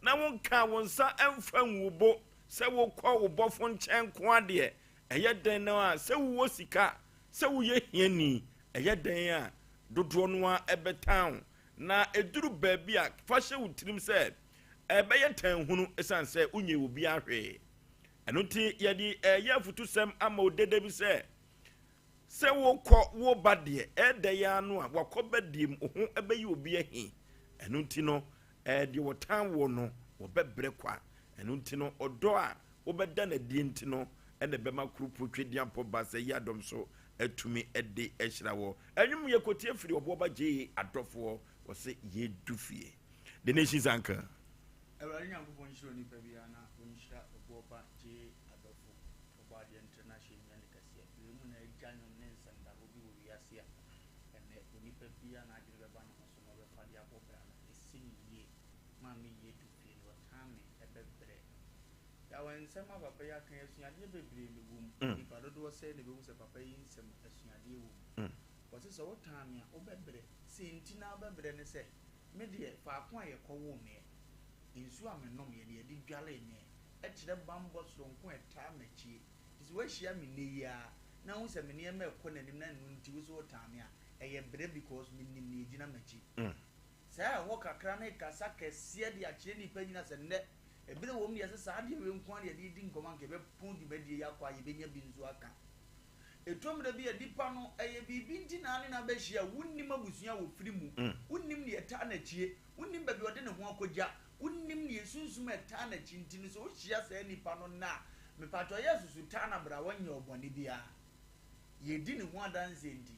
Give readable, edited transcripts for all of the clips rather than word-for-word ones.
na wonkaa wo nsa mfa ngu wo bo sɛ wokɔ wo bɔfo nkyɛn nko adeɛ, ɛyɛ dɛn no a, sɛ wowɔ sika, sɛ woyɛ hiani, ɛyɛ dɛn a, dodoɔ no a ɛbɛtan wo. Na ɛduru baabi a, fa hyɛ wo tirim sɛ ɛbɛyɛ tan hunu, ɛsiane sɛ wonyɛ obi ahwee. Ɛno nti yɛde ɛyɛ afotusɛm ama wo dede bi sɛ wokɔ wo ba deɛ, ɛda yi ano a wakɔ ba deɛ mu, wo ho ɛbɛyɛ obi ahi. Ɛno nti no, deɛ wɔtan wɔ no, wɔbɛbrɛ kwa. Ɛno nti no, ɔdɔ a wobɛda n'adie nti no, ɛna ɛbɛma kuro Twediampɔ ba sɛ yi adɔm so atumi ɛde ahyira wɔ ɛnwom. Yɛ kɔtie firi ɔboɔba gyee adɔfoɔ wɔ sɛ yɛdu fie, The Nations Anchor. Awurade Nyankopɔn nhyira onipa biara na ɔnhyira ɔboɔba gyee adɔfo. Ɔbɔ adeɛ ntere no ahyɛ nnwa ne kɛseɛ wei mu na agya nnwom ne nsɛmdahɔ bi wɔ wiase a ɛnɛ onipa biara n'adwene bɛba ne ho so na ɔbɛfa de abɔ bra no ɛsi ne yie. Maa me yie du fie no, ɔtaa me ɛbɛbrɛ. Yàwɔ nsɛm a papa yi aka yi, asuadeɛ bebree na ɛwɔ mu. Nipa dodoɔ sɛ na ɛbɛhu sɛ papa yi nsɛm asuadeɛ wɔ mu. Wɔte sɛ wotaa me a, wobɛbrɛ. Sɛ nti na wobɛbrɛ ne sɛ me deɛ, faako a yɛkɔwoo meɛ, nsuo a menom yɛ ne yɛde dwale meɛ, ɛkyerɛ bambɔ soronko a ɛtaa m'akyie. Nti sɛ woahyia me nnɛ yi a na wohu sɛ me nneɛma ɛkɔ n'anim na ɛno nti wo sɛ wotaa me a, ɛyɛ brɛ, because menim ne ɛgyina m'akyi. Saa ɛhɔ kakra ne kasa kɛseɛ de akyerɛ nnipa nyina sɛ nnɛ ɛberɛ wɔ mu deɛ, sɛ saa adeɛ wei nko a ne yɛde di nkɔmmɔ anka yɛbɛpɔn dwumadie yi akɔ a, yɛbɛnya bi nso aka. Ɛtɔ mmerɛ bi a, nipa no ɛyɛ biribi nti na ne na bɛhyia. Wonnim abusua a wɔfiri mu, wonnim ne ɛtaa n'akyie, wonnim baabi a ɔde ne ho akɔgya, wonnim ne esunsum a ɛtaa n'akyi. Nti no, sɛ wohyia saa nipa no nna a, mepatɔ yɛ susu taa na bra. Wɔnyɛ ɔbɔne biara, yɛdi ne ho adanseɛ nti,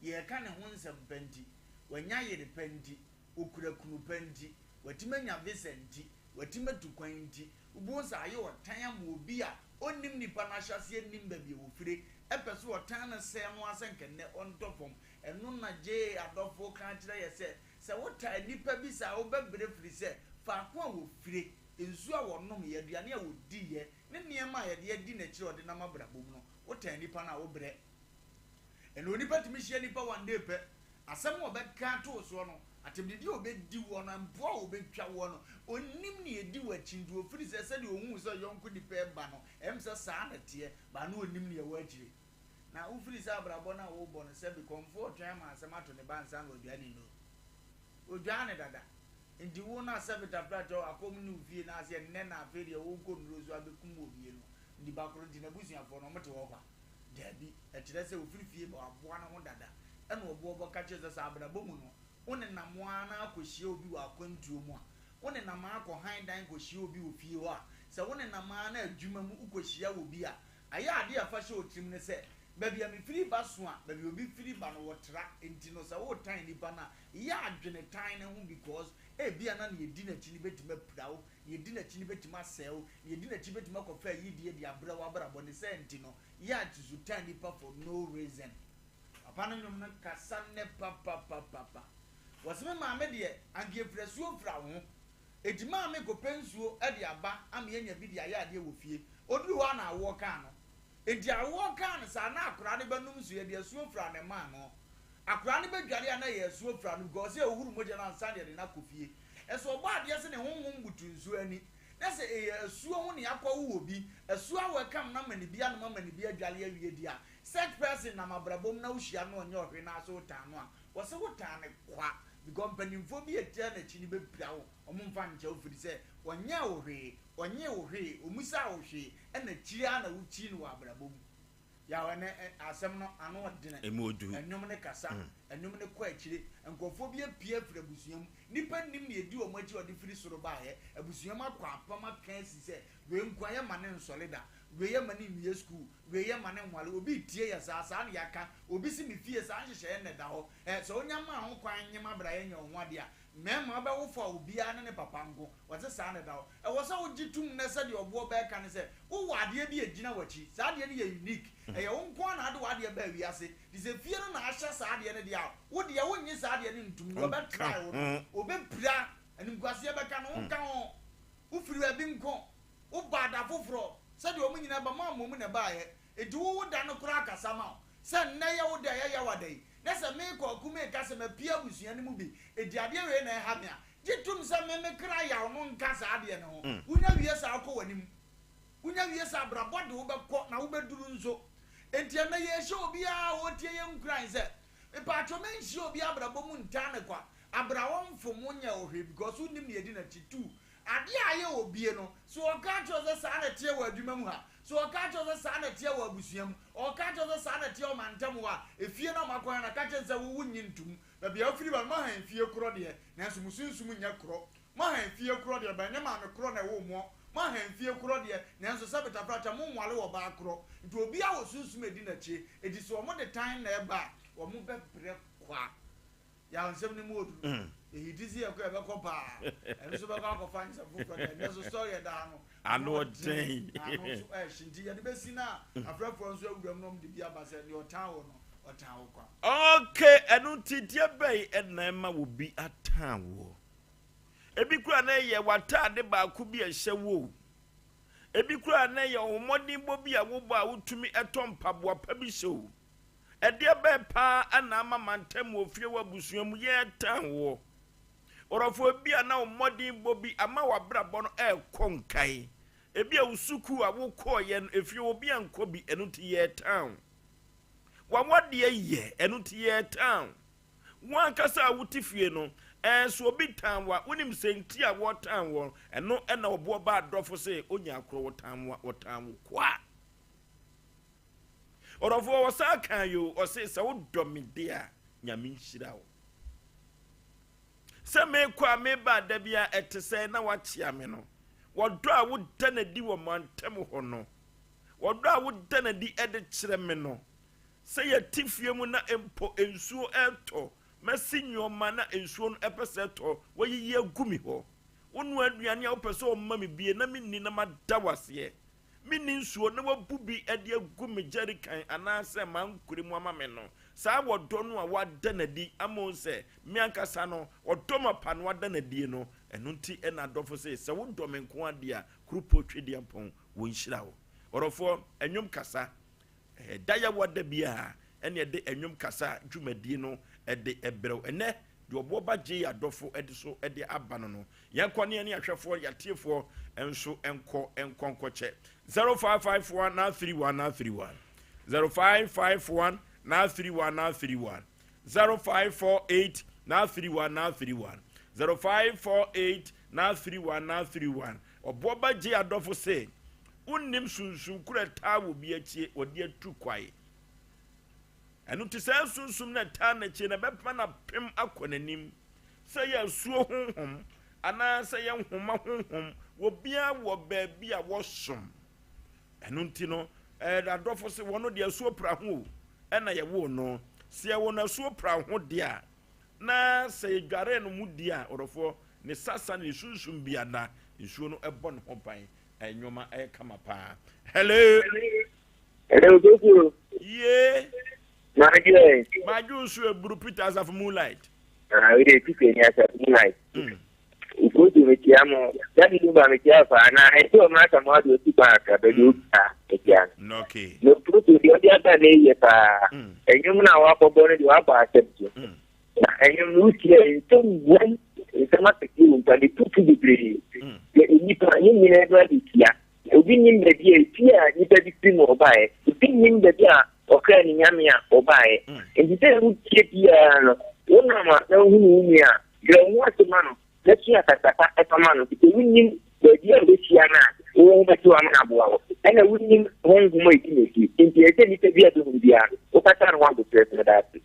yɛreka ne ho nsɛm pa nti, wanya yere pa nti, okura kunu pa nti, watumi anya visa nti, watumi atu kwan nti, wobɛhu sɛ ayɛ ɔtan ama obi a ɔnnim nipa no ahyɛseɛ, nnim baabi a wɔfire, ɛpɛ so ɔtan no sɛɛ no asɛ nkɛnnɛ ɔntɔ fam. Ɛno na gyee adɔfoɔ ka kyerɛ yɛ sɛ wotaa nnipa bi saa, wobɛbrɛ, firi sɛ faako a wɔfire, nsuo a wɔnom yɛ, aduane a wɔdiiɛ ne nneɛma a yɛde adi n'akyiri a ɔde nam abrabɔ mu no, wotaa nnipa no a, wobrɛ. Ɛna onipa tumi hyia nipa one day pɛ, asɛm a ɔbɛka ato soɔ no, atɛmdidi a ɔbɛdi wɔ no, mpoa a ɔbɛtwa wɔ no, onim ne ɛdi w'akyi. Nti ofiri sɛ sɛdeɛ ohuu sɛ yɔnko nipa ɛba no, ɛm sɛ saa na teɛ baa no, onim ne ɛwɔ akyire. Na wofiri sɛ abrabɔ no a wɔrebɔ no, sɛ bi kɔmfoɔ ɔtwɛn ama asɛm ato ne ba nsa na ɔdua ne nnuro, odwaa ne dada. Nti wo no asɛ fitafita akɔm ne wo fie na aseɛ nnɛ na afei deɛ wokɔ nnuro so abɛkum wɔ fie no, nipa koro nti n'abusuafoɔ no ɔmote hɔ kwa. Daabi, ɛkyerɛ sɛ ofiri fie ba, waboa ne ho dada. Ɛna ɔboɔbɔ ka kyerɛ sɛ abrabɔ mu no, wo nenam ara na akɔhyia obi wɔ akwantuo mu a, wo nenam ara akɔ han dan kɔhyia obi wɔ fie hɔ a, sɛ wo nenam ara na adwuma mu wokɔhyia wɔ bi a, ayɛ adeɛ a fa hyɛ otirim ne sɛ baabi a mefiri ba so a, baabi a obi firi ba no wɔtra. Nti no, sɛ wotan nipa no a, yɛ adwene tan ne ho, because ebia na ne yɛdi n'akyi no bɛtumi apira wo, ne yɛdi n'akyi no bɛtumi asɛe wo, ne yɛdi n'akyi bɛtumi akɔfa ayidie de abrɛ wo abrabɔ ne sɛ. Nti no, yɛ atusu tan nipa for no reason. Papa no nwom no kasa nnɛ papapapapa. Wɔsɛ me maame deɛ, anka efira suo fira wo ho, eti maame kɔpɛ nsuo de aba ama yɛnya bi de ayɛ adeɛ wɔ fie. Oduru hɔ a na awoɔ kaa no, eti awoɔ kaa no saa na akwaraa no bɛnum nsuo, yɛde asuo fira ne maa no. Akwaraa no bɛdware a, na yɛ asuo fira no, because ɔsɛ ohuru mogya no ansa na yɛde no akɔ fie. Ɛsɛ ɔbɔ adeɛ sɛ ne honhom butu nsuo ani na sɛ ɛyɛ asuo ho ne akɔwo wɔ bi asuo awɔ ɛkam na ama ne bi anom ama ne bi adwale awie di a, such person nam abrabɔ mu na wohyia no, ɔnyɛ ɔhwe na so wotan no a, wɔsɛ wotan ne kwa, because mpanimfoɔ bi a ɛtia n'akyi no bɛpira wo. Ɔmo mfa nkyɛ wo, firi sɛ ɔnyɛ wo hwee, ɔnyɛ wo hwee, ɔmusa wo hwee, ɛna kyiri a na wokyi no wɔ abrabɔ mu. Yaw, ɛnɛ asɛm no ano ɔdene. Emu odu. Ɛnwom ne kasa, ɛnwom ne kɔ akyire. Nkurɔfoɔ bi apue afiri abusua mu, nipa nim ne edi wɔn akyi a ɔde firi soro baayɛ. Abusua mu akɔ apam aka asi sɛ wei nko ayɛ ma ne nsɔle da, wei yɛ ma ne nwie sukuu, wei yɛ ma ne nwale. Obi tie yɛ saa saa ne yɛaka obi si me fie saa nhyehyɛeɛ nnɛ da hɔ. Sɛ onya maa ho kwan nyem abra yɛ nyɛ wo ho adeɛ a, mmarima bɛwo fo a, obiara ne ne papa nko wɔte saa na ɛda hɔ. Ɛwɔ sɛ wogye tum nnɛ sɛdeɛ ɔboɔ bɛɛka ne sɛ wowɔ adeɛ bi a ɛgyina w'akyi. Saa adeɛ no yɛ unique, ɛyɛ wo nko ara na ade w'adeɛ baa wiase. Nti sɛ fie no na ahyɛ saa adeɛ no deɛ a, wo deɛ wonnye saa adeɛ no ntom. Deɛ ɔbɛtrae wo no, ɔbɛpira animguaseɛ bɛka no. Wonka ho, wofiri baabi nko, woba ada foforɔ sɛdeɛ ɔmo nyinaa ba mo ammɔ mu na ɛbaeɛ. Nti wowo da no koraa kasa ma wo sɛ nnɛ yɛ wo da, ɛyɛ yaw ada yi, na sɛ meekɔ aku meka sɛ mapia abusua no mu bi, ɛdi adeɛ wei na ɛha me a. Gye tom sɛ me me kra yaw no nka saa adeɛ no ho. Wonya wie saa wokɔ w'anim. Wonya wie saa abrabɔ de wo bɛkɔ na wobɛduru nso. Enti ɛnnɛ yɛrehyɛ obiara a ɔretie yɛn nkuran sɛ, mepatwo menhyia obi abrabɔ mu ntaa no kwa. Abra wɔmfom wo nyɛ wo hwee because wonnim nea ɛdi n'akyi. Tu adeɛ a ayɛ obie no, sɛ ɔka akyerɛ wo sɛ saa na ɛteɛ wɔ adwuma mu ha, sɛ ɔka akyerɛ wo sɛ saa na ɛteɛ wɔ abusua mu, ɔka akyerɛ wo sɛ saa na ɛteɛ wɔ mantam hɔ a, efie no a moakɔyɛ no, ka kyerɛ no sɛ wo wonnye ntom. Baabi a wofiri ba no, moahan fie korɔ deɛ, nanso mo sunsum nyɛ korɔ. Moahan fie korɔ deɛ, but ɛnyɛ maame korɔ na ɛwoo moɔ. Moahan fie korɔ deɛ, nanso sɛ betafrakyɛ, monwale ɔbaa korɔ. Nti obiara wɔ sunsum a ɛdi n'akyi. Enti sɛ wɔde tan na ɛba a, wɔbɛbrɛ kwa. Yaw nsɛm no mu ɔduru. Ɛhiti sɛ yɛkɔ yɛbɛkɔ paa. Ɛno nso bɛkɔ akɔfa nsɛm foforɔ deɛ. Ɛnnɛ nso story ɛda ha no, ano ɔden. Na ano nso ɛhye. Nti yɛde bɛsi na afrɛfoɔ nso awura mu na wɔde bi aba sɛ deɛ ɔtan wo no, ɔtan wo kwa. Okay, ɛno nti deɛ bɛn na ɛma obi atan woɔ? Ebi koraa na ɛyɛ w'ataade baako bi a ɛhyɛ wo o. Ebi koraa na ɛyɛ wo mmɔdenbɔ bi a wobɔ a wotumi tɔ mpaboa pa bi hyɛ o. Ɛdeɛ bɛn paa na ama mantam wɔ fie wɔ abusua mu yɛretan woɔ? Ɔdɔfoɔ, ebia na wo mmɔdenbɔ bi ama w'abrabɔ no rekɔ nkae. Ebia wo sukuu a wokɔeɛ no, efie obi ankɔ bi, ɛno nti yɛretan wo. W'awadeɛ yɛ, ɛno nti yɛretan wo. Wo ankasa a wote fie no, ɛɛ, sɛ obi tan wo a, wonim sɛ nti a wɔretan woɔ no, ɛno na ɔboɔ ba adɔfo se onya korɔ wɔtan wo a, wɔtan wo kwa. Ɔdɔfoɔ, ɔsan kaa yi o, ɔse sɛ wodɔ me de a, Nyame nhyira wo. Sɛ mekɔ a meba a da bi a ɛte sɛ na wakyea me no, wɔdɔ a woda no adi wɔ mantam hɔ no, wɔdɔ a woda no adi de kyerɛ me no, sɛ yɛte fie mu na mpo nsuo ɛretɔ, masi nneɛma na nsuo no ɛpɛ sɛ ɛtɔ, wayiyi agu me hɔ. Wonoa aduane a wopɛ sɛ ɔma me bie na menni na mada wo aseɛ. Menni nsuo na wabu bi de agu me gyɛrikan anaasɛ m'ankorɛ mu ama me no, saa ɔdɔ no a wada no adi ama wɔn sɛ me ankasa no, ɔdɔ mapa no wada no adie no, ɛno nti na adɔfo se, sɛ wodɔ me nko ara deɛ a, Kuropɔn Twedeampɔn, wɔnhyira wo. Ɔdɔfoɔ, nnwom kasa. Da yawa da biara ɛna ɛde nnwom kasa dwumadie no de brɛ wo. Ɛnɛ, deɛ ɔboɔ ba gye yɛ adɔfo de so de aba no no, yɛnkɔ ne yɛne ahwɛfoɔ, yɛatiefoɔ nso nkɔ nkɔ nkɔkyɛ. 0551 931 931 0551 931 931 0548 931 931 0548 931 931 Ɔboɔ ba gye adɔfo se Wonnim sunsum koro a ɛtaa wɔ bi akyi wɔde atu kwae. Ɛno nti saa sunsum no a ɛtaa n'akyi no ɛbɛma no apem akɔ n'anim. Sɛ ɛyɛ asuo honhom anaasɛ ɛyɛ nhoma honhom, obiara wɔ baabi a wɔsom. Ɛno nti no, adɔfo se wɔn deɛ asuo pra ho o, ɛna yɛwoo no. Sɛ yɛwɔ no asuo pra ho deɛ a, na sɛ yɛdwaree no mu di a, ɔdɔfoɔ, ne sasa ne ne sunsum biara, nsuo no bɔ ne ho ban. Nneɛma ɛyɛ kama paa. Hello. Hello, Kofi. Yee. Maadwo. Maadwo nso eburu Peter Asafo Moonlight. Ah, we dey Peter ni Asafo Moonlight. Kofi mi tia mo. Daddy Lumba mi tia fa na ɛsɛ ɔmo asa mo adi osi kwan akra baabi obi a etia no. Okay. No Kofi deɛ ɔde aba na eye paa. Ɛnwom na wakɔbɔ no deɛ wabɔ asɛm so. Na ɛnwom no wotie nsɛm wom nsɛm akɛseɛ wom pa ne tutu bebree. Yɛ nnipa yɛn nyinaa bɛ abɛhyia. Obi nnim baabi a efie a nipa bi firi mu ɔbaeɛ. Obi nnim baabi a ɔkra ne nyame a ɔbaeɛ. Nti sɛ wotie biara no, wonam a na wohunu wo nua a, brɛ wo ho ase ma no na sua kasa pa fa ma no. Efisɛ wonnim baabi a wobɛhyia no a wo ho bɛtew ama no aboa wo. Ɛna wonnim honhom a ɛdi n'akyi. Nti ɛsɛ sɛ nipa bi a bɛhunu biara no, wokasa ne ho aboterɛ so. Meda ase.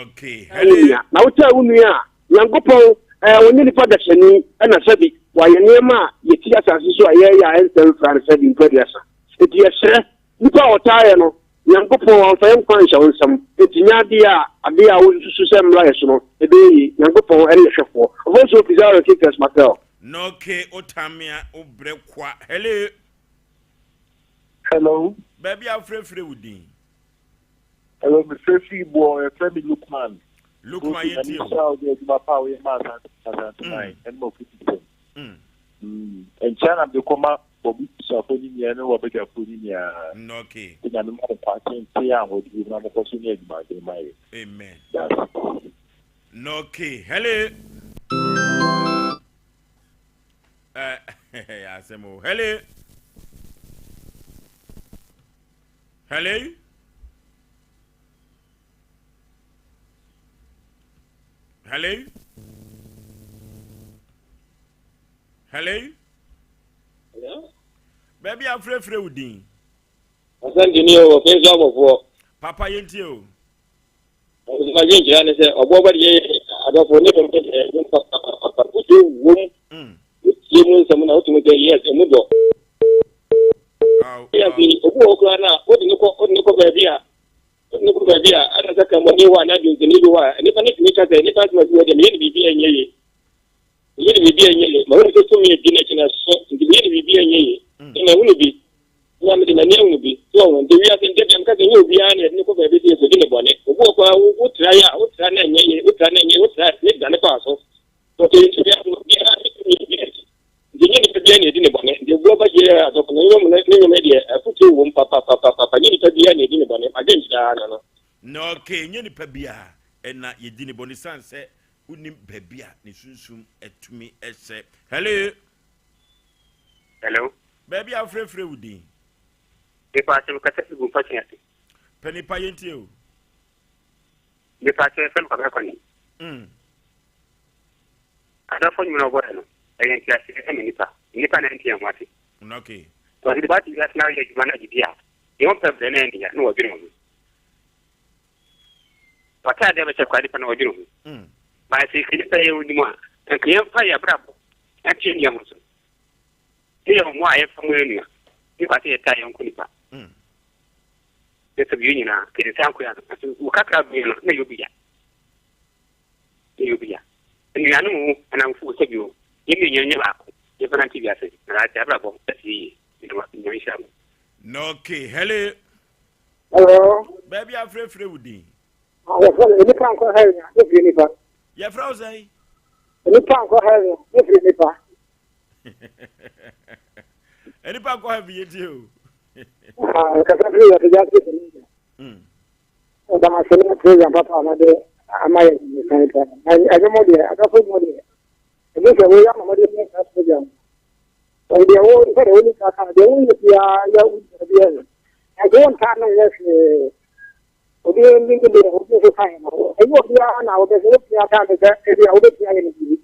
Okay. Hello. Na wotaa wo nua a, Nyankopɔn, ɛɛ, ɔnyɛ nipa dasani, ɛna sɛbi wayɛ nneɛma a yɛte asase so a yɛreyɛ a ɛnsɛ mfra no sɛbi mpo aduasa. Enti yɛsrɛ, nipa a ɔtaa yɛ no, Nyankopɔn, wamfa yɛn nkwa anhyɛ wo nsam, enti nyɛ adeɛ a adeɛ a wosusu sɛ mmra yɛ so no, ɛbɛyɛ yie. Nyankopɔn ɛne yɛ hwɛfoɔ. Ofonso Pizarro Quintas Martel. Noke otamia obrɛ kwa. Hello. Hello. Baabi a wofrɛfrɛ wo din. Hello, mefrɛ firi boɔ, yɛfrɛ me Lukman. Lukman yɛ tie o. Nyame nhyira wo de adwuma pa a woyɛ ma Asante Asanteman ɛne ma ofutusɛm. Nkyia na mede kɔma w'abusuafoɔ ne nyinaa ne w'abadwafoɔ ne nyinaa. Okay. Sɛ Nyame ma mo kwa tenten a ahoɔden wɔ mu na mokɔ so ne adwumaden ma yɛ. Amen. That's Okay. Hello. Asɛm o. Hello. Hello. Hello. Hello. Hello. Baabi a frɛfrɛ wo din. Asante ni o, ɔfɛn so abɔfoɔ. Papa yɛntie o. Ɔsoma dwenkyerɛ ne sɛ ɔboɔ bɛde yɛ adɔfo ne dɔm sɛ ɛdwom papapapa wotie wom wotie mu nsɛm na wotumi sɛ yes ɛmu dɔ. Afei obi wɔ hɔ koraa no a wode ne kɔ wode ne kɔ baabi a wode ne kɔ baabi a ɛna sɛ kramɔni hɔ anaa dwonsani bi hɔ a nnipa no tumi ka sɛ nnipa asɛm asi wɔ deɛ meyɛ ne biribi a ɛnyɛ yie meyɛ ne biribi a ɛnyɛ yie mahunu sɛ tumi adi n'akyi na so nti meyɛ ne biribi a ɛnyɛ yie mahunu bi Na mede m'ani ahunu bi. So wahu? Nti wiase no, da biara meka sɛ ɛnyɛ obiara na yɛde no kɔ baabi sɛ yɛkɔdi no bɔne. Obi wɔ hɔ koraa, wo, wotra yɛ a, wotra na ɛnyɛ yie, wotra na ɛnyɛ yie, wotra a, ɛtumi dane kɔ aso. So nti wiase no, obiara ne tumi a ɛdi n'akyi. Nti ɛnyɛ nipa biara na yɛdi no bɔne. Nti obi ɔba gye asɔfo no, ne nnwom no, ne nnwom yi deɛ, afotuo wom papapapapa. Ɛnyɛ nipa biara na yɛdi no bɔne. M'adwenkyerɛ ara no no. Na okay, ɛnyɛ nipa biara na yɛdi no bɔne esiane sɛ wonim baabi a ne sunsum tumi hyɛ. Hello. Hello. Baabi a wofrɛfrɛ wo din. Mepa kyɛw mekasa fi Gumpa Kyease. Pɛ nipa yɛntie o. Mepa kyɛw yɛfrɛ me Kwabena Kwame. Adɔfo nnwuma a ɔbɔeɛ no, ɛyɛ nteaseɛ ɛma nipa. Nnipa na ɛnte yɛn ho ase. Okay. Wɔde ba te wiase na woyɛ adwuma na agye di a, deɛ wɔmpɛ brɛ na ɛnde ya na wɔdwene wo ho. W'atadeɛ bɛkyɛ koraa nipa na wɔdwene ho. Bae sɛ nka nipa yɛ onim a, nka yɛmfa yɛn abrabɔ nto yɛn nua ho so. Ne yɛ mmoa a yɛmfa mmoa yɛn nua. Ne kwa sɛ yɛtaa yɔnko nipa. Ne sɛ biyɛ nyinaa, kɛde sɛ ankoya no, nso wo kakra biyɛ no, na yɛ obi ya. Na yɛ obi ya. Nnuanom wo, anamfo wo, sɛ bio, yɛn mmienu nyɛ baako, yɛmfa nante wiase, na daakye abrabɔ asi yie. Meda mo ase, Nyame nhyira mo. Okay, hello. Hello. Baabi afrɛfrɛ wo din. Ah, yɛfrɛ no nipa nkɔ hell a, ne firi nipa. Yɛfrɛ wo sɛn? Nipa nkɔ hell a, ne firi nipa. Nipa nkɔ heaven yɛ tie o. Ah, kasa firi yɛ tɛgya se sɛ ne. Ɛda ma se ne program papa a mode ama yɛ ne kan pa. Ɛnyɛ mo deɛ, adɔfo mo deɛ. Ɛnyɛ sɛ woyɛ ama mode yɛ saa program. Wɔn deɛ wo sɛ deɛ wo nika ka deɛ wo yɛ biara yɛ wo bi yɛ no. Ɛnso wo ntaa no nyɛ hwee. Obi ne ne deɛ obi nso ka yɛ no. Ɛnyɛ obiara na wɔbɛsɛ wobɛtumi aka no sɛ ebi a wobɛtumi ayɛ no biribi.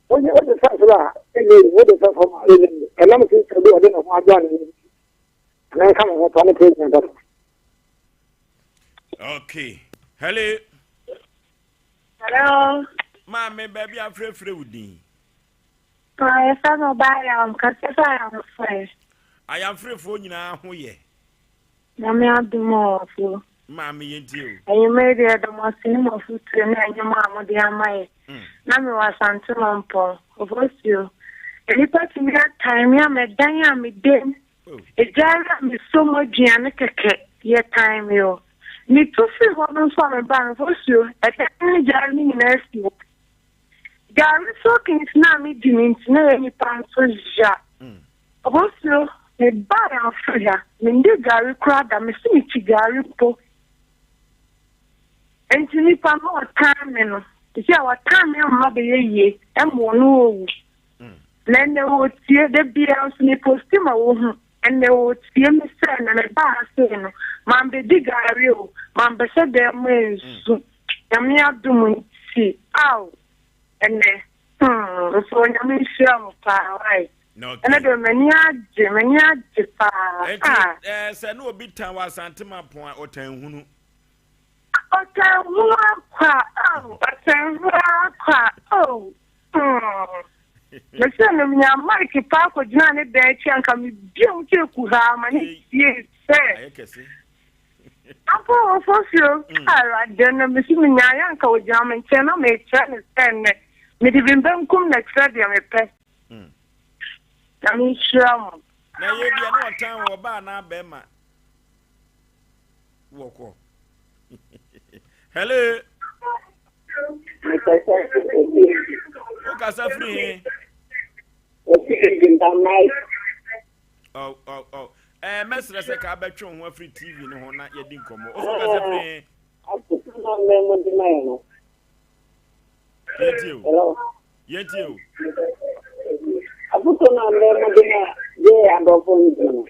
Wode wode fa soro a ɛnyɛ yi wode fa fam a ɛnyɛ yi. Ɛnam so sɛ bi ɔde ne ho adwa ne ho. Anaa nka me ho pa ne president papa. Okay. Hello. Hello. Maame baabi afrɛfrɛ wo din. Yɛfrɛ me ɔbaa Ayam, kasa firi Ayamfrɛ. Ayamfrefoɔ nyinaa ho yɛ. Nyame adom o ɔfo. Maame yɛntie o. Anwummerɛ yi deɛ yɛda mo ase ne mo afotuo ne nnwom a mode ama yɛ. Na mewɔ Asante Mampɔn, Ofosuo. Nnipa tumi atan me ama ɛdan a meda mu, egyaare a mesɔ mu aduane kɛkɛ yɛtan me o. Metu firi hɔ no nso a mebaa no, Ofosuo, ɛdan ne gyaare no nyinaa si hɔ. Gari soakings no a medi no nti na ɛyɛ nipa nso ya. Ɔbɔsuo, mebaeɛ Afriha, mendi gari koraa da, mese mekyi gari mpo. Nti nipa no ɔtan me no, sisi a watan me ama bɛyɛ yie, ɛma ɔno ɔwu. Na ɛnɛ ɔretie, da biara nso me posti ma wɔhu. Ɛnɛ ɔretie me sɛ na mebaa ha sei no, mambɛdi gari o, mambɛhyɛ dan mu ansu. Nyame adom nti aw ɛnɛ hmm nso Onyame nhyira mo paa wai ɛnɛ deɛ m'ani agye m'ani agye paa Enti ah. eh, sɛ ne obi tan wɔ Asante Mampɔn a ɔtan hunu. Ɔtan hunu akwa aw ɔtan hunu akwa oh hmm. Mese no menya mic paa kɔgyina ne dan akyi anka mebia mu sɛ kuhaa ma ne tie sɛ. Ayɛ kɛse. Ampa o, Fofio, a Awurade no, mese menyaeɛ anka ɔgyina me nkyɛn na mekyerɛ no sɛ nnɛ mede me benkum na ɛkyerɛ deɛ mepɛ. Nyame nhyira mo. Na ɛyɛ bia na ɔtan wɔ ɔbaa anaa bɛrima wɔ kɔ. Hello. Wokasa firi he? Oh, oh, oh. Eh, mɛsrɛ sɛ ka bɛtwe wo ho afiri TV no ho na yɛdi nkɔmmɔ. Wo so kasa firi he? Yɛntie o. Yɛntie o. Afotuo no a ndɛ mode ma yɛ adɔfo nti no,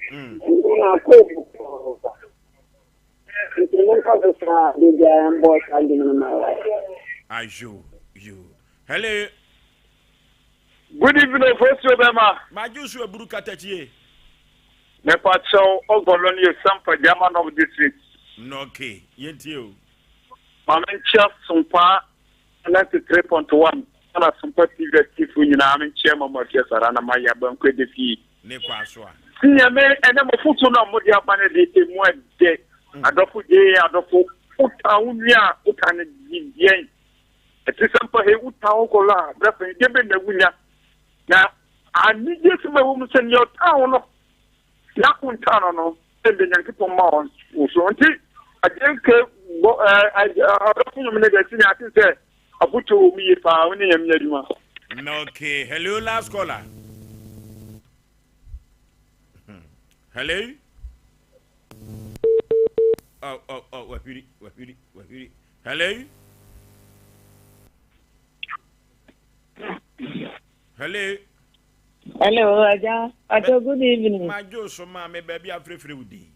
ɛno na akɔ ebu paa. Nti monkɔ so saa da biara mbɔ saa dwom no ma yɛ. Ayo yo. Hello. Good evening, Ofosuo Bɛma. Madwo so aburu katakyie. Mepa kyɛw, Ɔgɔlɔ no yɛ Sampa Gyama North District. Okay, yɛntie o. Ma menkyia Sompa 93.1 ɛna Sompa TV atiefo nyinaa menkyia ma mo afie sara na mayɛ abanku ɛdɛ fie. Ne kɔ aso a. Senior me ɛnɛ mo foto no a mode aba no de emu ɛdɛ. Adɔfo gyee adɔfo wotaa wo nua a wotaa no deɛn. Ɛte sɛ mpa hei wotaa wo kɔlɔ a berɛ fɛn deɛ bɛ na wunya. Na anigye sɛm a ɛwɔ mu sɛ nea ɔtaa wo no na wontaa no no ɛnde Nyankopɔn ma wo so nti agyenke bɔ adɔfo nwom no deɛ senior ate sɛ afotuo wɔ mu yie paa wo ne Nyame nyɛ adwuma. Okay, hello last caller. Hello. Oh, oh, oh, wahwiri, wahwiri, wahwiri. Hello. Hello. Hello, Aja. Ajo, good evening. Majo so ma me baabi afrɛfrɛ wo din.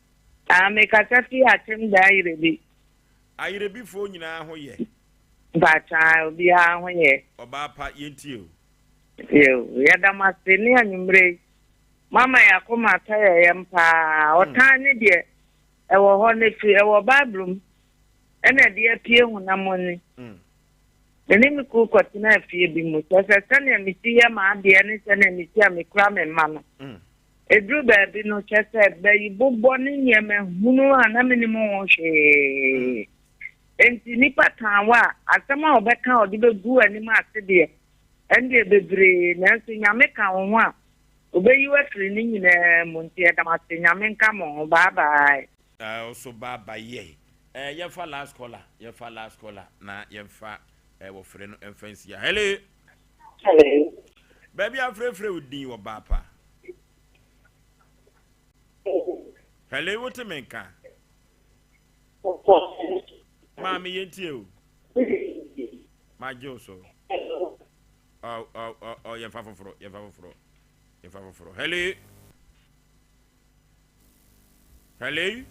Ah, me kasa fi akyem da Ayerebi. Ayerebifoɔ nyinaa ho yɛ. Mpakyɛ obiara ho yɛ. Ɔbaa pa yɛntie o. Yo, yɛda mo ase ne anwummere yi. Mama yɛ akoma atɔ yɛ yam paa. Ɔtan ne deɛ ɛwɔ hɔ no firi ɛwɔ Bible mu ɛna ɛde apue honam ani. Me ne me kunu kɔtenaa fie bi mu. Kyerɛ sɛ sɛnea mesi yɛ m'adeɛ ne sɛnea mesi a mekura me mma no, ɛduru baabi no, kyerɛ sɛ bayibobɔ ne nneɛma hunu a na menim ho hwee. Enti nnipa tan wo a, asɛm a wɔbɛka a wɔde bɛgu w'anim ase deɛ, ɛndeɛ bebree. Nanso Nyame ka wo ho a, ɔbɛyi wo afiri ne nyinaa mu. Nti yɛda mo ase. Nyame nka mo ho. Bye bye. Wo so bye bye yɛ. Eh yɛmfa last caller yɛmfa last caller na yɛmfa eh wɔfrɛ no ɛmfa nsia. Hello. Hello. Baabi afrɛfrɛ wo din wɔ baapa. Hello wote me nka. Maame yɛntie o. Magye wo so. Oh oh oh oh yɛmfa foforɔ yɛmfa foforɔ yɛmfa foforɔ. Hello. Hello.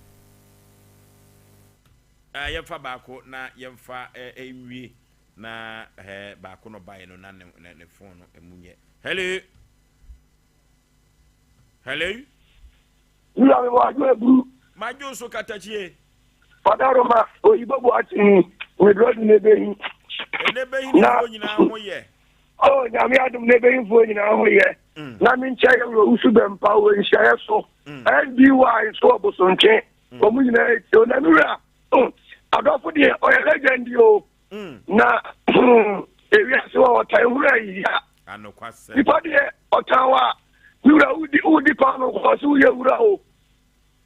Eh, yɛmfa baako na yɛmfa eh, nwie na eh, baako no baeɛ no na ne, ne, ne phone no emu nyɛ. Hello. Hello. Wura mi wɔ adwo aburu. Madwo so katakyie. Ɔdaroma oyibo bu atini meduro du n'ebehi. N'ebehi ne foɔ nyinaa ho yɛ. Oh, nyame adom n'ebehifoɔ nyinaa ho yɛ. Na me nkyɛn yɛ wura wusu bɛmpa wɔ nhyiaeɛ so. NDY nso wɔ bosontwe. Wɔn nyinaa etie o. Na me wura, adɔfo deɛ ɔyɛ legend o. Na ewiase wɔ ɔtan wura yi ya. Nipa deɛ ɔtan wa. Me wura wudi wudi paano kɔ so woyɛ wura o.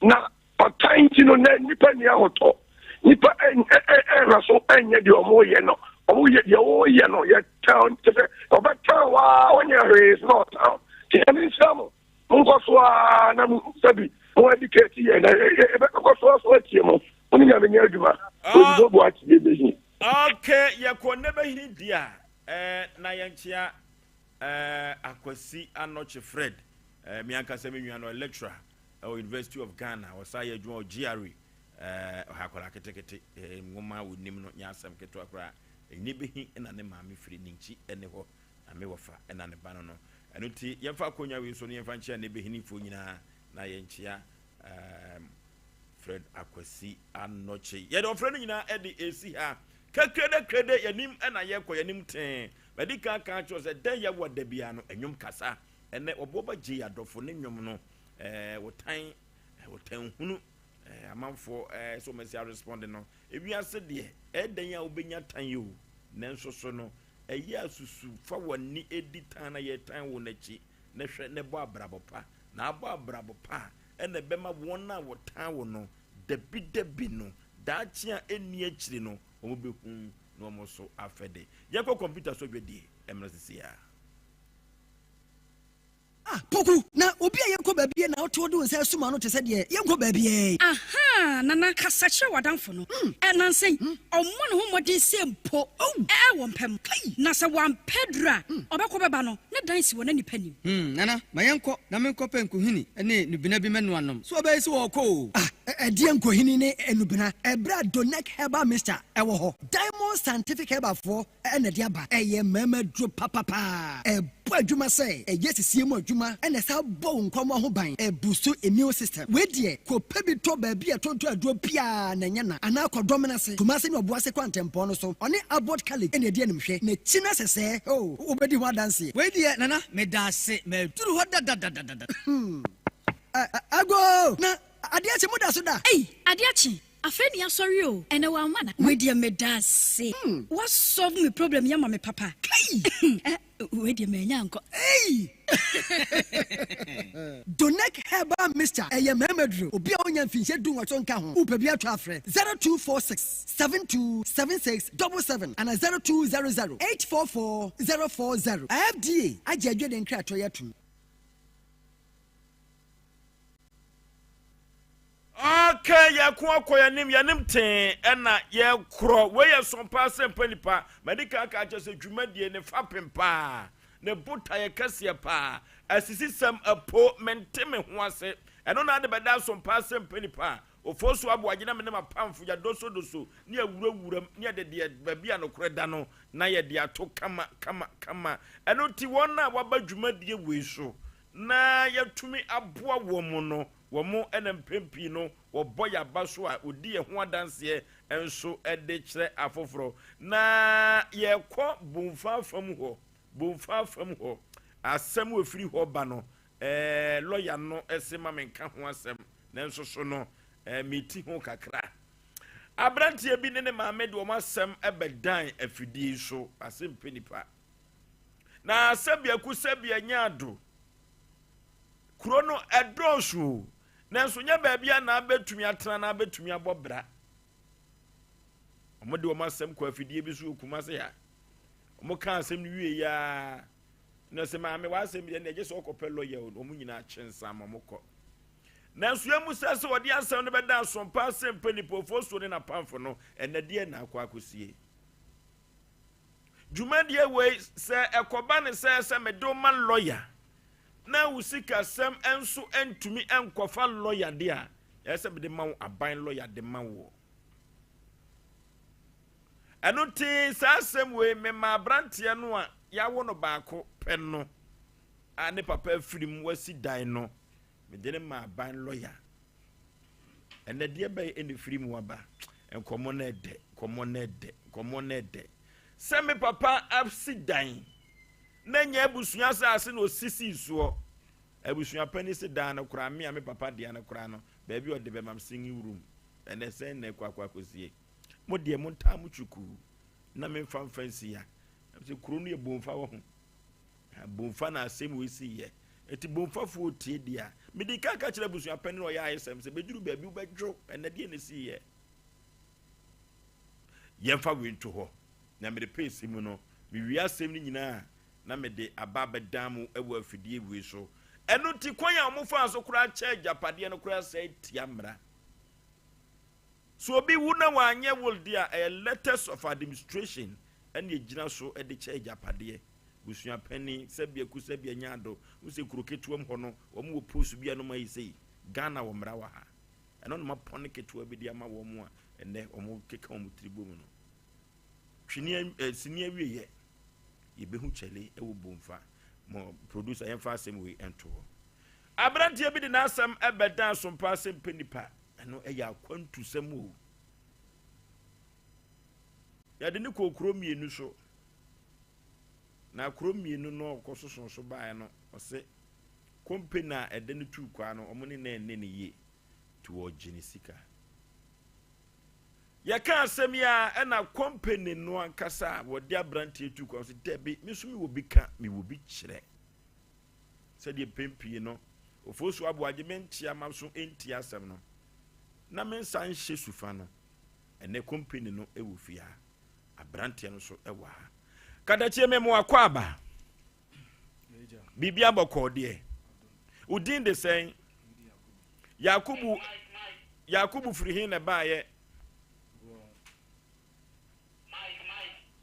Na ɔtan nti no na nipa ni ahotɔ. Nipa ɛnhwɛ so ɛnyɛ deɛ ɔmo yɛ no. Ɔmo yɛ deɛ ɔyɛ no yɛ tan kyɛ sɛ ɔbɛtan waa ɔnyɛ hwee so na ɔtan. Ti ɛmi nhyira mo. Monkɔ so ara na mo sɛbi mo educate yɛn na yɛbɛkɔ so so atie mo. Mo ne Nyame nyɛ adwuma. Odibo bo ate yɛ bɛhi. Okay, yɛkɔ nnɛ bɛhini di a eh, na yɛnkyea eh, Akwasi Anɔkye Fred eh, me ankasa me nua no lecturer ɛwɔ University of Ghana, ɔsan yɛ adwuma wɔ GRA eh, ɔha akwadaa ketekete eh, nwoma a wɔnim no nyɛ asɛm ketewa koraa. Ɛnyɛ bɛhi na ne maame firi ne nkyi ne hɔ na me wɔfa na ne ba no no. Ɛno nti yɛmfa akonya wei nso no yɛmfa nkyea ne bɛhinifoɔ nyinaa na yɛnkyea um, Fred Akwasi Anɔkye. Yɛde ɔfrɛ no nyinaa ɛde ɛsi ha. Kakrede krede yɛnim ɛna yɛkɔ yɛnim tee. Madi kan kan kyerɛ sɛ dɛn yɛwɔ da biara no ɛnwom kasa. Ɛnɛ ɔboɔ ba gye adɔfo ne nwom no ɛɛ wɔtan wɔtan hunu ɛɛ amanfoɔ ɛɛ sɛ wɔn asi arespond no. Ewiase deɛ ɛdɛn a wobɛnya tan yi o. Nanso so no ɛyɛ a susu fa w'ani di tan na yɛtan wo no akyi na hwɛ na bɔ abrabɔ pa. Na abɔ abrabɔ pa a, ɛna ɛbɛma wɔn a wɔtan wo no, dabidabi no, daakye a ɛnni akyiri no, wɔbɛhu na wɔn nso afɛ de. Yɛnkɔ kɔmputa so dwadie mmra sisi ara. Ah, Poku, na obi a yɛnkɔ baabiara na wote hɔ de wo nsa asum ano te sɛ deɛ yɛnkɔ baabiara yi. Ahaa, Nana, kasa kyerɛ w'adamfo no. Ɛ, nnansa yi, ɔmmɔ ne ho mmɔden sɛ mpo ɛ, wɔ mpa mu. Na sɛ wampɛ aduru a, ɔbɛkɔ bɛba no, ne dan si wɔ na nnipa nnim. Hmm, Nana, ma yɛnkɔ na menkɔpɛ nkohini ne nnubena bi mmɛnoa nnom. So ɔbɛyɛ sɛ ɔrekɔ o? Ah, ɛdeɛn nkohini ne nnubena? Ɛberɛ a Donec Herbal Mixture wɔ hɔ. Diamond Scientific Herbalfoɔ na ɛde aba. Ɛyɛ mmarima aduro papapaa. Ɛbɔ adwuma sɛ ɛyɛ sisie mu adwuma na ɛsan bɔ wo nkwammoa ho ban. Ɛbuustu immune system. Wei deɛ, kɔpɛ bi tɔ baabi a yɛtontɔn aduro biara na ɛnyɛ na. Anaa kɔ Dɔmena ase, Kumase ne Ɔboase kwantempɔn no so. Ɔne Abbot Khalid na ɛdi animhwɛ. N'akyi no sɛsɛɛ, oh, wobɛdi ho adanseɛ. Wei deɛ Nana, meda ase. Maduru hɔ dadadadada. Hmm. Agoo! Na adeɛ akye, moda so da? Ei, adeɛ akye. Afei ne yasɔre o, ɛnɛ wamma na. Wei deɛ medaase. Wa solve me problem yi ama me papa. Kai! Eh, wei deɛ manya ankɔ. Ei! Donec Herbal Mixture, ɛyɛ mmarima duro. Obi a ɔnya mfinhyia dunwɔtwe nka ho, wopɛ bi atɔ a frɛ 0246 72 76 77 anaa 0200 844 040. FDA agye adwene nkratoɔ yi atom. Okay, yɛko akɔ yɛnim yɛnim tee ɛna yɛkorɔ. Wei yɛ sɔn paa sɛ mpa nipa. Madi kan aka akyerɛ sɛ dwumadie ne fapem paa, ne botaeɛ kɛseɛ paa, asisisɛm apo, mente me ho ase. Ɛno na ade bɛda asɔn paa sɛ mpa nipa a Ofosu Aboagye na me ne m'apamfo yɛadosodoso ne yɛawurawuram ne yɛde deɛ baabi a nokorɛ da no na yɛde ato kama kama kama. Ɛno nti wɔn a wɔaba dwumadie wei so na yɛatumi aboa wɔn no, Wɔn na mpɛn pii no wɔbɔ yɛn aba so a wɔdi yɛn ho adanseɛ nso de kyerɛ afoforɔ. Na yɛrekɔ Bomfa afa mu hɔ, Bomfa afa mu hɔ, asɛm a ɛfiri hɔ ba no, ɛɛ, lɔya no se ma menka ho asɛm, nanso so no, ɛɛ, meti ho kakra. Aberanteɛ bi ne ne maame de wɔn asɛm bɛdan afidie yi so, asɛmpɛ nipa. Na sɛbiaku sɛbia nya ado. Kuro no ɛdɔɔso o, nanso nyɛ baabi a na abɛtumi atena na abɛtumi abɔ bra. Wɔde wɔn asɛm kɔ afidie bi so wɔ Kumase ha. Wɔka asɛm no wie yaa na sɛ maame w'asɛm deɛ na ɛgye sɛ ɔkɔpɛ lɔya o, wɔn nyinaa kye nsa ma wɔkɔ. Nanso yɛn mu sɛ sɛ wɔde asɛm no bɛda asompa asɛm pɛ nipa so ne n'apamfo no, ɛnɛ deɛ na akɔ akɔsie. Dwumadie wei, sɛ ɛkɔba ne sɛ sɛ mede wo ma lɔya na wo sikasɛm nso ntumi nkɔfa lɔya de a, ɛyɛ sɛ mede ma wo aban lɔya de ma woɔ. Ɛno nti saa asɛm wei mema aberanteɛ no a yɛawo no baako pɛ no a ne papa afiri mu wasi dan no, mede no ma aban lɔya. Ɛnɛ deɛ bɛyɛ ɛna firi mu aba. Nkɔmmɔ no ɛdɛ, nkɔmmɔ no ɛdɛ, nkɔmmɔ no ɛdɛ. Sɛ me papa asi dan na nyɛ abusua asase na osisii soɔ. Abusua panin si dan no koraa, me a me papa dea no koraa no, baabi a ɔde bɛma me singing room. Ɛnɛ sɛn na ɛkɔ akɔ akɔsie. Mo deɛ mo ntaa mo twukuu na memfa mfa nsi ya. Sɛ kuro no yɛ bomfa wɔ ho. Bomfa na asɛm wei si yɛ. Eti bomfafoɔ tie deɛ a, mede ka ka kyerɛ abusua panin ɔyɛ ayesɛm sɛ bɛduru baabi wobɛdwo ɛnɛ deɛ na si yɛ. Yɛmfa wei nto hɔ. Na mede pɛɛ mu no, mewie asɛm no nyinaa na mede aba abɛdan mo wɔ afidie wei so. Ɛno nti kwan a wɔfaa so koraa kyɛɛ agyapadeɛ no koraa sɛe tia mmara. So obi wu na wanyɛ will deɛ a, ɛyɛ letters of administration ɛna ɛgyina so de kyɛ agyapadeɛ. Busua panin, sɛbea ku sɛbea nya ado, wo sɛ kuro ketewa mu hɔ no, wɔn wɔ post bi a nom ayi sei. Ghana wɔ mmara wɔ ha. Ɛno na mapɔne ketewa bi de ama wɔn a ɛnɛ wɔn keka wɔn tiri bom no. Twene eh, sini awieɛ yɛbɛhu kyɛle wɔ Bomfa. Mo producer yɛmfa asɛm wei nto hɔ. Aberanteɛ bi de n'asɛm ɛbɛdan asompa asɛm pɛ nipa. Ɛno ɛyɛ akwantusɛm o. Yɛde ne kɔɔ kuro mmienu so. Na kuro mmienu no ɔkɔsoso so baeɛ no ɔse kompani a ɛde no tuu kwaa no wɔn ne no ɛnne no yie nti wɔregye ne sika. Yɛka asɛm yi ara ɛna company no ankasa a wɔde aberanteɛ tu kwan so dabi me nso mewɔ bi ka mewɔ bi kyerɛ sɛdeɛ mpɛn pii no Ofosu Aboagye menkyea m'aso ntie asɛm no na me nsa nhyɛ sufa no ɛnɛ company no wɔ fie ha aberanteɛ no nso wɔ ha katakyie me mo akɔ aba biribi abɔkɔɔ deɛ. Wo din de sɛn? Yakubu. Yakubu firi he na ɛbaeɛ?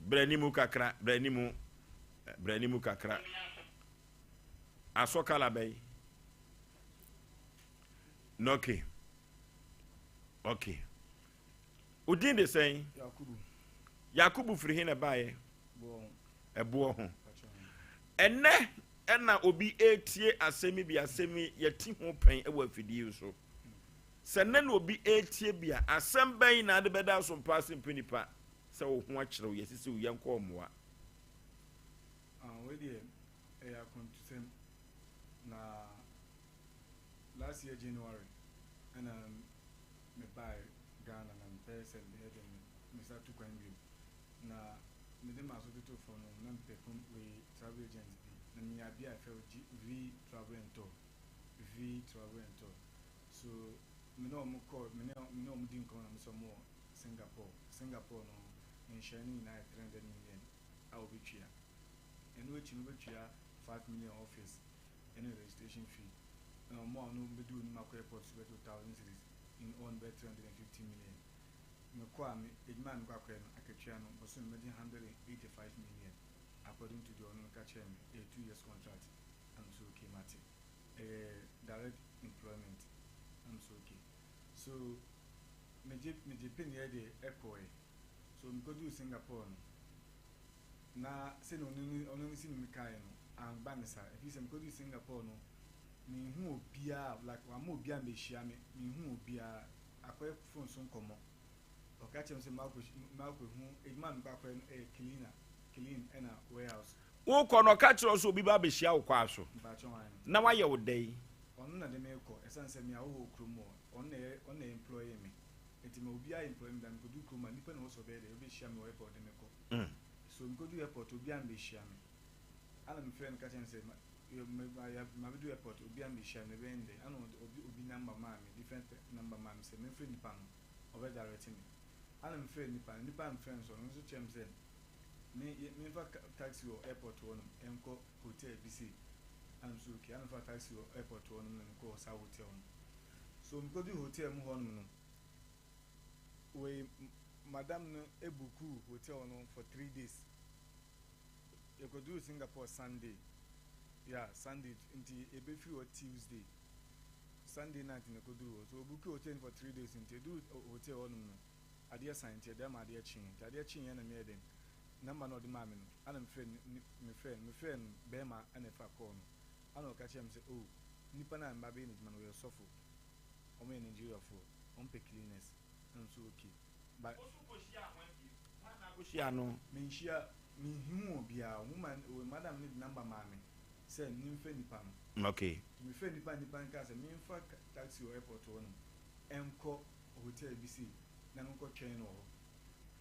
Brɛ ne mu kakra, brɛ ne mu, brɛ ne mu kakra. Asɔ kala bɛyi. Okay. Okay. Wo din de sɛn? Yakubu. Yakubu firi he na ɛbaeɛ? Ɛboɔ ho. Ɛnɛ ɛna obi etie asɛm bi asɛm yi yɛte ho pɛn wɔ afidie so. Sɛ nnɛ na obi retie bi a, asɛm bɛn na ade bɛda asompa ase mpɛ nipa sɛ wo ho akyerɛ wo, yɛasisi wo, yɛnkɔ mmoa? Ah, wei deɛ ɛyɛ akwantusɛm. Na last year January ɛna mebae Ghana na mepɛɛ sɛ meyɛ dɛ me sa tu kwan bio. Na mede m'aso toto fam no na mepɛ kom wei travel agent bi na menya bi a yɛfrɛ V Travel and Tour. V Travel and Tour. So me ne wɔn kɔɔ, me ne me ne wɔn di nkɔmmɔ na wɔn sɛ wɔn wɔ Singapore. Singapore no nhyɛn no nyinaa yɛ 300 million a wɔbɛtua. Ɛno akyi no wobɛtua 5 million office ɛne registration fee. Ɛna wɔn a wɔn bɛdi wɔn anim akɔ airport so bɛto 1000 cedis. In all no bɛyɛ 350 million. Mekɔ a me adwuma a mekɔ akɔyɛ no akatua no bosome mɛgye 185 million according to deɛ ɔno no ka kyerɛɛ me. Ɛyɛ 2 years contract. I'm so okay mate. Ɛyɛ direct employment I'm so okay so megye megye peniɛ de ɛkɔɛ so mekoduu Singapore no na sɛnea ɔno ne ɔno ne si ne mekaeɛ no amba ne saa ɛfiri sɛ mekoduu Singapore no menhu obiara like wamma obiara mmɛhyia me menhu obiara akɔyɛ phone so nkɔmmɔ ɔka kyerɛ me sɛ makɔhu adwuma a mekɔ akɔyɛ no ɛyɛ cleaner clean ɛna warehouse. Wokɔ no, ɔka kyerɛ wo sɛ obi ba abɛhyia wo kwan so na wayɛ wo dɛn? Ɔno na de me rekɔ, ɛsiane sɛ me a wowɔ kurom hɔ, ɔno na ɛyɛ ɔno na employ me. Nti ma obiara employ me da, mekɔduru kurom a, nipa na ɛwɔ sɛ ɔbɛyɛ dɛ, ɔbɛhyia me wɔ airport de me kɔ. So mekɔduru airport, obiara ambɛhyia me. Ana mefrɛɛ no ka kyerɛɛ no sɛ, ma, ma, ma, mabɛduru airport, obiara ambɛhyia me, ɛbɛyɛ ne dɛn? Ana ɔde obi obi number maa me, different number maa me sɛ memfrɛ nipa no, ɔbɛ direct me. Ana mefrɛɛ nipa no, nipa a mefrɛɛ no nso, ɔno nso kyerɛɛ me sɛ, Me ye menfa taxi wɔ airport hɔ nom nkɔ hotel bi sei ɛna me so okay ɛna mefa taxi wɔ airport hɔ nom na me kɔɔ saa hotel no so me kɔduru hotel mu hɔ nom no wei madam no ebukuu hotel no for 3 days. Yɛkɔduru Singapore Sunday, yeah, Sunday, nti ebefiri hɔ Tuesday. Sunday night na ɛkɔduru hɔ. So obukuu hotel no for 3 days, nti eduru hotel hɔ nom no adeɛ san nti ɛda ma adeɛ kyeeɛ. Nti adeɛ kyeeɛ na meyɛ dɛn, number na ɔde maa me no ana mefrɛ no, mefrɛ no mefrɛ no bɛrima ɛna ɛfa call no ana ɔka kyerɛ me sɛ, oh, nipa no a meba bɛyɛ n'adwuma no ɔyɛ ɔsɔfo, ɔmo yɛ Nigeriafoɔ, ɔmo pɛ cleaners. Ɛna nso okay, but Kɔhyia no? Menhyia, menhu obiara. Woman, madam no de number maa me sɛ memfrɛ nipa no. Nti mefrɛ nipa, nipa no kaa sɛ memfa taxi wɔ airport hɔ nom ɛnkɔ hotel bi sei na menkɔ twɛn no wɔ hɔ.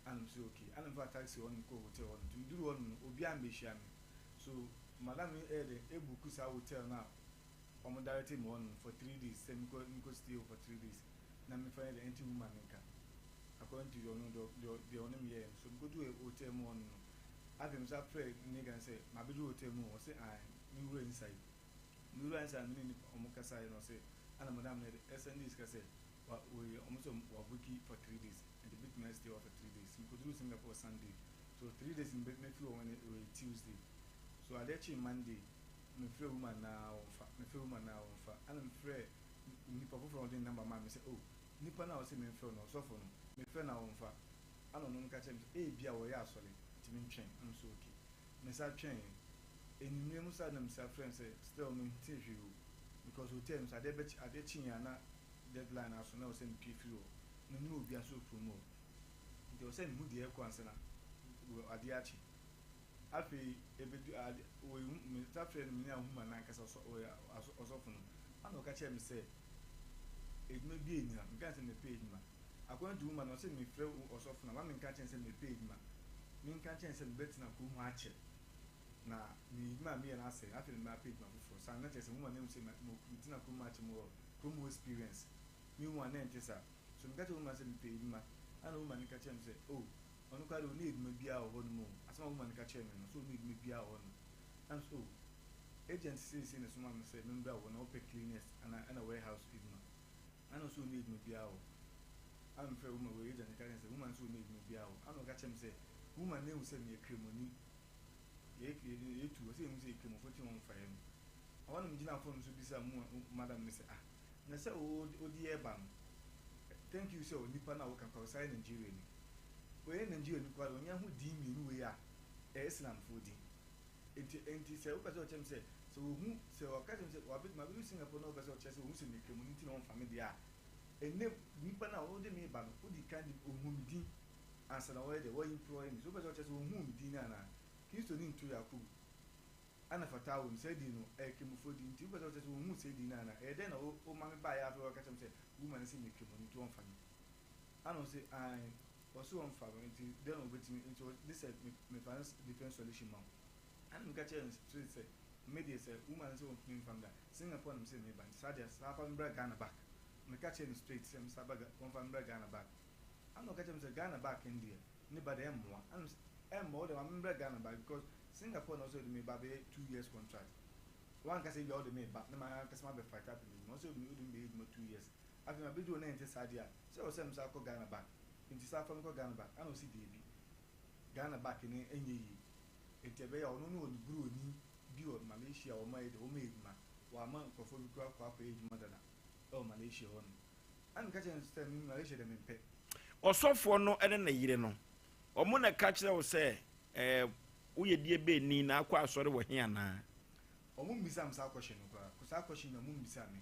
Ana me sɛ okay. Ana mefa taxi hɔ nom kɔ hotel hɔ nom. Nti meduru hɔ nom no, obiara mbɛhyia me. So madam no ɛyɛ dɛ ebook saa hotel no a ɔmo direct me hɔ nom for 3 days sɛ menkɔ stay hɔ for 3 days na memfa yɛ dɛ ɛnti woman no nka according to ɔno deɛ ɔne me yɛɛ no. So mekoduru hotel mu hɔ nom no, afei me sa frɛ nigga no sɛ mabɛduru hotel mu hɔ, ɔse ae, menwura inside. Mewura inside, me ne nipa ɔmo kasaeɛ na ɔse ana madam no yɛ dɛ ɛsɛnde sika sɛ wa wɔyɛ ɔmo sɛ wa book for 3 days nti betumi stay hɔ for 3 days. Mekoduru Singapore Sunday, so 3 days no mɛfiri hɔ wɔ Tuesday. So adeɛ kyee Monday, mefrɛ woman naa wɔmfa, mefrɛ woman naa wɔmfa, ɛna mefrɛ nipa foforɔ a ɔde ne number maa me sɛ, oh, nipa no a ɔsɛ memfrɛ no, ɔsɔfo no, mefrɛ no a wɔmfa. Ɛna ɔno no ka kyerɛ me sɛ ebia wɔyɛ asɔre nti mentwɛn. Ɛna so okay, mesa twɛn. Enwummerɛ mu saa na mesa frɛ no sɛ still mente hwee o, because hotel no so adeɛ bɛkye, adeɛ kyeeɛ a na deadline aso na ɛwɔ sɛ mepue firi hɔ. Menim obiara nso wɔ kurom hɔ nti ɛwɔ sɛ mehu deɛ ɛkɔ ansa na adeɛ akye. Afei ebedu ade wɔyi mesa frɛ no, menya woman no ankasa ɔyɛ ɔsɔfo no, ɛna ɔka kyerɛ me sɛ edwuma bi enyi ha. Meka sɛ mepɛ edwuma. According to woman no, ɔsɛ mefrɛ ɔsɔfo no a ma menka kyerɛ no sɛ mepɛ edwuma, menka kyerɛ no sɛ mebɛtena kurom hɔ akyɛ na me edwuma a meyɛ no asɛe, afei na mapɛ edwuma foforɔ saa. Na kyerɛ sɛ woman no ehu sɛ metena kurom akyɛ, mewɔ kurom hɔ experience. Mehu a na ɛnte saa. So meka kyerɛ woman sɛ mepɛ edwuma, ɛna woman no ka kyerɛ me sɛ, oh, ɔno koraa de ɔnni edwuma biara wɔ hɔ nom o. Asɛm a woman no ka kyerɛ me no, sɛ ɔnni edwuma biara wɔ hɔ nom. Ɛna so oh. Agent seisei na ɛsomaa me sɛ membra wo hɔ na wopɛ cleaners anaa ɛna warehouse adwuma. Ana ɔse ɔnni adwuma biara wɔ hɔ. Ana mefrɛɛ woman wei agent no ka kyerɛɛ no sɛ woman no se ɔnni adwuma biara wɔ hɔ. Ana ɔka kyerɛɛ me sɛ woman no ahu sɛ meyɛ kramoni. Yɛtu ɔse yɛhu sɛ yɛ kramofo nti na wɔmfa yɛn no. Ɛhɔ na megyinaa phone no so bisaa mu madam no sɛ ah na sɛ wode yɛn ba no thank you sɛ onipa no a woka koraa ɔsan yɛ Nigeriani. Ɔyɛ Nigeriani koraa deɛ ɔnya ho din mmienu wei a ɛyɛ Islamfoɔ din. Enti, enti sɛ wopɛ sɛ ɔkyerɛ me sɛ, sɛ ohu, sɛ ɔka kyerɛ me sɛ wabe, mabedu Singapore na ɔpɛ sɛ ɔkyerɛ sɛ ohu sɛ meyɛ Kramoni nti na ɔmfa me deɛ a, ɛnnɛ nipa no a wode me reba no, wodi kan de ohu me din ansa na wɔyɛ dɛ, wɔ employ me. So wopɛ sɛ ɔkyerɛ sɛ ohuu me din no anaa? Kristoni nto Yakobo, ɛna Fatawu no, saa din no, ɛyɛ Kramofoɔ din, nti wopɛ sɛ ɔkyerɛ sɛ ohuu saa din no anaa? Ɛyɛ dɛn na wo, woma me baeɛ a afei wɔka kyerɛ me sɛ woman no sɛ meyɛ Kramoni nti wɔmfa me? Ɛna ɔse, aane. Ɔse ɔmfa me nti dɛn na ɔbɛtumi nti ɔde sɛ mefa no different solution ma wo. Ɛna meka kyerɛɛ no straight sɛ me deɛ sɛ woman no sɛ ɔntumi mfa me da Singapore na mese meba nti saa deɛ saa fa me bra Ghana back. Meka kyerɛɛ no straight sɛ mesa ba ɔmfa me bra Ghana back. Ɛna ɔka kyerɛɛ me sɛ Ghana back no deɛ ne ba deɛ ɛmmoa. Ɛna mese ɛmmoa wo deɛ ma me mbra Ghana back because Singapore na ɔsɛ ɔde me ba bɛyɛ 2 years contract. Wanka sɛ ebia wode me ba na mankasa mabɛ fight apɛ m'adwuma. Ɔsɛ wode me bɛyɛ adwuma 2 years. Afei mabɛduru hɔ na ɛnte saa deɛ a sɛ ɛwɔ sɛ mesan kɔ Ghana back. Nti san fa me kɔ Ghana back. Ɛna ɔse deebi, Ghana back no ɛnyɛ yie. Nti ɛbɛyɛ a ɔno ne ɔne buroni bi wɔ Malaysia a wɔn ayɛ dɛ, wɔn yɛ adwuma. Wama nkorɔfoɔ bi koraa kɔ akɔyɛ adwuma dada ɛwɔ Malaysia hɔ nom. Ɛna meka kyerɛɛ no sɛ me Malaysia deɛ mempɛ. Ɔsɔfoɔ no ne ne yere no, wɔn na ɛka kyerɛ wo sɛ ɛɛ woyɛ deɛ bɛn ni na akɔ asɔre wɔ he anaa? Wɔn mmisaa me saa question no koraa. Saa question no wɔn mmisaa me.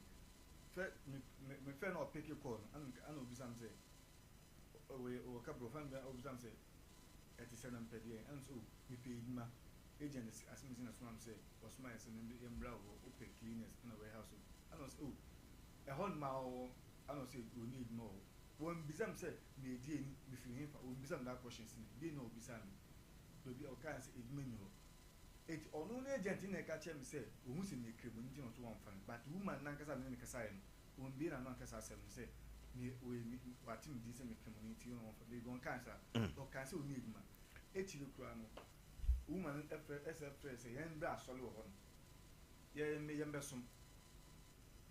Fɛ me me mefrɛ no ɔpeke call no ɛna ɛna ɔbisa me sɛ ɔyɛ ɔka borɔfo ɛna ɔbisa me sɛ ɛte sɛ na mepɛ deɛn ɛna ɔsɛ oh mepɛ adwuma agent asemesi na soma me sɛ ɔsoma yɛ sɛ yɛmmra wɔ wopɛ cleaners ɛna warehouse ɛna ɔsɛ oh ɛhɔ nom a ɔwɔ ɛna ɔsɛ ɔni adwuma wɔ hɔ wɔn bisa me sɛ meyɛ deɛ ni mefiri hefa wɔn bisa me that question si deɛ na ɔbisa me baabi ɔkaa sɛ adwuma ni hɔ eti ɔno ne agent na ɛka kyerɛ me sɛ ohun sɛ meyɛ kremoni nti na ɔso wɔn fa me but woman nankasa me ne ne kasaeɛ no wɔn bie n'ano ankasa asɛm no sɛ me wɔyɛ me wate me din sɛ me kremoni nti ɔno wɔn fa baabi wɔn kaa saa ɔkaa sɛ ɔni adwuma akyire koraa no woman no ɛfrɛ ɛsɛ frɛ sɛ yɛn brɛ asɔre wɔ hɔ no yɛn yɛn bɛsom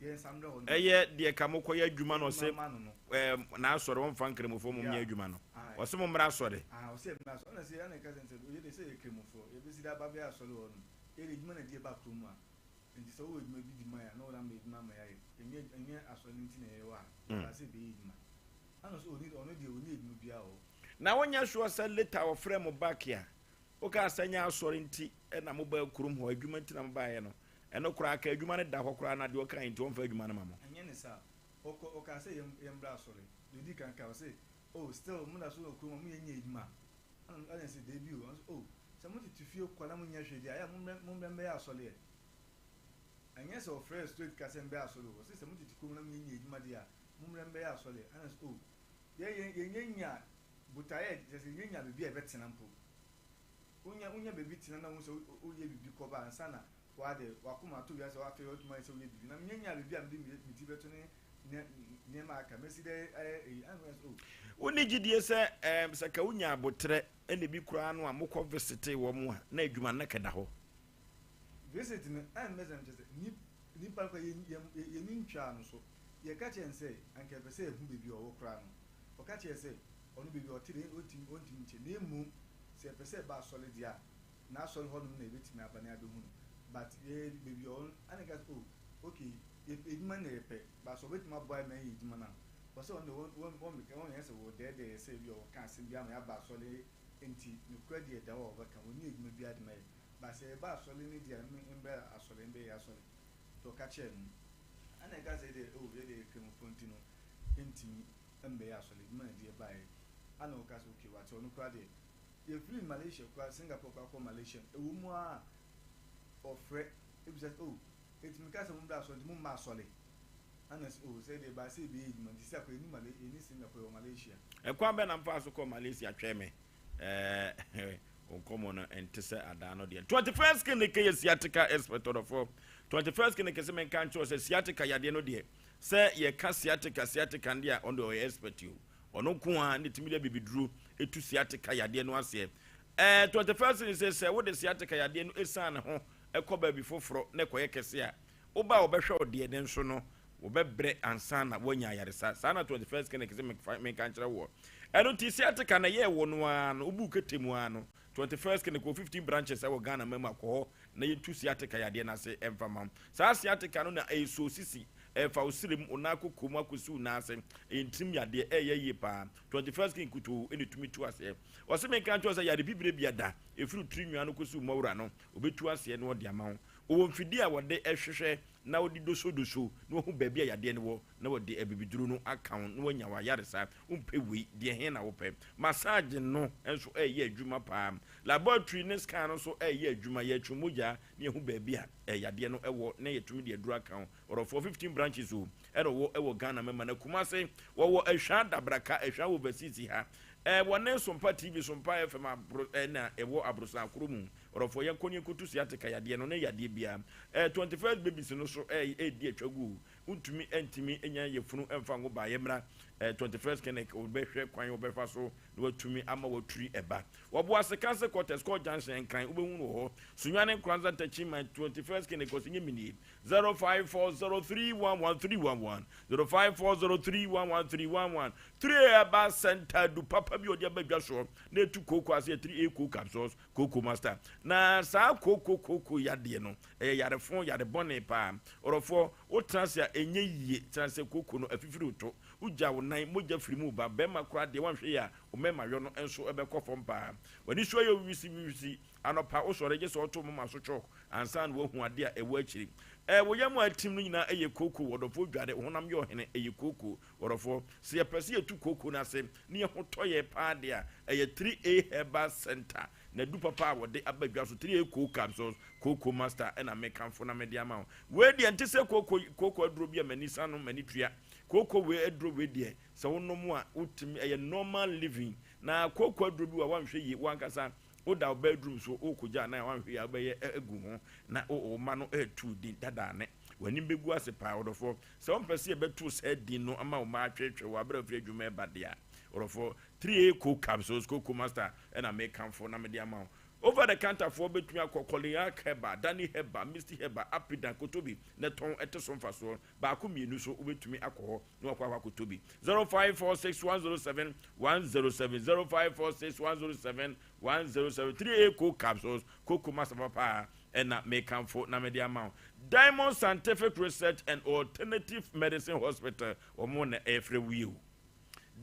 yɛn nsa mbrɛ hɔ no Ɛyɛ deɛ ka mokɔyɛ adwuma no ɔse ɛɛ n'asɔre wɔmfa nkramofoɔ mom nyɛ adwuma no ɔse mo mmra asɔre. Ah ɔse mmra asɔre ɛna sɛ ɛna ɛka sɛ sɛ yɛ de sɛ yɛ kramofoɔ yɛbɛsi de aba bɛyɛ asɔre wɔ hɔ nom yɛ de adwuma na ɛde yɛ ba kurom a nti sɛ wowɔ adwuma bi di ma yɛ a na wɔde ama adwuma ama yɛayɛ ɛnyɛ ɛnyɛ asɔre no nti na yɛwɔ ha yɛba sɛ yɛbɛyɛ adwuma ɛna ɔse ɔni ɔno deɛ ɔni adwuma biara wɔ hɔ. Na wonyɛ sure sɛ later ɔfrɛ mo back a wokaa sɛ nyɛ asɔre nti na mobaa kurom hɔ adwuma nti na mobaeɛ no Ɛno koraa ka adwuma no da hɔ koraa na deɛ ɔkaeɛ nti ɔmfa adwuma no ma mo. Ɛnyɛ ne saa. Ɔkɔ ɔkaa sɛ yɛn yɛmmra asɔre. Deɛ ɔdii kan kae ɔse oh still mo da so wɔ kurom a moyɛ nyɛ adwuma? Ɛna ɛna yɛse dabi o. Ɔse oh sɛ mo tete fie kwa na monyɛ hwee deɛ a ɛyɛ a mommrɛ mommrɛ mmɛyɛ asɔre ɛ. Ɛnyɛ sɛ ɔfrɛɛ straight ka sɛ mbɛyɛ asɔre o. Ɔse sɛ mo tete kurom na moyɛ nyɛ adwuma deɛ a mommrɛ mmɛyɛ asɔre ɛ. Ɛna yɛse oh yɛn yɛn yɛnyɛ nya botaeɛ a kyerɛ sɛ yɛnyɛ nya baabi a yɛbɛtena mpo. Wonya wonya baabi tena na wohu sɛ woyɛ biribi kɔba ansa na W'ade, w'akoma ato wiase hɔ afei watumi ayɛ sɛ woyɛ biribi. Na menya nyaa biribi a mede me ti bɛto ne nneɛma a aka. Mɛsi dɛn ayɛ eyi? Ɛna meka sɛ, Oh. Wonni gyidie sɛ ɛɛm sɛ ka wonya aboterɛ ɛna ebi koraa no a mokɔ visitee wɔn a na adwuma no na kɛda hɔ. Visit no ɛmmɛ sɛ kyerɛ sɛ nipa no koraa yɛn yɛn yɛn ntwaa no so. Yɛka kyerɛɛ no sɛ anka yɛpɛ sɛ yɛhu baabi a ɔwɔ koraa no, ɔka kyerɛɛ sɛ ɔno baabi a ɔte deɛ ɔntumi ɔntumi nkyɛ na mmom sɛ yɛpɛ sɛ yɛba asɔre deɛ a n'asɔre hɔ nom na yɛbɛtumi aba na yɛabɛhu no but yɛ baabi a ɔwɔ no ɛna yɛka sɛ oh okay yɛpɛ adwuma no na yɛpɛ but sɛ ɔbɛtumi aboa yɛn ma yɛayɛ adwuma no a ɔsɛ ɔno deɛ wɔn wɔn wɔn wɔn sɛ wɔdɛɛdɛɛ yɛ sɛ ebi a ɔka asɛm bi ama yɛaba asɔre nti nokorɛ deɛ ɛda hɔ a ɔbɛka wɔnni adwuma biara de ma yɛ but sɛ yɛba asɔre no deɛ a mbrɛ asɔre mbɛyɛ asɔre nti ɔka kyerɛɛ no ɛna yɛka sɛ yɛdeɛ oh yɛdeɛ yɛ kramofoɔ nti no yɛntumi mbɛyɛ asɔre adwuma na ɛde yɛbaeɛ ɛna ɔka sɛ okay wate ɔno koraa deɛ Yɛfirii Malaysia koraa, Singapore koraa kɔɔ Malaysia no, ɛwɔ mu ara a ɔfrɛ bisa sɛ, oh, enti mekaa sɛ mommra asɔre nti momma asɔre? Ana sɛ, oh, sɛ deɛ ɛbaa sɛ yɛbɛyɛ adwuma nti sɛ akɔ yɛnni Malay, yɛnni Singapore, yɛwɔ Malaysia. Ɛkwan bɛn na mofaa so kɔɔ Malaysia? Twɛn me ɛɛ, wo nkɔmmɔ no nte sɛ adaa no deɛ. 21st Clinic yɛ sciatica expert ɔdɔfoɔ. 21st Clinic sɛ menka nkyerɛ wo sɛ sciatica yadeɛ no deɛ, sɛ yɛka sciatica sciatica no deɛ a, ɔno deɛ ɔyɛ expert o. Ɔno nko ara na ɛtumi de abibiduro tu sciatica yadeɛ no aseɛ. Ɛɛ 21st century sɛ sɛ wode sciatica yadeɛ no ɛsiane ne ho Ɛkɔ baabi foforɔ na ɛkɔyɛ kɛse a, woba a wɔbɛhwɛ wo deɛ nanso no wɔbɛbrɛ ansa na woanya ayaresa. Saa na 21st Clinic se menka nkyerɛ woɔ. Ɛno nti sciatica na ɛyɛɛ wo no ara no, wobuu kete mu ara no, 21st Clinic wɔ 15 branches wɔ Ghana man mu a, kɔ hɔ na yɛntu sciatica yadeɛ no ase mfa mma wo. Saa sciatica no na ɛsɔ sisi, ɛfa wo serɛ mu, wo nan koko mu akɔsi wo nan ase. Ɛyɛ ntirim yadeɛ, ɛyɛ yie paa. 21st Clinic nkutoo na ɛtumi tu aseɛ. Ɔse menka nkyerɛ wo sɛ yare bibire biada, ɛfiri wo tiri nwi ano kɔsi wo mmɔwura no, Ɔbɛtu aseɛ na ɔde ama wo. Ɔwɔ mfidie a wɔde hwehwɛ na wɔde dosodoso na wɔhu baabi a yadeɛ no wɔ na wɔde abibiduro no aka wo na woanya w'ayaresa. Wompɛ wei, deɛ he na wopɛ? Massage no nso reyɛ adwuma paa. Laboratory ne scan no nso reyɛ adwuma. Yɛtwe mogya na yɛhu baabi a yadeɛ no wɔ na yɛtumi de aduro aka wo. Ɔdɔfoɔ, 15 branches o ɛna ɔwɔ wɔ Ghana mɛma no. Kumase, wɔwɔ Ahwaa Dabraka, Ahwaa Overseas ha. Ɛwɔ ne Sompa TV, Sompa FM abro ɛna ɛwɔ abrosan koro mu. Ɔdɔfoɔ yɛnkɔ ne yɛnkɔtu sciatica yadeɛ no ne yadeɛ biara. 21st babies no so ɛredi atwa gu o. Wontumi ɛntumi nya yafunu ɛmfa nwo ba. Yɛmmra 21st clinic wɔbɛhwɛ kwan wɔbɛfa so na watumi ama waturi ɛba. Wɔbo ase Council quarters kɔ junction Nkran wobɛhu no wɔ hɔ. Sunyani Nkoranza Ntakyiman 21st clinic ɔsɛ nyɛ menie. 0540311311 0540311311 3A Herbal Center du papa bi a ɔde aba dwa soɔ na ɛtu kooko ase yɛ 3A Coco Capsules Coco Master na saa kooko kooko yadeɛ no ɛyɛ yarefo yare bɔne paa ɔrɔfoɔ wotena ase a ɛnyɛ yie tena sɛ kooko no afifiri wo to wogya wo nan mogya firi mu ba bɛrima koraa deɛ wanhwɛ yie a wo mmarima yɔ no nso ɛbɛkɔ fam paa w'ani so ayɛ wisi wisi Anɔpa wosɔre gye sɛ ɔto moma so chalk ansa na woahu ade a ɛwɔ akyiri. Ɛɛ, wo yam a atim no nyinaa yɛ kooko, wɔdɔfoɔ dware, wo honam yɛ ɔhene, ɛyɛ kooko, wɔdɔfoɔ. Sɛ yɛpɛ sɛ yɛtu kooko no ase na yɛn ho tɔ yɛn paa deɛ a, ɛyɛ 3A Herbal Centre na adu papa a wɔde aba dwa so, 3A Cold Capsules, Kooko Master na mekamfo na mede ama wo. Wei deɛ ɛnte sɛ kooko kooko aduro bi a m'ani sa no, m'ani tua. Kooko wei aduro wei deɛ, sɛ wonom a, wotumi, ɛyɛ normal living. Na kooko aduro bi wɔ a woanhwɛ yie, wo ankasa Woda wo bedroom so wokogya anan a woanhwɛ yie a wobɛyɛ agu ho na wo mma no reto wo din dada ne w'anim bɛgu ase paa. Ɔdɔfoɔ, sɛ wompɛ sɛ yɛbɛto saa din no ama wo mma atwetwe wo aberɛ a wofiri adwuma reba deɛ a, ɔdɔfoɔ, 3A Coke Capsules, Cocoa Master na mekamfo na mede ama wo. Over the counter foɔ bɛtumi akɔ Coliac Herbal, Danny Herbal, Misty Herbal, Apidan, Kotobi na ɛtɔn ɛte so mfasoɔ. Baako mmienu so wobɛtumi akɔ hɔ na wakɔ akɔ akɔtɔ bi. 0546 107 107 0546 107 107 3A Coke capsules Cocoa Master papa ɛna mekamfo na mede ama wo. Diamond Scientific Research and Alternative Medicine Hospital wɔn na ɛfrɛ wo yi o.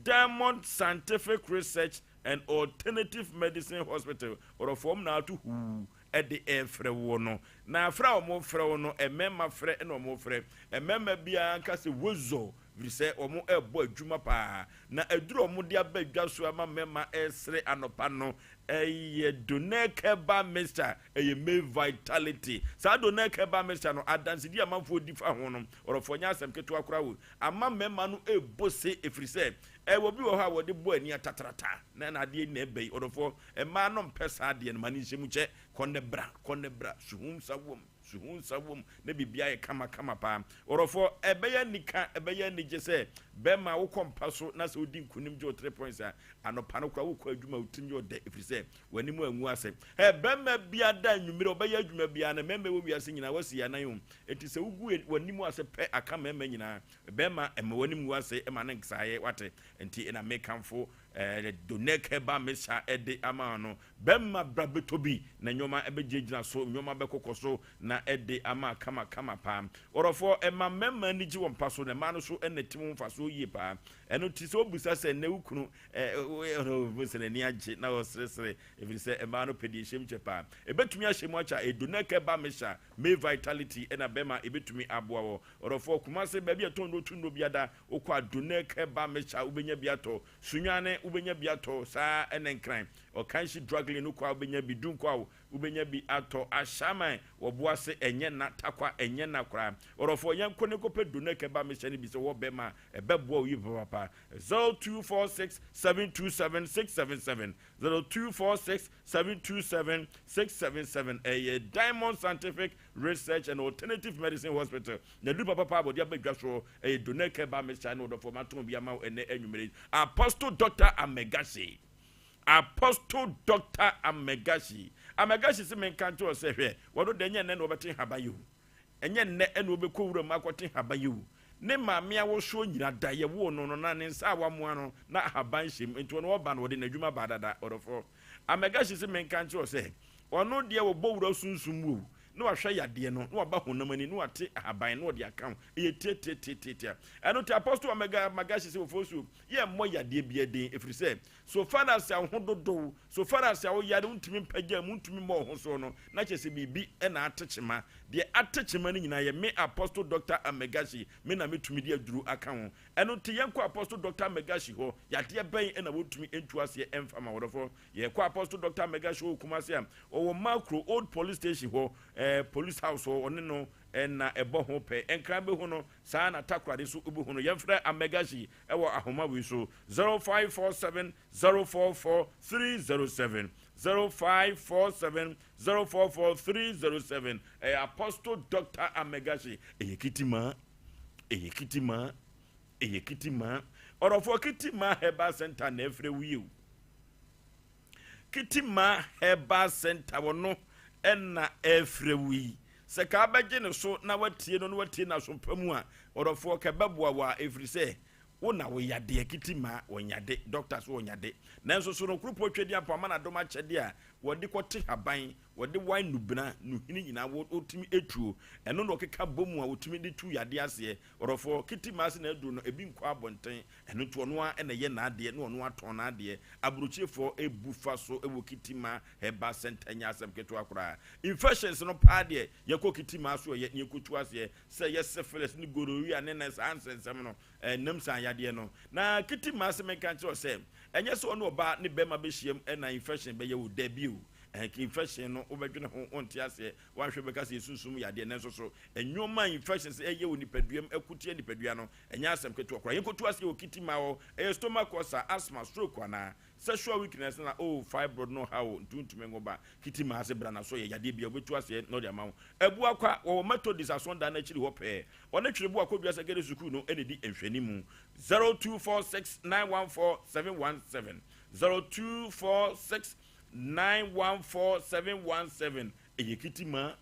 Diamond Scientific Research and Alternative Medicine Hospital wɔrɔfoɔ wɔn na ato huu de refrɛ woɔ no. Na frɛ a wɔrefrɛ wo no, mmarima frɛ na wɔrefrɛ. Mmarima biara nka sɛ wozɔ, ɛfiri sɛ wɔrebɔ adwuma paa. Na aduru a wɔde aba dwa so ama mmarima resere anɔpa no yɛ Donec Herbal Mixture, ɛyɛ May Vitality. Saa Donec Herbal Mixture no, adansedie a amanfoɔ di fa ho no, ɔdɔfoɔ, nyɛ asɛm ketewa koraa o. Ama mmarima no rebɔ se, ɛfiri sɛ ɛwɔ bi wɔ hɔ a wɔde bɔ ani atatrata, na ɛna adeɛ nyinaa ɛba yi, ɔdɔfoɔ. Mmaa no mpɛ saa adeɛ no, ma no nhyɛ mu kyɛ, kɔ ne bra, kɔ ne bra, suhu nsa wom, suhu nsa wom, na biribiara ayɛ kama kama paa. Ɔdɔfoɔ, ɛbɛyɛ anika, ɛbɛyɛ anigye sɛ bɛrima wokɔ mpa so na sɛ wodi nkunim gye wo three points a, anɔpa no koraa wokɔ adwuma a wo tirim yɛ ɔdɛ ɛfiri sɛ w'anim angu ase. Hɛ, bɛrima biara da anwummere ɔbɛyɛ adwuma biara no, mmarima ɛwɔ wiase nyinaa wɔasi yɛn anan o, enti sɛ wogu w'anim ase pɛ aka mmarima nyinaa. Bɛrima, mma w'anim ngu ase ma no nsaeɛ, wate? Enti na mekamfo Donec Herbal Mixture de ama no. Bɛrima bra bɛtɔ bi na nneɛma bɛgyinagyina so, nneɛma bɛkokɔ so na ɛde ama kama kama paa. Ɔdɔfoɔ, ɛma mmarima ani gye wɔ mpa so na mmaa no so na ɛte ho mfasoɔ yie paa. Ɛno nti sɛ wobisa sɛ nnɛ wo kunu ɛ, sɛ n'ani agye na ɔseresere ɛfiri sɛ mmaa no pɛ deɛ ɛhyɛm kyɛ paa. Ɛbɛtumi ahyɛ mu akyɛ a, Donec Herbal Mixture, May Vitality na bɛrima ɛbɛtumi aboa wɔ. Ɔdɔfoɔ, Kumase baabi a ɛtɔn nnuro tu nnuro biada, wokɔ a Donec Herbal Mixture wobɛnya bi atɔ, Sunyani wobɛnya bi atɔ, saa ara na Nkran, Ɔkanhyi Drug Lane wokɔ a wobɛnya bi, Dunkwa wobɛnya bi atɔ, Ashaiman wɔ Boase ɛnyɛ na, Tarkwa ɛnyɛ na koraa. Ɔdɔfoɔ yɛnkɔ na yɛnkɔpɛ Donec Herbal Mixture no bi sɛ wowɔ bɛrima a ɛbɛboa wo yie papaapa. 0246 727 677, 0246 727 677 ɛyɛ Diamond Scientific Research and Alternative Medicine Hospital na aduru papapa a wɔde aba dwa soɔ ɛyɛ Donec Herbal Mixture ne ɔdɔfoɔ matɔn bi ama wo ɛnɛ anwummere yi. Apostle Doctor Amegashi Apostle Doctor Amegashi Amagashi se menka nkyerɛ wo sɛ, hwɛ, wɔno deɛ ɛnyɛ nnɛ na wɔbɛte nhaban yi o. Ɛnyɛ nnɛ na ɔbɛkɔ wuram akɔte nhaban yi o. Ne maame awosoɔ nyina da yɛwoo no no na ne nsa a wamoa no na ahaban hyɛ mu nti ɔno ɔba no ɔde n'adwuma baa dada. Ɔdɔfoɔ Amagashi se menka nkyerɛ wo sɛ ɔno deɛ wɔbɔ wura sunsum mu o na wahwɛ yadeɛ no na waba honam ani na wate ahaban na ɔde aka ho ɛyɛ tiatiatiatiatia. Ɛno nti Apostle Omega Magashi se wɔfoɔ yɛmmɔ yadeɛ biara din ɛfiri sɛ So far as a wo ho dodow, so far as a wo yare wontumi mpagya mu, wontumi mmɔ wo ho so no, na kyerɛ sɛ biribi na ate kyema. Deɛ ate kyema no nyinaa yɛ me Apostle Doctor Amegashi, me na metumi de aduru aka ho. Ɛno nti yɛnkɔ Apostle Doctor Amegashi hɔ, yadeɛ bɛn na wɔntumi ntu aseɛ mfa ma wɔdɔfoɔ? Yɛkɔ Apostle Doctor Amegashi hɔ wɔ Kumasi a, ɔwɔ Makro Old Police Station hɔ, eh, Police House hɔ, ɔne no na ɛbɔ ho pɛ. Nkran bɛhu no, saa na Takoradi nso wobɛhu no. Yɛmfrɛ Amegashi Ɛwɔ ahoma wei so, 0547 044 307, 0547 044 307. Ɛyɛ Apostle Doctor Amegashi. Ɛyɛ Kitima, ɛyɛ Kitima, ɛyɛ Kitima. Ɔdɔfoɔ Kitima Herbal Center na ɛfrɛ wo yi o. Kitima Herbal Center wɔno ɛna ɛfrɛ wo yi. Sɛ ka bɛgye ne so na watie no na watie n'aso pa mu a, ɔdɔfoɔ ka ɛbɛboa wo a, ɛfiri sɛ wo na wo yadeɛ. Kitima wɔnyade, doctor so wɔnyade. Nanso so no Kuropɔn Twɛdi Ampɔn ama n'adom akyɛdeɛ a wɔde kɔte haban, wɔde wae nnubena, nnuhini nyinaa wɔtumi tuo. Ɛno na ɔkeka bɔ mu a wɔtumi de tu yadeɛ aseɛ. Ɔdɔfoɔ, Kitima ase na aduro no, ebi nkɔ abɔnten. Ɛno nti ɔno ara na ɛyɛ n'adeɛ na ɔno atɔn n'adeɛ. Aburokyefoɔ bu fa so wɔ Kitima Herbal Centre nyɛ asɛm ketewa koraa. Infections no paa deɛ yɛkɔ Kitima so ɛyɛ na yɛkɔtu aseɛ sɛ ɛyɛ syphilis ne gonorrhea ne ne saa nsɛnsɛm no, ɛnam saa yadeɛ no. Na Kitima se menka nkyerɛ wo sɛ ɛnyɛ sɛ ɔne ɔbaa ne bɛrima bɛhyiam na infection bɛyɛ wo, dabi o. Infection no wobɛdwene ho wonte aseɛ, woanhwɛ wobɛka sɛ yɛ sunsum yadeɛ nanso so nnoɔma a infections ɛyɛ wɔ nipaduam ɛko tia nipadua no Ɛnyɛ asɛm ketewa koraa. Yɛnkɔtu aseɛ wɔ Kitima hɔ. Ɛyɛ stomach ulcer, asthma, stroke anaa? Sexual weakness na oh fibroid no ha wo nti wontumi nwo ba. Kitima ase bra na so yɛ yadeɛ biara wɔbɛtu aseɛ na wɔde ama wo. Abuakwa, wɔwɔ Methodist asɔndan no akyiri hɔ pɛɛ. Wɔne Twerebo Akodua Secondary Sukuu no na ɛdi nhwɛanimu. 0246 914 717 0246 914 717 Ɛyɛ Kitima.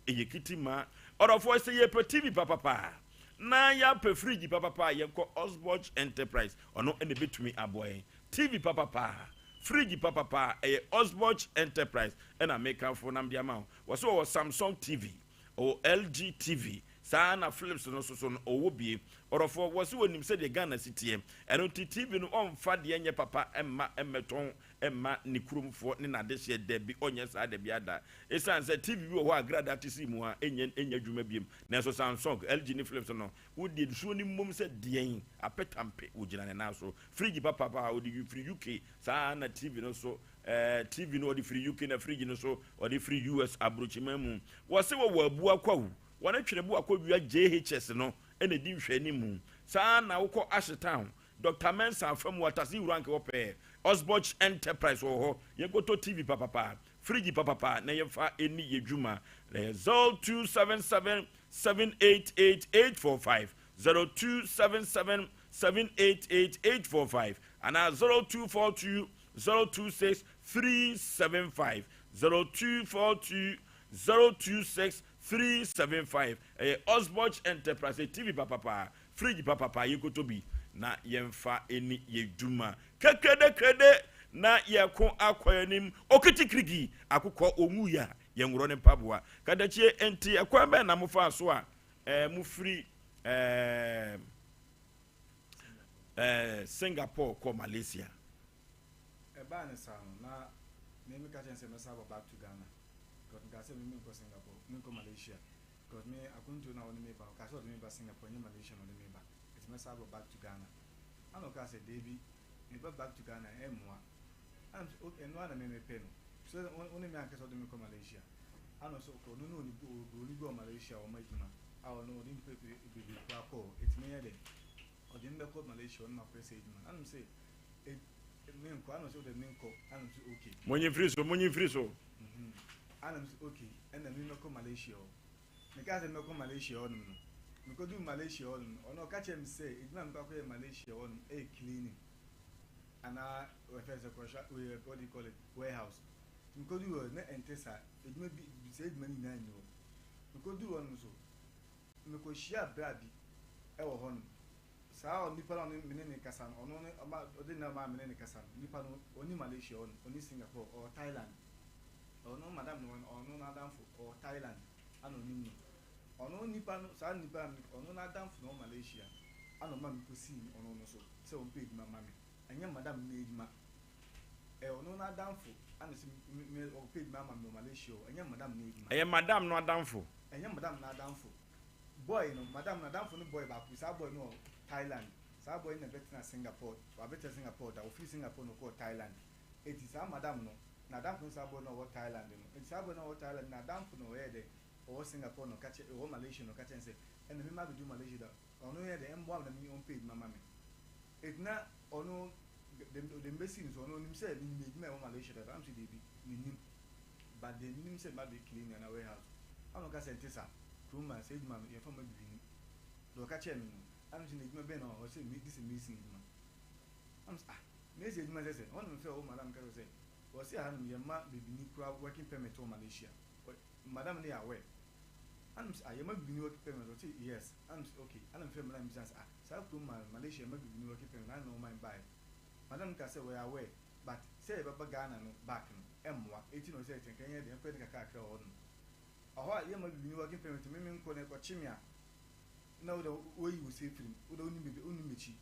Ɛyɛ Kitima. Ɔdɔfoɔ sɛ yɛpɛ TV papapa a, na yɛapɛ fridge papapa a, yɛnkɔ Osborge Enterprise. Ɔno na ɛbɛtumi aboa yɛn. TV papapa, fridge papapa, ɛyɛ Osborge Enterprise ɛna mekamfo na mede ama wo. Wɔsɛ wɔwɔ Samsung TV, ɔwɔ LG TV, saa na Philips no nso so no ɔwɔ bie. Ɔdɔfoɔ, wɔsɛ wɔnim sɛdeɛ Ghana si teɛ. Ɛno nti TV no ɔmfa deɛ ɛnyɛ papa mma mmɛtɔn mma ne kuromfoɔ ne n'adehyeɛ, dabi, ɔnyɛ saa dabiara da. Esiane sɛ TV bi wɔ hɔ a agradaa te sii mu a, ɛnyɛ ɛnyɛ adwuma biom. Nanso Samsung, LG ne Philips no, wode nsuo no mmom sɛ deɛn, apetampe, wɔgyina ne nan so. Fridge papapa a ɔde firi UK, saa ara na TV no nso, ɛɛ TV no ɔde firi UK na fridge no nso ɔde firi US aburokyiman mu. Wɔse wɔwɔ abua kwawu, wɔne twenebo akɔwia JHS no na ɛdi nhwɛanimu. Saa ara na wokɔ Ashetown, Doctor Mensah afa mu atase wura anka wɔ pɛɛ. Osborch Enterprise wɔ hɔ. Yɛnkɔtɔ TV papapa, fridge papapa na yɛmfa ɛni yɛ dwuma. Na yɛ 0277 788 845, 0277 788 845 anaa 0242 026 375, 0242 026 375. Ɛyɛ Osborch Enterprise, ɛyɛ TV papapa. Fridge papapa yɛnkɔtɔ bi na yɛmfa ɛni yɛ dwuma kekedekrede na yɛko akɔ anim okitikiriki akokɔ ɔnwuiɛ a yɛnworɔ ne mpaboa kadakyie nti ɛkwan bɛn na mofaa so a eh, mofiri eh, eh, Singapore kɔ Malaysia? Ɛbaa ne saa no na me meka kyerɛ no sɛ mɛsan aba back to Ghana because mekaa sɛ me menkɔ Singapore menkɔ Malaysia Because me akwantuo no a ɔde me ba no ɔkaa sɛ ɔde me ba Singapore ɛnyɛ Malaysia na ɔde me ba nti mɛsan aba back to Ghana ɛna ɔkaa sɛ daabi meba back to Ghana a ɛmmoa ɛna me sɛ ok ɛno ara na me mepɛ no sɛ wo ne me anka sɛ ɔde me kɔ Malaysia ɛna ɔsɛ ok ɔno ne ɔni buroni bi wɔ Malaysia a ɔma adwuma a ɔno ɔde nipa bebree koraa kɔɔ ɛti menyɛ dɛ ɔde me bɛkɔ Malaysia ɔno makɔyɛ sɛ adwuma ɛna me sɛ menkɔ ɛna ɔsɛ ɔde menkɔ ɛna me sɛ ok Monyi mfiri so, monyi mfiri so. Ɛna me sɛ okay ɛna me mɛkɔ Malaysia hɔ. Mekaa sɛ mɛkɔ Malaysia hɔ nom no, mekɔduu Malaysia hɔ nom no, ɔno ɔka kyerɛɛ me sɛ adwuma a mekɔ akɔyɛ Malaysia hɔ nom ɛyɛ cleaning anaa wɔfrɛ no sɛ construct what do you call it warehouse. Nti mekɔduu hɔ no, na ɛnte saa. Adwuma bi, saa adwuma no nyinaa nni hɔ. Mekɔduu hɔ no nso, mekɔhyiaa bra bi wɔ hɔnom. Saa onipa no a ɔne me ne no rekasa no, ɔno ne ɔma ɔde ne maa me ne no kasa no, nipa no ɔnni Malaysia hɔnom, ɔnni Singapore, ɔwɔ Thailand. Ɔno madam no ɔno n'adamfo, ɔwɔ Thailand ana ɔnim no. Ɔno nipa no, saa nipa no, ɔno n'adamfo na ɔwɔ Malaysia ana ɔma mekɔsii ɔno no so sɛ ɔmpɛ adwuma mma me. Ɛnyɛ madam no n'adwuma. Ɛyɛ ɔno n'adamfo ana sɛ me me ɔpɛ adwuma ama me wɔ Malaysia o, ɛnyɛ madam no n'adwuma. Ɛyɛ madam no adamfo. Ɛnyɛ madam no n'adamfo. Boy no, madam no n'adamfo no boy baako bi, saa boy no wɔ Thailand. Saa boy no na ɛbɛtena Singapore, wabɛtena Singapore da, ɔfiri Singapore na ɔkɔɔ Thailand. Enti saa madam no, n'adamfo ne saa boy no a ɔwɔ Thailand no. Enti saa boy no a ɔwɔ Thailand no, n'adamfo na ɔyɛɛ dɛn, ɔwɔ Singapore na ɔka kyerɛ, ɔwɔ Malaysia na ɔka kyerɛ no sɛ, ɛnna me mabɛduru Malaysia da, ɔno yɛ dɛn, ɛmmoa me na me ɔmpɛ adwuma ma me. Enti na ɔno, de, de mebɛsii no so, ɔno ɔnim sɛ menim adwuma a ɛwɔ Malaysia dada, na mese dabi, mennim. But deɛ menim sɛ meba bɛyɛ cleaning anaa warehouse. Ɛna ɔka sɛ ɛnte saa, kurom ha saa adwuma no yɛmfa mma bibini. Deɛ ɔka kyerɛɛ me no, ɛna mese na adwuma bɛn na ɔwɔ hɔ, ɔse me gye sɛ mason adwuma. Ɛna mese ah, mason adwuma sɛ sɛn? Ɛhɔ na mefrɛɛ wo madam ka kyerɛɛ sɛ ɔse ahanom yɛmma bibini koraa working permit wɔ Malaysia. Madam no yɛ aware. Ɛna mese ah, yɛmma bibini working permit? Ɔse yes. Ɛna mese okay. Ɛna mefrɛɛ madam bisaa no sɛ ah, saa kurom ha Malaysia yɛmma bibini working permit, adɛn na ɔma yɛn baeɛ? Madam no kaa sɛ wɔyɛ aware but sɛ yɛbɛba Ghana no back no ɛmmoa enti na ɔsɛ nka yɛnyɛ dɛn yɛnkɔyɛ no kakrakra wɔ hɔ nom. Ɛhɔ a yɛmma bibini working permit me menkɔ na ɛkɔkye me a na wode woayi wo nsa afiri mu wode wonim baabi wonim m'akyi.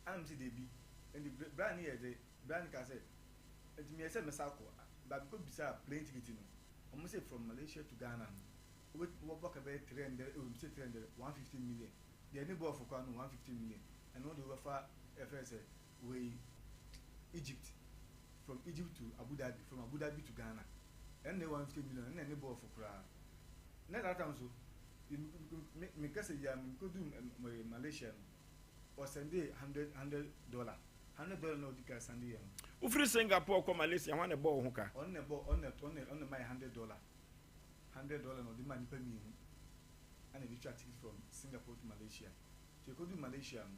Ɛna mese dabi enti bra no yɛ de bra no kaa sɛ enti meyɛ sɛ mɛsa akɔ but mekɔ bisaa plane ticket no wɔn se from Malaysia to Ghana no wobɛbɔ ka bɛyɛ 300 oh mese 300 150 million deɛ ne bɔɔfo koraa no 150 million ɛno de wobɛfa yɛfrɛ no sɛ wei Egypt from Egypt to Abu Dhabi from Abu Dhabi to Ghana ɛno na ɛyɛ 150 million ɛno na ɛne bɔɔfo koraa na that time so me kasa yi a mekɔdu Malaysia no ɔsɛnde hundred hundred dollar hundred dollar na ɔdi ka sɛnde yɛ no. Wofiri Singapore kɔ Malaysia hwan na ɛbɔɔ wo ho ka? Ɔno na ɛbɔ ɔno na ɔno na ɛma yɛ $100 $100 na ɔde maa nnipa mmienu ɛna ɛde twa ticket from Singapore to Malaysia. Nti yɛkɔduu Malaysia no,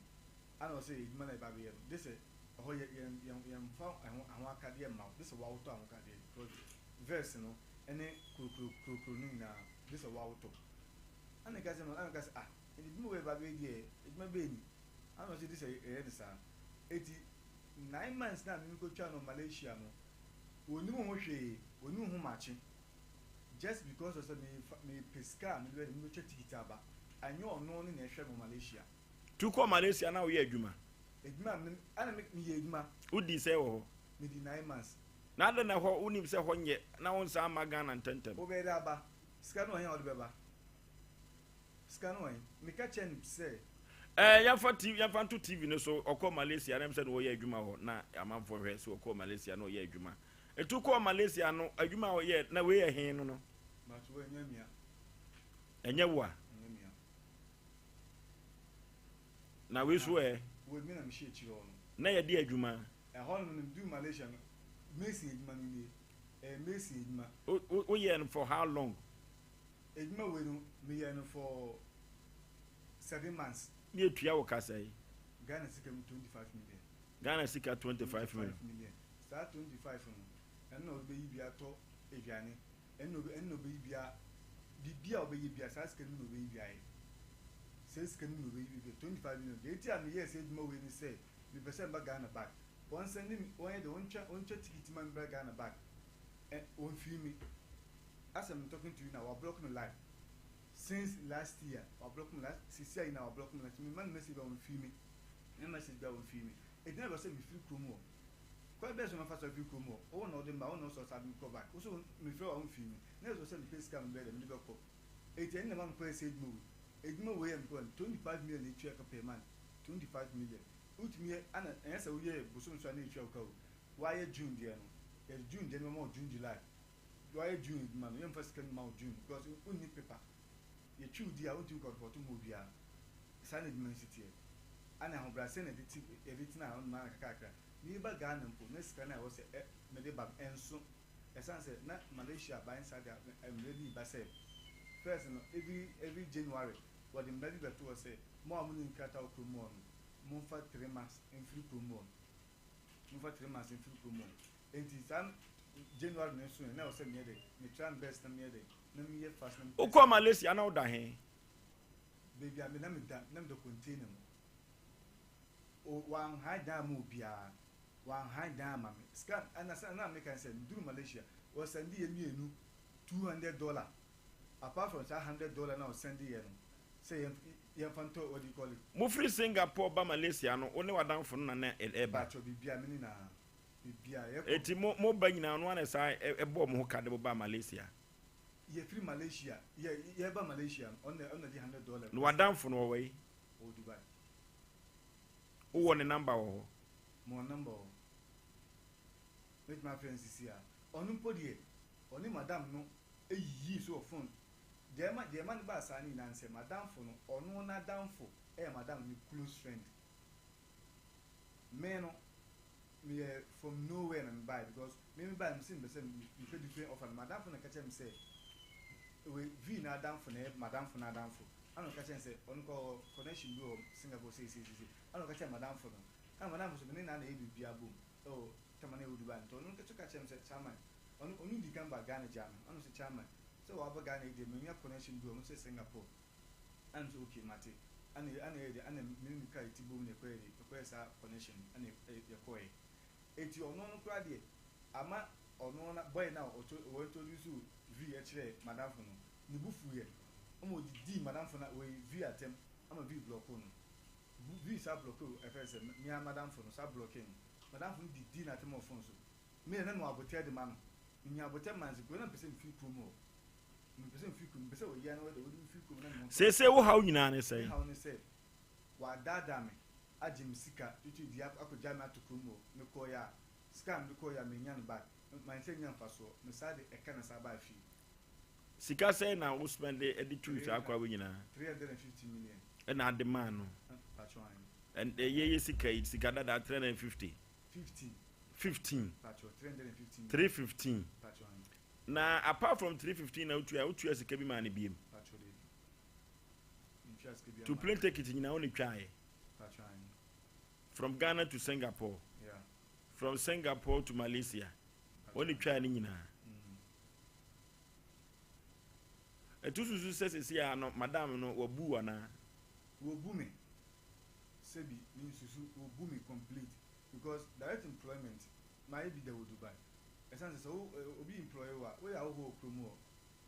ana ɔsɛ adwuma no a yɛba abɛyɛ no, gye sɛ ɛhɔ yɛ yɛn yɛn yɛmfa ɛho ahoakadeɛ mma wo, gye sɛ woawotɔ ahokadeɛ because verse no ɛne kurokuro kurokuro no nyinaa gye sɛ woawotɔ. Ana ɛka sɛ ana ɛka sɛ ah, nti adwuma wei yɛba abɛyɛ deɛ adwuma bɛn ni? Ana ɔsɛ gye sɛ yɛyɛ no saa. Eti 9 months na me mekɔtwa no Malaysia no, wɔnnim ho hwee, wɔnnim ho makye. Just because of sɛ mefa mepɛ sika a mede bɛyɛ dɛ mebɛtwa ticket aba. Ɛnyɛ ɔno ne na ɛhwɛ me wɔ Malaysia. Tu kɔɔ Malaysia na woyɛ adwuma? Adwuma a me ɛna me meyɛ adwuma. Wodii sɛn wɔ hɔ? Medi 9 months. Na adɛn na ɛhɔ wonim sɛ hɔ nyɛ na wonsan mma Ghana ntɛmntɛm? Wobɛyɛ dɛ aba. Sika no wɔ he a wode bɛba? Sika no wɔ he? Meka kyerɛɛ no sɛ. Ɛɛ yɛmfa TV yɛmfa nto TV no so ɔkɔɔ Malaysia na ɛm sɛ na ɔyɛ adwuma hɔ na amanfoɔ hwɛ sɛ ɔkɔɔ Malaysia na ɔyɛ adwuma. Etu kɔɔ Malaysia no adwuma a ɔyɛ na wei yɛ he no no? But wo ɛnyɛ mia. Ɛnyɛ wo a? Ɛnyɛ mia. Na wei so ɛ? Wei me na mehyɛ akyire hɔ no. Na yɛde adwuma? Ɛhɔ nom no meduu Malaysia no mason adwuma no nie. Ɛyɛ mason adwuma. Wo wo woyɛɛ no for how long? Adwuma wei no meyɛɛ no for 7 months. Ne etua wo ka sɛn? Ghana sika mu 25 million. Ghana sika 25 million. 25 million. Saa 25 no, ɛno na ɔde bɛyi bi atɔ aduane, ɛno na ɛno na ɔbɛyi bi a biribi a ɔbɛyɛ bi a saa sika no mu na ɔbɛyi bi ayɛ. Saa sika no mu na ɔbɛyi bi 25 million. Deɛ eti a meyɛɛ saa adwuma wei ne sɛ mepɛ sɛ mba Ghana back. Wɔn send me wɔn yɛ de wɔntwa wɔntwa ticket ma me bra Ghana back. Ɛ wɔnfii me. As I'm talking to you now, wablock me live. Since last year, wablock me last sisi ayi na wablock me last. Me ma no message ba wɔnfii me. Me message ba wɔnfii me. Eti na ɛbɛ sɛ mefiri kurom hɔ. Kwan bɛn so na mɛfa so afiri kurom hɔ? Wo na wode mba, wo na wosɛ ɔsa de me kɔ back. Wo so mefrɛ wo a womfii me. Na ɛsɛ sɛ mepɛ sika a mebɛyɛ dɛ mede bɛkɔ. Eti ɛno na ɛma mekɔyɛ saa adwuma wei. Adwuma wei a mekɔyɛ no, 25 million na etua ka per month. 25 million. Wotumi yɛ, ana ɛnyɛ sɛ woyɛ bosom so a na etua wo ka o. Woayɛ June deɛ no, yɛde June deɛ no bɛma wo June, July. Woayɛ June adwuma no, yɛmfa sika no mma wo June because wonni paper. Yɛtwi wo di a, wontumi nkɔ report mma obiara. Saa na adwuma no si teɛ. Ana ahobrɛaseɛ na yɛde te yɛde tena hɔ nom ara kakrakra. Mereba Ghana mpo, na sika no a ɛwɔ sɛ ɛ mede ba no ɛnso. Ɛsiane sɛ na Malaysia aban saa de mmara bi reba sɛ, first no, every every January, wɔde mmara bi bɛto hɔ sɛ, mo a monni nkrataa wɔ kurom hɔ no, momfa 3 months mfiri kurom hɔ. Momfa 3 months mfiri kurom hɔ. Enti saa. January no nso na ɛwɔ sɛ meyɛ dɛ, me try my best na meyɛ dɛ, na meyɛ fast na mepɛ Wokɔɔ Malaysia na woda he? Baabi a me na meda, na meda container mu. O, wanhan dan amma obiara, wanhan dan amma me. Sika, ɛna sɛ na meka ne sɛ, meduru Malaysia, wɔsɛnde yɛ mmienu $200, apart from saa $100 no a ɔsɛnde yɛ no, sɛ yɛn yɛmfa ntɔ what do you call it. Mofiri Singapore ba Malaysia no, wo ne w'adamfo no na na ɛreba? Mpakyɛw, biribiara, me ne no ara, biribiara, yɛkɔ. Enti mo moba nyinaa, ɔno ara na ɛsan bɔɔ mo ho ka de mo baa Malaysia? Yɛfiri Malaysia, yɛ yɛreba Malaysia no, ɔno na ɔno na ɛde $100. Na w'adamfo no, ɔwɔ he? Ɔwɔ Dubai. Wowɔ ne number wɔ hɔ? Mewɔ number wɔ hɔ. Mɛtumi afrɛ no sisi ara. Ɔno mpo deɛ, ɔne madam no yiyii so wɔ phone. Deɛ ɛma deɛ ɛma no baa saa no nyinaa ne sɛ, m'adamfo no, ɔno n'adamfo yɛ madam no close friend. Me no, meyɛ from nowhere na mebaeɛ because me mebaeɛ no mese mepɛ sɛ mehwɛ different offer no. M'adamfo na ɛka kyerɛɛ me sɛ, wei V n'adamfo na ɛyɛ m'adamfo n'adamfo. Ɛna ɔka kyerɛɛ me sɛ ɔno koraa ɔwɔ connection bi wɔ Singapore sei sei sei sei. Ɛna ɔka kyerɛɛ m'adamfo no. Ɛna m'adamfo nso me ne no ara na ɛyɛ biribiara bom ɛwɔ tam a na yɛwɔ Dubai no. Nti ɔno nso ka kyerɛɛ me sɛ Chairman, ɔno ɔno dii kan baa Ghana gyaa me. Ɛna ɔse Chairman, sɛ waba Ghana yi deɛ manya connection bi wɔ hɔ, ɔno sɛ Singapore. Ɛna me sɛ okay mate. Ɛna ɛna yɛyɛ deɛ ɛna me ne no kaa yɛ ti bom na yɛkɔyɛ deɛ yɛkɔyɛ saa connection no ɛna yɛkɔeɛ. Enti ɔno no koraa deɛ ama ɔno na boy no a ɔto ɔ introduce V kyerɛɛ m'adamfo no, ne bo fuiɛ ma ɔdidii m'adamfo no wei V atɛm ama V blɔkoo no. V saa blɔkoo ɛfrɛ no sɛ me ara m'adamfo no saa blɔkee no. M'adamfo no didii no atɛm wɔ phone so. Me deɛ na mewɔ abotɛ de ma no. Menya abotɛ maa no sɛ kuro na mepɛ sɛ mefiri kurom hɔ. Mepɛ sɛ mefiri kurom, mepɛ sɛ ɔyɛ na ɔde me firi kurom na me ho tɔ me. Seesei wo haw nyinaa ne sɛn? Me haw ne sɛ wɔadaadaa me agye me sika tutu de akɔgya me ato kurom hɔ. Mekɔeɛ a, sika a mede kɔeɛ a mannya no back. Mansan nnya mfasoɔ. Mesan de ɛka na san baa fie. Sika sɛn na wo spɛnde de tuu saa kwa wei nyinaa? 350 million. Ɛna ade maa no? Patrɔ ahe? Ɛyɛ yɛ sika yi, sika dada 350. 15. 15. Patrɔ 315. 315. Patrɔ ahe? Na apart from 315 na wotua, wotua sika bi maa no biem? Patrɔ debi. Mentua sika bi To ama plane ticket nyinaa wo na etwaeɛ? Patrɔ ahe? From Ghana to Singapore. Yeah. From Singapore to Malaysia. Wo na etwaa ne nyinaa? Ɛto susu sɛ seesei ara no madam no wabu wo anaa? Wɔbu me sɛbi mensusu wɔbu me complete because direct employment mayɛ bi da wɔ Dubai ɛsiane sɛ sɛ wo obi employ wo a woyɛ ahohoɔ wɔ kurom hɔ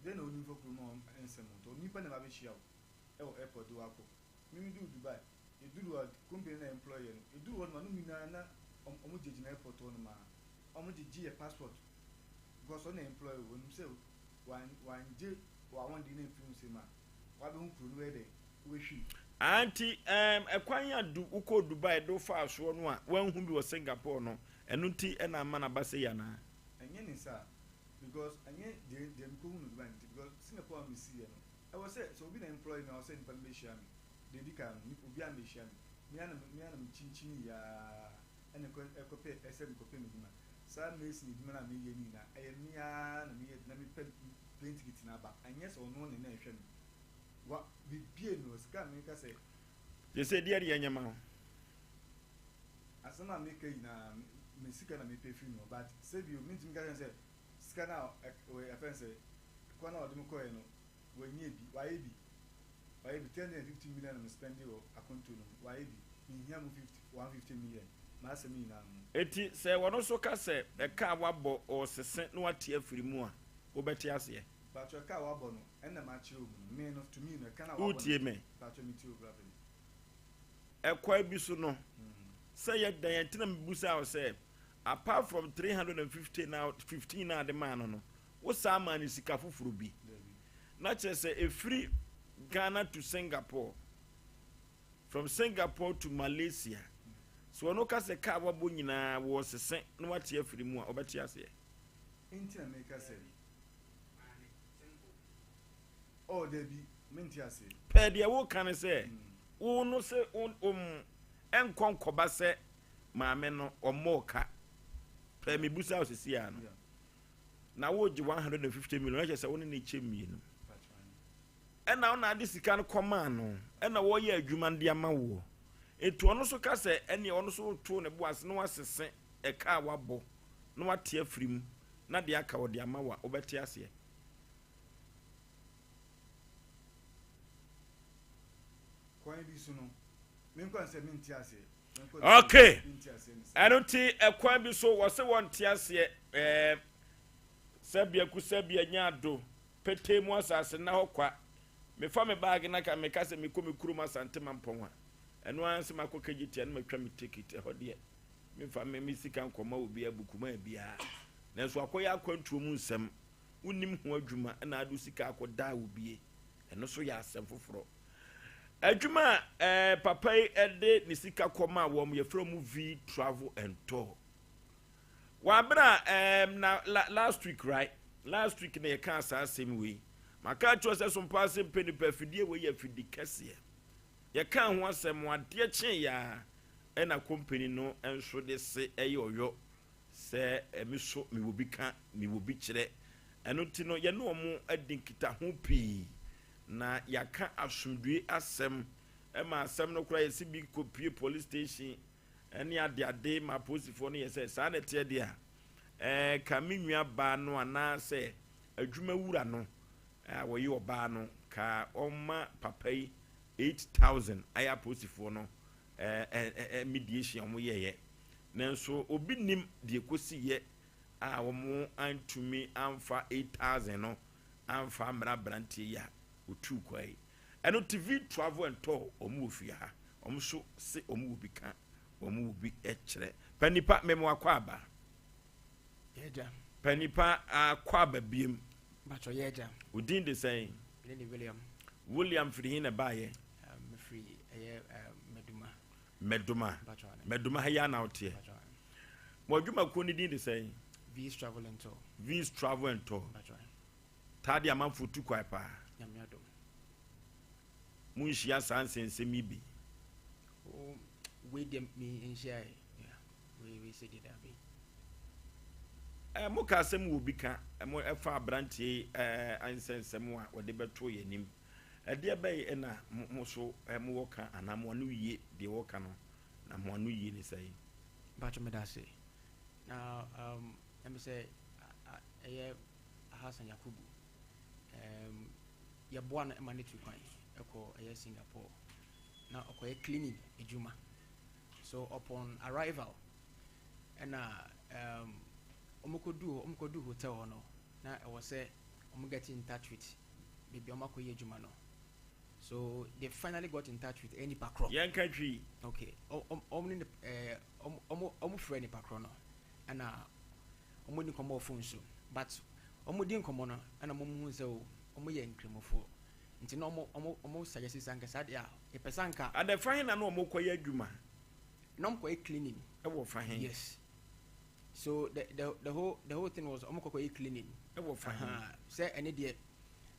dɛn na wonim fa kurom hɔ nsɛm ho nti onipa na ɛba bɛhyia wo ɛwɔ airport de wo akɔ me meduru Dubai yɛduru hɔ a company no na employ yɛ no yɛduru hɔ nom a no nyinaa na ɔmo gyinagyina airport hɔ nom a ɔmo gyegye yɛ passport Because ɔno na employ wo, onim sɛ wangye w'ahoɔden no amfiri wo nsam a, wabɛhu kuro no wobɛyɛ dɛn? Wobɛhwim. Ah nti ɛɛm ɛkwan a du wokɔɔ Dubai de wofaa soɔ no a wanhu bi wɔ Singapore no ɛno nti na ama no aba sei anaa? Ɛnyɛ ne saa because ɛnyɛ deɛ deɛ mekɔhu no Dubai no nti because Singapore a mesiiɛ no ɛwɔ sɛ sɛ obi na employ me a ɛwɔ sɛ nipa no bɛhyia me deɛ ɛdi kan no obiara ammɛhyia me me ara na me ara na mekyinkyiniiɛ ara ɛna ɛkɔ ɛkɔpɛ ɛsɛ mekɔpɛ m'adwuma. Saa mason adwuma no a meyɛ no nyinaa, ɛyɛ me ara na meyɛ na mepɛ plane ticket no aba. Ɛnyɛ sɛ ɔno na na ɛhwɛ me. Wa bibie no sika a meka sɛ. Sese deɛ deɛ nyɛ ma wo. Asɛm a meka nyinaa me sika na mepɛ firi no but sɛ bio mentumi ka kyerɛ no sɛ sika no a ɛfɛ no sɛ kwan a ɔde me kɔɛ no Wanyɛ bi, wayɛ bi, wayɛ bi, 350 million na me spɛnde wɔ akwantuo no mu, wayɛ bi, menhia mu 50, 150 million, m'asɛm nyinaa no. Enti sɛ wɔno nso ka sɛ ɛka a wabɔ ɔresese na wate afiri mu a, wobɛte aseɛ? Mpakyɛw ɛka a wabɔ no ɛna makyerɛ wo mu no, me no, to me no, ɛka no a wabɔ no. Woretie me? Mpakyɛw metie wo bra panin. Ɛkwan bi so no, sɛ yɛ dɛn a, nti na mebisaa wo sɛ, apart from 350 na 15 no a wode maa no no, Wosan maa no sika foforɔ bi. Na kyerɛ sɛ ɛfiri Ghana to Singapore, from Singapore to Malaysia. So ɔno ka sɛ kaa wabɔ nyinaa wɔresese na wate afiri mu a, ɔbɛte aseɛ. Nti na meka sɛ, Oh, dabi, mente aseɛ. Pɛɛ deɛ woka ne sɛ, wo no sɛ wo ɛnkɔ nkɔba sɛ maame no ɔmmɔɔ ka. Pɛɛ mebusa wo sisi ano. Na wogye 150 million na kyerɛ sɛ wo ne no kyɛ mmienu. Ɛna wo na ade sika no kɔmaa no, ɛna wɔyɛ adwuma no de ama woɔ. Nti ɔno nso ka sɛ ɛneɛ ɔno nso reto ne bo ase na wasese ɛka a wabɔ na wate afiri mu. na deɛ aka ɔde ama wo a, wobɛte aseɛ? Kwan bi so no, menkɔ no sɛ mente aseɛ. Menkɔ no sɛ Okay. mente aseɛ ne sɛ. Ɛno nti ɛkwan bi so wɔse wɔnte aseɛ ɛɛ sɛbea kusɛbea nya ado petee mu asase nna hɔ kwa. Mefa me baage na ka meka sɛ mekɔ me kurom Asante Mampɔn a, ɛno ara sɛ makɔ Kejetia na matwa me ticket ɛhɔ deɛ memfa me me sika nkɔma obiara bukumaa biara. Nanso akɔyɛ akwantuo mu nsɛm wonnim ho adwuma na ade wo sika akɔdaa obie ɛno so yɛ asɛm foforɔ. Adwuma a eh, papa yi de ne sika kɔmaa wɔn yɛfrɛ mu V Travel and Tour. Wabere a eh, na la, last week right last week na yɛkaa saa asɛm wei. Maka akyerɛ sɛ sompa ase mpɛ nipa afidie wei yɛ afidi kɛseɛ. Yɛkaa ho asɛm adeɛ kyee yaa ɛna company no nso de se ɛyɛ ɔyɔ sɛ me so mewɔ bi ka mewɔ bi kyerɛ. Ɛno nti no yɛne wɔn adi nkitaho pii na yɛaka asomdwoe asɛm ma asɛm no koraa yɛsi bi kɔpue police station ne adeade ma apolisifoɔ no yɛ sɛ saa na ɛteɛ deɛ a ɛɛ ka me nua baa no anaasɛ adwuma wura no a wɔyɛ ɔbaa no ka ɔma papa yi 8000 ayɛ apolisifoɔ no ɛɛ ɛɛ mediation a wɔyɛeɛ nanso obi nim deɛ kɔsi a wɔn antumi amfa 8000 no amfa ammrɛ abranteɛ yi a ɔtuu kwa yi. Ɛno nti V travel and tour wɔn wɔ fie ha, wɔn nso se wɔn wɔ bi ka, wɔn wɔ bi kyerɛ. Pa nipa mema wakɔ aba. Yɛgya. Pa nipa akɔ aba biem. Bàtchɔ yɛgya. Wo din de sɛn? Mene ne William. William firi he na ɛbaayɛ? Mefiri ɛyɛ Mɛduma. Mɛdoma. Mɛdoma ha yi ara na woteɛ. Mo adwumakuo no din de sɛn? V's Travel and Tour. V's Travel and Tour. Taa de amanfoɔ tu kwae paa. Nyame adom. Monhyia saa nsɛnsɛm yi bi. Oh, wei deɛ menhyia ɛ. Wei wei sɛ deɛ daabi. Eh, mo ka asɛm wɔ bi ka mo ɛfa aberanteɛ yi eh, nsɛnsɛm a wɔde bɛto yɛn anim. Ɛdeɛ bɛyɛ na mo so eh, mowɔ ka anaa mo ano yie deɛ wɔka no na mo ano yie ne sɛn? Mpacho meda ase. Na um, ɛmi sɛ ɛyɛ Hassan Yakubu. Um, yɛboa no ma no tu kwan ɛkɔ ɛyɛ Singapore na ɔkɔyɛ cleaning adwuma. So upon arrival ɛna um, wɔkɔdu wɔkɔdu hotel hɔ no na ɛwɔ sɛ wɔn get in touch with baabi a wɔakɔyɛ adwuma no. So they finally got in touch with nipa korɔ. Yɛnka twi. Okay, wɔn ne ɛɛ wɔn wɔn frɛ nipa korɔ no ɛna wɔn di nkɔmɔ wɔ phone so but wɔn di nkɔmɔ no ɛna wɔn hu sɛ o wɔn yɛ nkramofoɔ nti na wɔn wɔn wɔn suggest sɛ anka saa deɛ a yɛpɛ sɛ anka. Ada fa he na na wɔn kɔ yɛ adwuma? Na wɔn kɔ yɛ cleaning. Ɛwɔ fa he? Yes. So the the the whole the whole thing was wɔn kɔ kɔ yɛ cleaning. Ɛwɔ fa he? Sɛ ɛne deɛ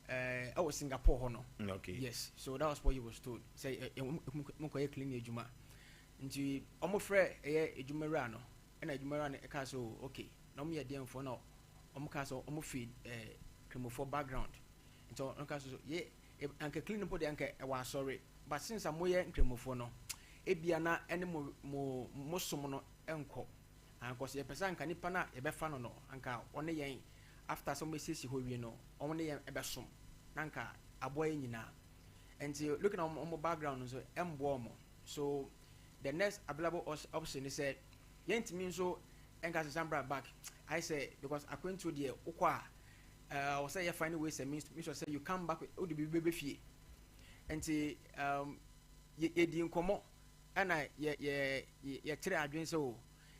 ɛɛ ɛwɔ Singapore hɔ no. Okay. Yes. So that was what he was told. Sɛ ɛ wɔn kɔ yɛ cleaning adwuma. Nti wɔn frɛ ɛyɛ adwuma wura no ɛna adwuma wura no ɛka sɛ oh okay na wɔn yɛ deɛnfoɔ na wɔn ka sɛ wɔn fi ɛɛ kramofoɔ background nti wɔn ka sɛ yɛ anka cleaning po deɛ anka ɛwɔ asɔre but since a mo yɛ nkramofoɔ no ebia na ɛne mo mo mo som no ɛnkɔ ankɔ sɛ yɛpɛ sɛ anka nipa no a yɛbɛfa no no anka ɔne yɛn after sɛ wɔbɛsiesie hɔ wie no wɔn ne yɛn ɛbɛsom na anka aboa yɛn nyinaa nti looking at wɔn background nso ɛmboa wɔn. So the next available option ne sɛ yɛntumi nso nka sɛ san bra back ayɛ sɛ because akwantuo deɛ wokɔ a uh, wɔ sɛ yɛ find ways and means to make sure sɛ you come back wode biribi bɛbɛ fie nti um, yɛdi nkɔmmɔ ɛna yɛ yɛ yɛkyerɛ adwene sɛ o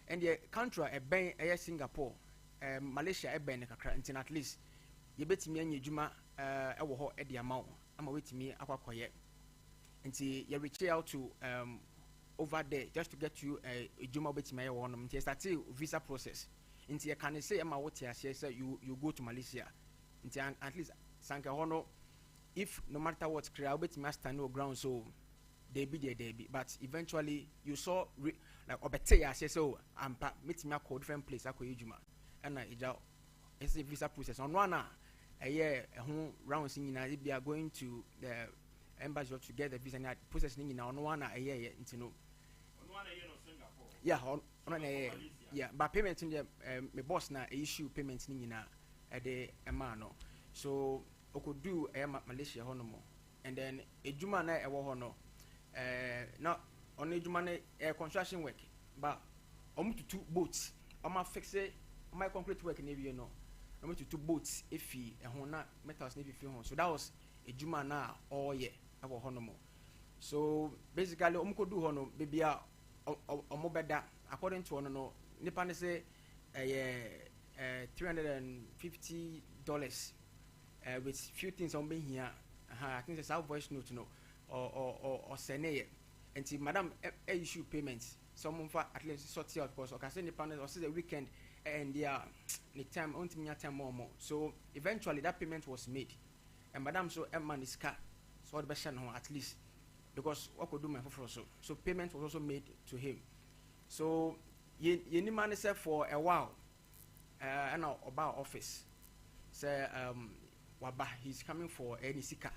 ɛndeɛ country a ɛbɛn ɛyɛ Singapore um, Malaysia ɛbɛn no kakra nti na at least yɛbɛtumi anya adwuma uh, ɛwɔ hɔ ɛde ama wo ama woatumi akɔ akɔyɛ Nti yɛ reach out to um, over there just to get you eh, edwuma wobɛtumi ayɛ wɔ hɔnom. Nti yɛ startee visa process. Nti yɛka ne sɛ ɛma wote aseɛ sɛ you, you go to Malaysia. Nti at least sanka hɔ no if no matter what koraa wobɛtumi astande wɔ ground so daabi deɛ daabi but eventually you saw re, like ɔbɛte yɛ aseɛ sɛ o ampa mɛtumi akɔ different place akɔyɛ adwuma ɛna ɛgya ɛsɛ visa process ɔno ana ɛyɛ ɛho rounds nyinaa ebia going to the embassy to get the visa ne process ne nyinaa ɔno ara na ɛyɛɛyɛ nti no. Ɔno ara na ɛyɛ no Singapore. Yeah, Ɔno na ɛyɛ yeah, but payment no deɛ eh, me boss na issue payment no nyinaa ɛde ɛmaa no. So ɔkɔduu ɛyɛ Malaysia hɔ nom and then edwuma na ɛwɔ hɔ no ɛɛ na ɔno edwuma no ɛyɛ construction work but wɔn tutu boat wɔn afixe wɔn ayɛ concrete work na ewie no wɔn tutu boat efi ɛho na metals na efifi ho so that was edwuma na ɔreyɛ ɛwɔ hɔ nom so basically wɔn kɔ du hɔ no beebi a wɔn bɛda according to ɔno no nipa no sɛ ɛyɛ ɛɛ $350 with few things a wɔn bɛhia I think sɛ saa voice note no ɔ ɔ ɔ ɔsɛne yɛ nti madam ɛ ɛ issue payment sɛ wɔn nfa at least sort out because ɔka sɛ nipa no ɔsɛ sɛ weekend ɛɛnde a ne time ɔntumi nya time mɔ wɔn so eventually that payment was made and madam so ɛma ne sika so ɔde bɛhyɛ ne ho at least because wakɔdu man foforɔ so so payment was also made to him so yɛ yɛnim ne sɛ for a while ɛna ɔbaa office sɛ waba, he is coming for ɛne sika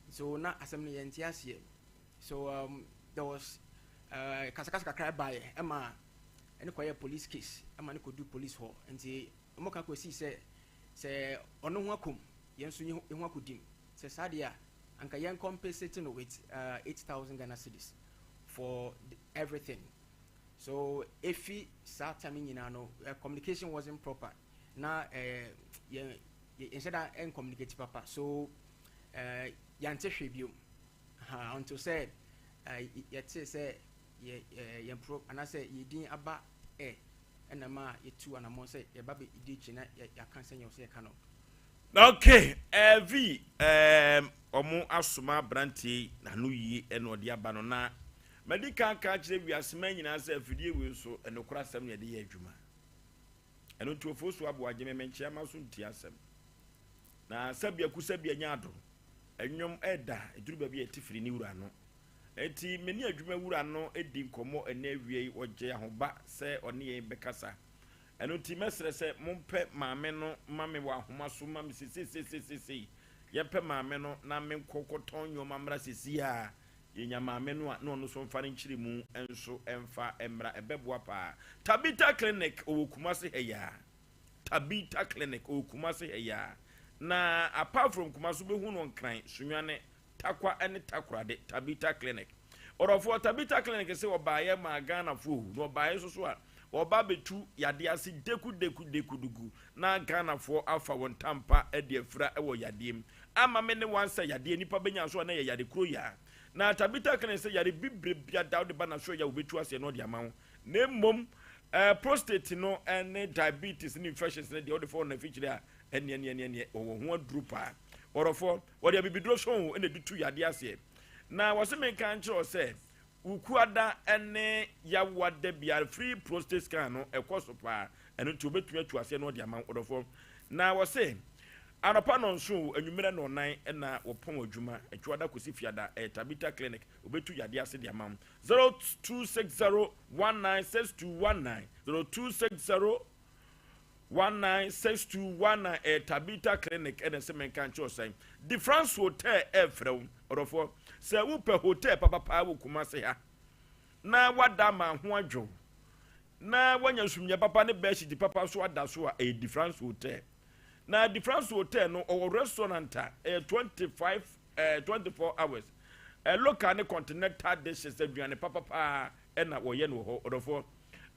so na asɛm no yɛnte aseɛ so there was kasakasa kakra ɛbaeɛ ɛma ɛne kɔyɛ police case ɛma ne kɔdu police hɔ nti ɔmo ka kɔsii sɛ sɛ ɔno ho akɔm yɛn nso yɛn ho akɔdim sɛ saa deɛ a anka yɛn compensate no with 8,000 Ghana cedis for everything. So efi saa time nyinaa no communication wasn't proper na yɛn yɛnhyɛ da ɛn communicate papa so yɛante hwee biom ha until sɛ yɛte sɛ yɛ yɛn pro anaasɛ yɛdin aba ɛ ɛna ma yɛtu anammɔn sɛ yɛba bɛ di akyi na yɛaka sɛ nyɛ sɛ yɛka no. Okay, v ɔmo asoma aberanteɛ n'ano yie ɛna ɔde aba no na mɛdi kan ka kyerɛ wiasema nyinaa sɛ afidie wei nso ɛnokora asɛm na yɛde yɛ adwuma. Ɛno nti ofo so aboagye me menkyea ma so nti asɛm na sɛbia ku sɛbia nya ado ɛnwom ɛda ɛduru baabi a ɛte firi ne wura no. Enti me ne adwuma wura no di nkɔmmɔ ɛnɛ awie yi ɔgye ahoba sɛ ɔne yɛn bɛkasa. Ɛno nti mɛsrɛ sɛ mompɛ maame no ma me wɔ ahoma so ma me seseesesesei. Yɛmpɛ maame no na menkɔ kɔtɔn nneɛma mmra sesei a yɛnya maame no a na ɔno nso mfa ne nkyerɛmu nso mfa mmra. Ɛbɛboa paa. Tabitha Clinic ɔwɔ Kumasi ha yi ara. Tabitha Clinic ɔwɔ Kumasi ha yi ara. Na apart from Kumasi wobɛhu no Nkran, Sunyani, Tarkwa ne Takoradi, Tabitha Clinic. Ɔdɔfoɔ, Tabitha Clinic sɛ ɔbaeɛ maa Ghanafoɔ o, na ɔbaeɛ nso so a, ɔba abɛtu yadeɛ ase deku deku deku duku na Ghanafoɔ afa wɔn ntampa de afira wɔ yadeɛ mu. Ama me ne wansa yadeɛ nipa bɛnya nso a na ɛyɛ yare kuro yi ara. Na Tabitha Clinic sɛ yare bibire bia da wode ba n'asoɛeɛ a wɔbɛtu aseɛ na ɔde ama wo. Na mmom eh, prostate no ne diabetes ne infections no deɛ wode fa wɔn afikyire a ɛneɛ neɛ neɛ neɛ wɔwɔ ho aduro paa. Ɔdɔfoɔ, wɔde abibiduro sɔn o na ɛde tu yadeɛ aseɛ. Na wɔse menka nkyerɛ wo sɛ Wukuada ne Yawoa da biara free prostate scan no ɛkɔ so paa. Ɛno nti wɔbɛtumi atu aseɛ na wɔde ama wo ɔdɔfoɔ. Na wɔse anɔpa nnɔnson o, anwummerɛ nnɔnnan na wɔpɔn adwuma. Atwuada kɔsi Fiada ɛyɛ Tabitha Clinic wɔbɛtu yadeɛ ase de ama wo. 0260 196219 0260 196219 ɛyɛ Tabitha Clinic ɛna ɛsɛ menka nkyerɛ sɛn Difference Hotel ɛfrɛ wo ɔdɔfoɔ sɛ wopɛ hotel papapaa wɔ Kumase ha na wada ama ho adwo na wanya nsumyɛ papa ne bedsheet papa so ada so a ɛyɛ Difference Hotel. Na Difference Hotel no ɔwɔ restaurant a ɛyɛ 25 eh, 24 hours eh, local ne continental dishes aduane papapaa ɛna wɔyɛ no wɔ hɔ ɔdɔfoɔ.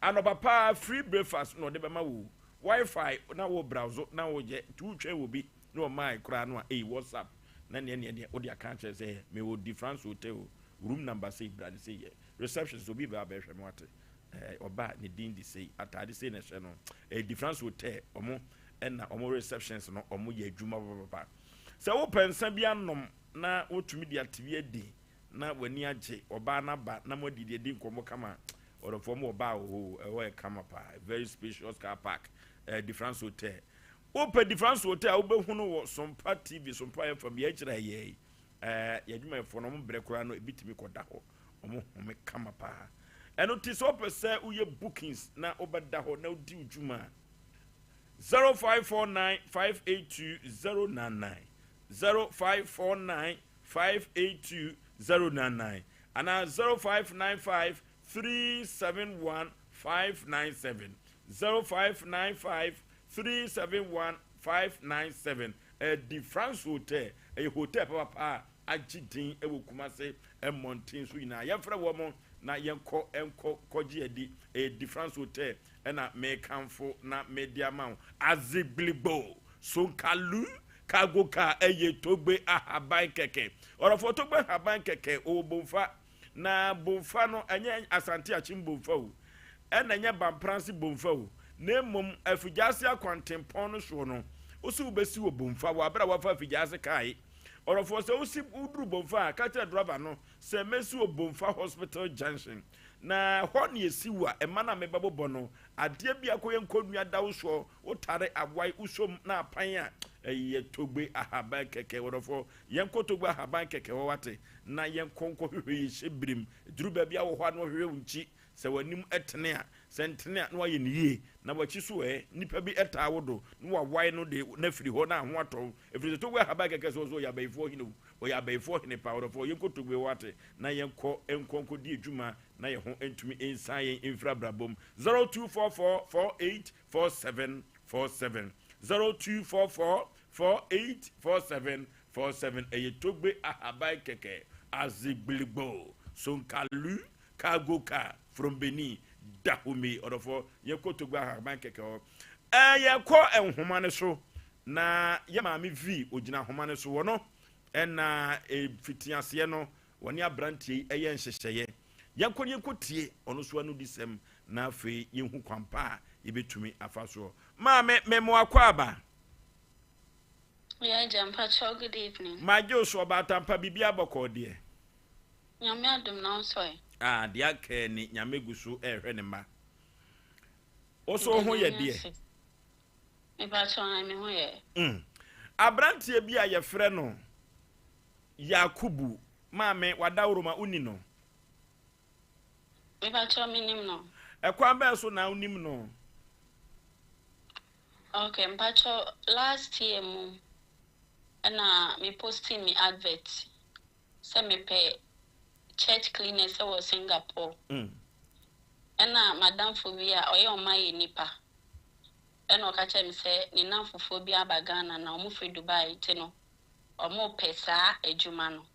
Anɔpa paa free breakfast na ɔde bɛma wo wifi na wo browse na wo yɛ nti wo twɛn wɔ bi na ɔmae koraa no a ei whatsapp na neɛ neɛ neɛ wode aka akyerɛ sɛ me wɔ Difference Hotel o room number sei bra ne sei yɛ reception sɛ obi bɛba bɛhwɛ me wate ɛɛ ɔba ne din de sei ataade sei na ɛhyɛ no ɛyɛ Difference Hotel ɔmo ɛna ɔmo receptions no ɔmo yɛ adwuma papapapa sɛ wopɛ nsa bi anom na wotumi de ate bi adi na w'ani agye ɔbaa no aba na mo adidi adi nkɔmmɔ kama. Ɔdɔfoɔ mo wɔ bar wɔ hɔ o, ɛhɔ yɛ kama paa, very spacious car park, ɛɛ Difference Hotel. Wopɛ Difference Hotel a wobɛhu no wɔ Sompa TV, Sompa FM, yɛn akyiri ha yɛ yi. Ɛɛ yɛn adwumayɛfoɔ no wɔn brɛ koraa no ebi tumi kɔda hɔ, wɔn home kama paa. Ɛno ti sɛ wopɛ sɛ woyɛ bookings na wobɛda hɔ na wodi wo dwuma a, 0549 582 099, 0549 582 099 anaa 0595 371. 597. 0595 371 597. Ɛyɛ De France Hotel. Ɛyɛ hotel papapa a agye din wɔ Kumase mmɔnten so nyinaa. Yɛmfrɛ wɔn na yɛnkɔ nkɔ kɔgye adi. Ɛyɛ De France Hotel ɛna mekamfo na mede ama wo. Azigbiligbo, Sonkalu, Cargo Car ɛyɛ Togbe ahaban kɛkɛ. Ɔdɔfoɔ Togbe ahaban kɛkɛ ɔwɔ Bomfa. Na Bomfa no ɛnyɛ Asante Akyem Bomfa o, ɛna ɛnyɛ Bampranse Bomfa o, na mmom Afigyaase akwantempɔn no soɔ no, wose wobɛsi wɔ Bomfa wɔ aberɛ a woafa Afigyaase kaa yi. Ɔdɔfoɔ sɛ wosi woduru Bomfa a, ka kyerɛ drɔba no sɛ mɛsi wɔ Bomfa Hospital Junction. Na ɛhɔ na yɛsi wo a, mma no a mebɛbobɔ no, adeɛ biako yɛ nkɔnnua da wo soɔ, wotare awae, wosom na apan a, ɛyɛ Togbe ahaban kɛkɛ. Ɔdɔfoɔ, yɛnkɔ Togbe ahaban kɛkɛ hɔ wate, na yɛnkɔ nkɔhwehwɛ yɛn hyɛbirim. Ɛduru baabi a wɔ hɔ a na wɔhwehwɛ wo nkyi, sɛ w'anim tene a, sɛ ntene a na wayɛ no yie, na w'akyi so ɛ, nnipa bi taa wo do, na wawae no de no afiri hɔ na ho atɔ wo, ɛfiri sɛ Togbe ahaban kɛkɛ sɛ ɔsɛ ɔyɛ abayifoɔ hene o, ɔyɛ abayifoɔ hene paa. Ɔdɔfoɔ, yɛnkɔ Togbe hɔ wate, na yɛnkɔ nkɔ nkɔdi adwuma na yɛn ho ntumi nsan yɛn mfiri abrabɔ mu. 0244 48 47 47 0244 48 47 47 Ɛyɛ Togbe ahaban kɛkɛ Azigbiligbo Sonkalu Cargo car from Benin Dahomey Ɔdɔfoɔ yɛnkɔ Togbe ahaban kɛkɛ hɔ Ɛɛ yɛkɔ nhoma no so na yɛ maame Vi ogyina nhoma no so wɔ no ɛna mfitiaseɛ no Wɔne aberanteɛ yi yɛ nhyehyɛeɛ. Yɛnkɔ na yɛnkɔtie ɔno nso anodisɛm na afei yɛnhu kwan pa a yɛbɛtumi afa soɔ. Maame, me mo akwaaba. Yeah agya mpakyɛw good evening. Magye wo so ɔbaatampa biribiara bɔkɔɔ deɛ? Nyame adom na wo nso ɛ? Ah deɛ aka ni Nyame gu so rehwɛ ne mma. Wo so wo ho yɛ deɛ? Mepakyɛw ae me ho yɛ. Mm. Aberanteɛ bi a yɛfrɛ no Yakubu, Maame, w'adaworoma, wonni no? Mepakyɛw, minnim no. Ɛkwan bɛn so na wunim no? Ok, mpakyɛw, last year mu na me postii me advert sɛ mepɛ church cleaners wɔ Singapore. Ɛna m'adamfo bi a ɔyɛ ɔman yɛ nipa ɛna ɔka kyerɛɛ me sɛ ne nnamfofoɔ bi aba Ghana na wɔfiri Dubai nti no wɔrepɛ saa adwuma no.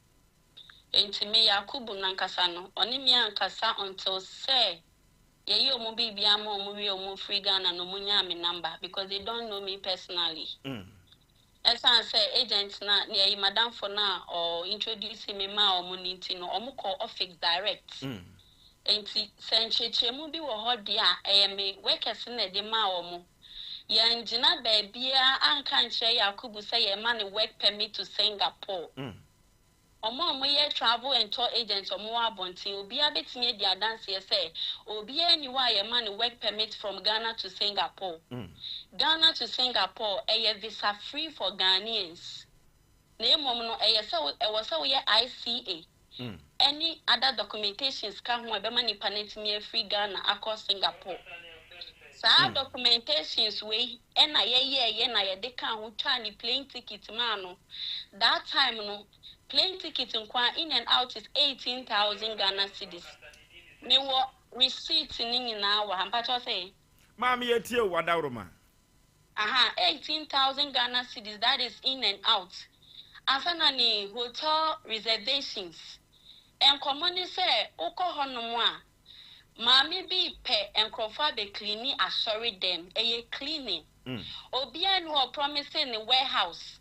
Enti me Yakubu no ankasa no, ɔne me ankasa until sɛ yɛyɛ wɔn biribiara ma wɔn wie wɔn firi Ghana no wɔn nyaa me number because they don't know me personally. Ɛsan sɛ agent no a, ɛyi madamfo no a ɔ introduce me maa wɔn no nti no, wɔn kɔɔ office direct. Enti sɛ nkyerɛkyerɛmu bi wɔ hɔ deɛ a, ɛyɛ me workers no na ɛde maa wɔn. Yɛangyina baabiara anka ankyerɛ Yakubu sɛ yɛrema no work permit to Singapore. Wɔn a wɔyɛ travel and tour agents a wɔwɔ abɔnten, obiara bɛtumi adi adanseɛ sɛ obiara nni hɔ a yɛma no work permit from Ghana to Singapore. Ghana to Singapore, ɛyɛ visa free for Ghanaians. Na mmom no, ɛyɛ sɛ wo, ɛwɔ sɛ woyɛ ICA ɛne other documentations ka ho a ɛbɛma nipa no atumi afiri Ghana akɔ Singapore. Saa documentations wei ɛna yɛyɛɛyɛ na yɛde kaa ho twaa ne plane ticket maa no. That time no, plane ticket nko ara in and out is 18,000 Ghana cedis. Mewɔ receipt no nyinaa wɔ ha. Mpakyɛw sɛ? Maame yɛtie o, Adaworoma. Aha, 18,000 Ghana cedis, that is in and out. Ansa na ne hotel reservations. Nkɔmmɔ ne sɛ wokɔ hɔnom a, maame bi repɛ nkurɔfoɔ abɛ cleani asɔre dɛm, ɛyɛ cleaning. Obiara nni hɔ a ɔpromise ne warehouse.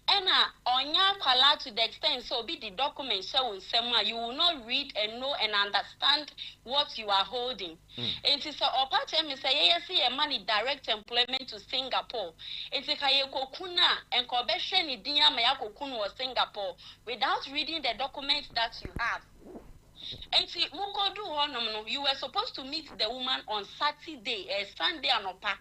Ɛna ɔnyɛ akwadaa to the extent sɛ obi de document hyɛ wo nsam a you will not read and know and understand what you are holding. Nti sɛ ɔpa kyerɛ me sɛ yɛyɛ sɛ yɛma no direct employment to Singapore nti ka yɛkɔku no a nka ɔbɛhwɛ ne din ama yɛakɔku no wɔ Singapore without reading the document that you have. Nti mokoduu hɔ nom no, you were supposed to meet the woman on Saturday, ɛyɛ Sunday anɔpa.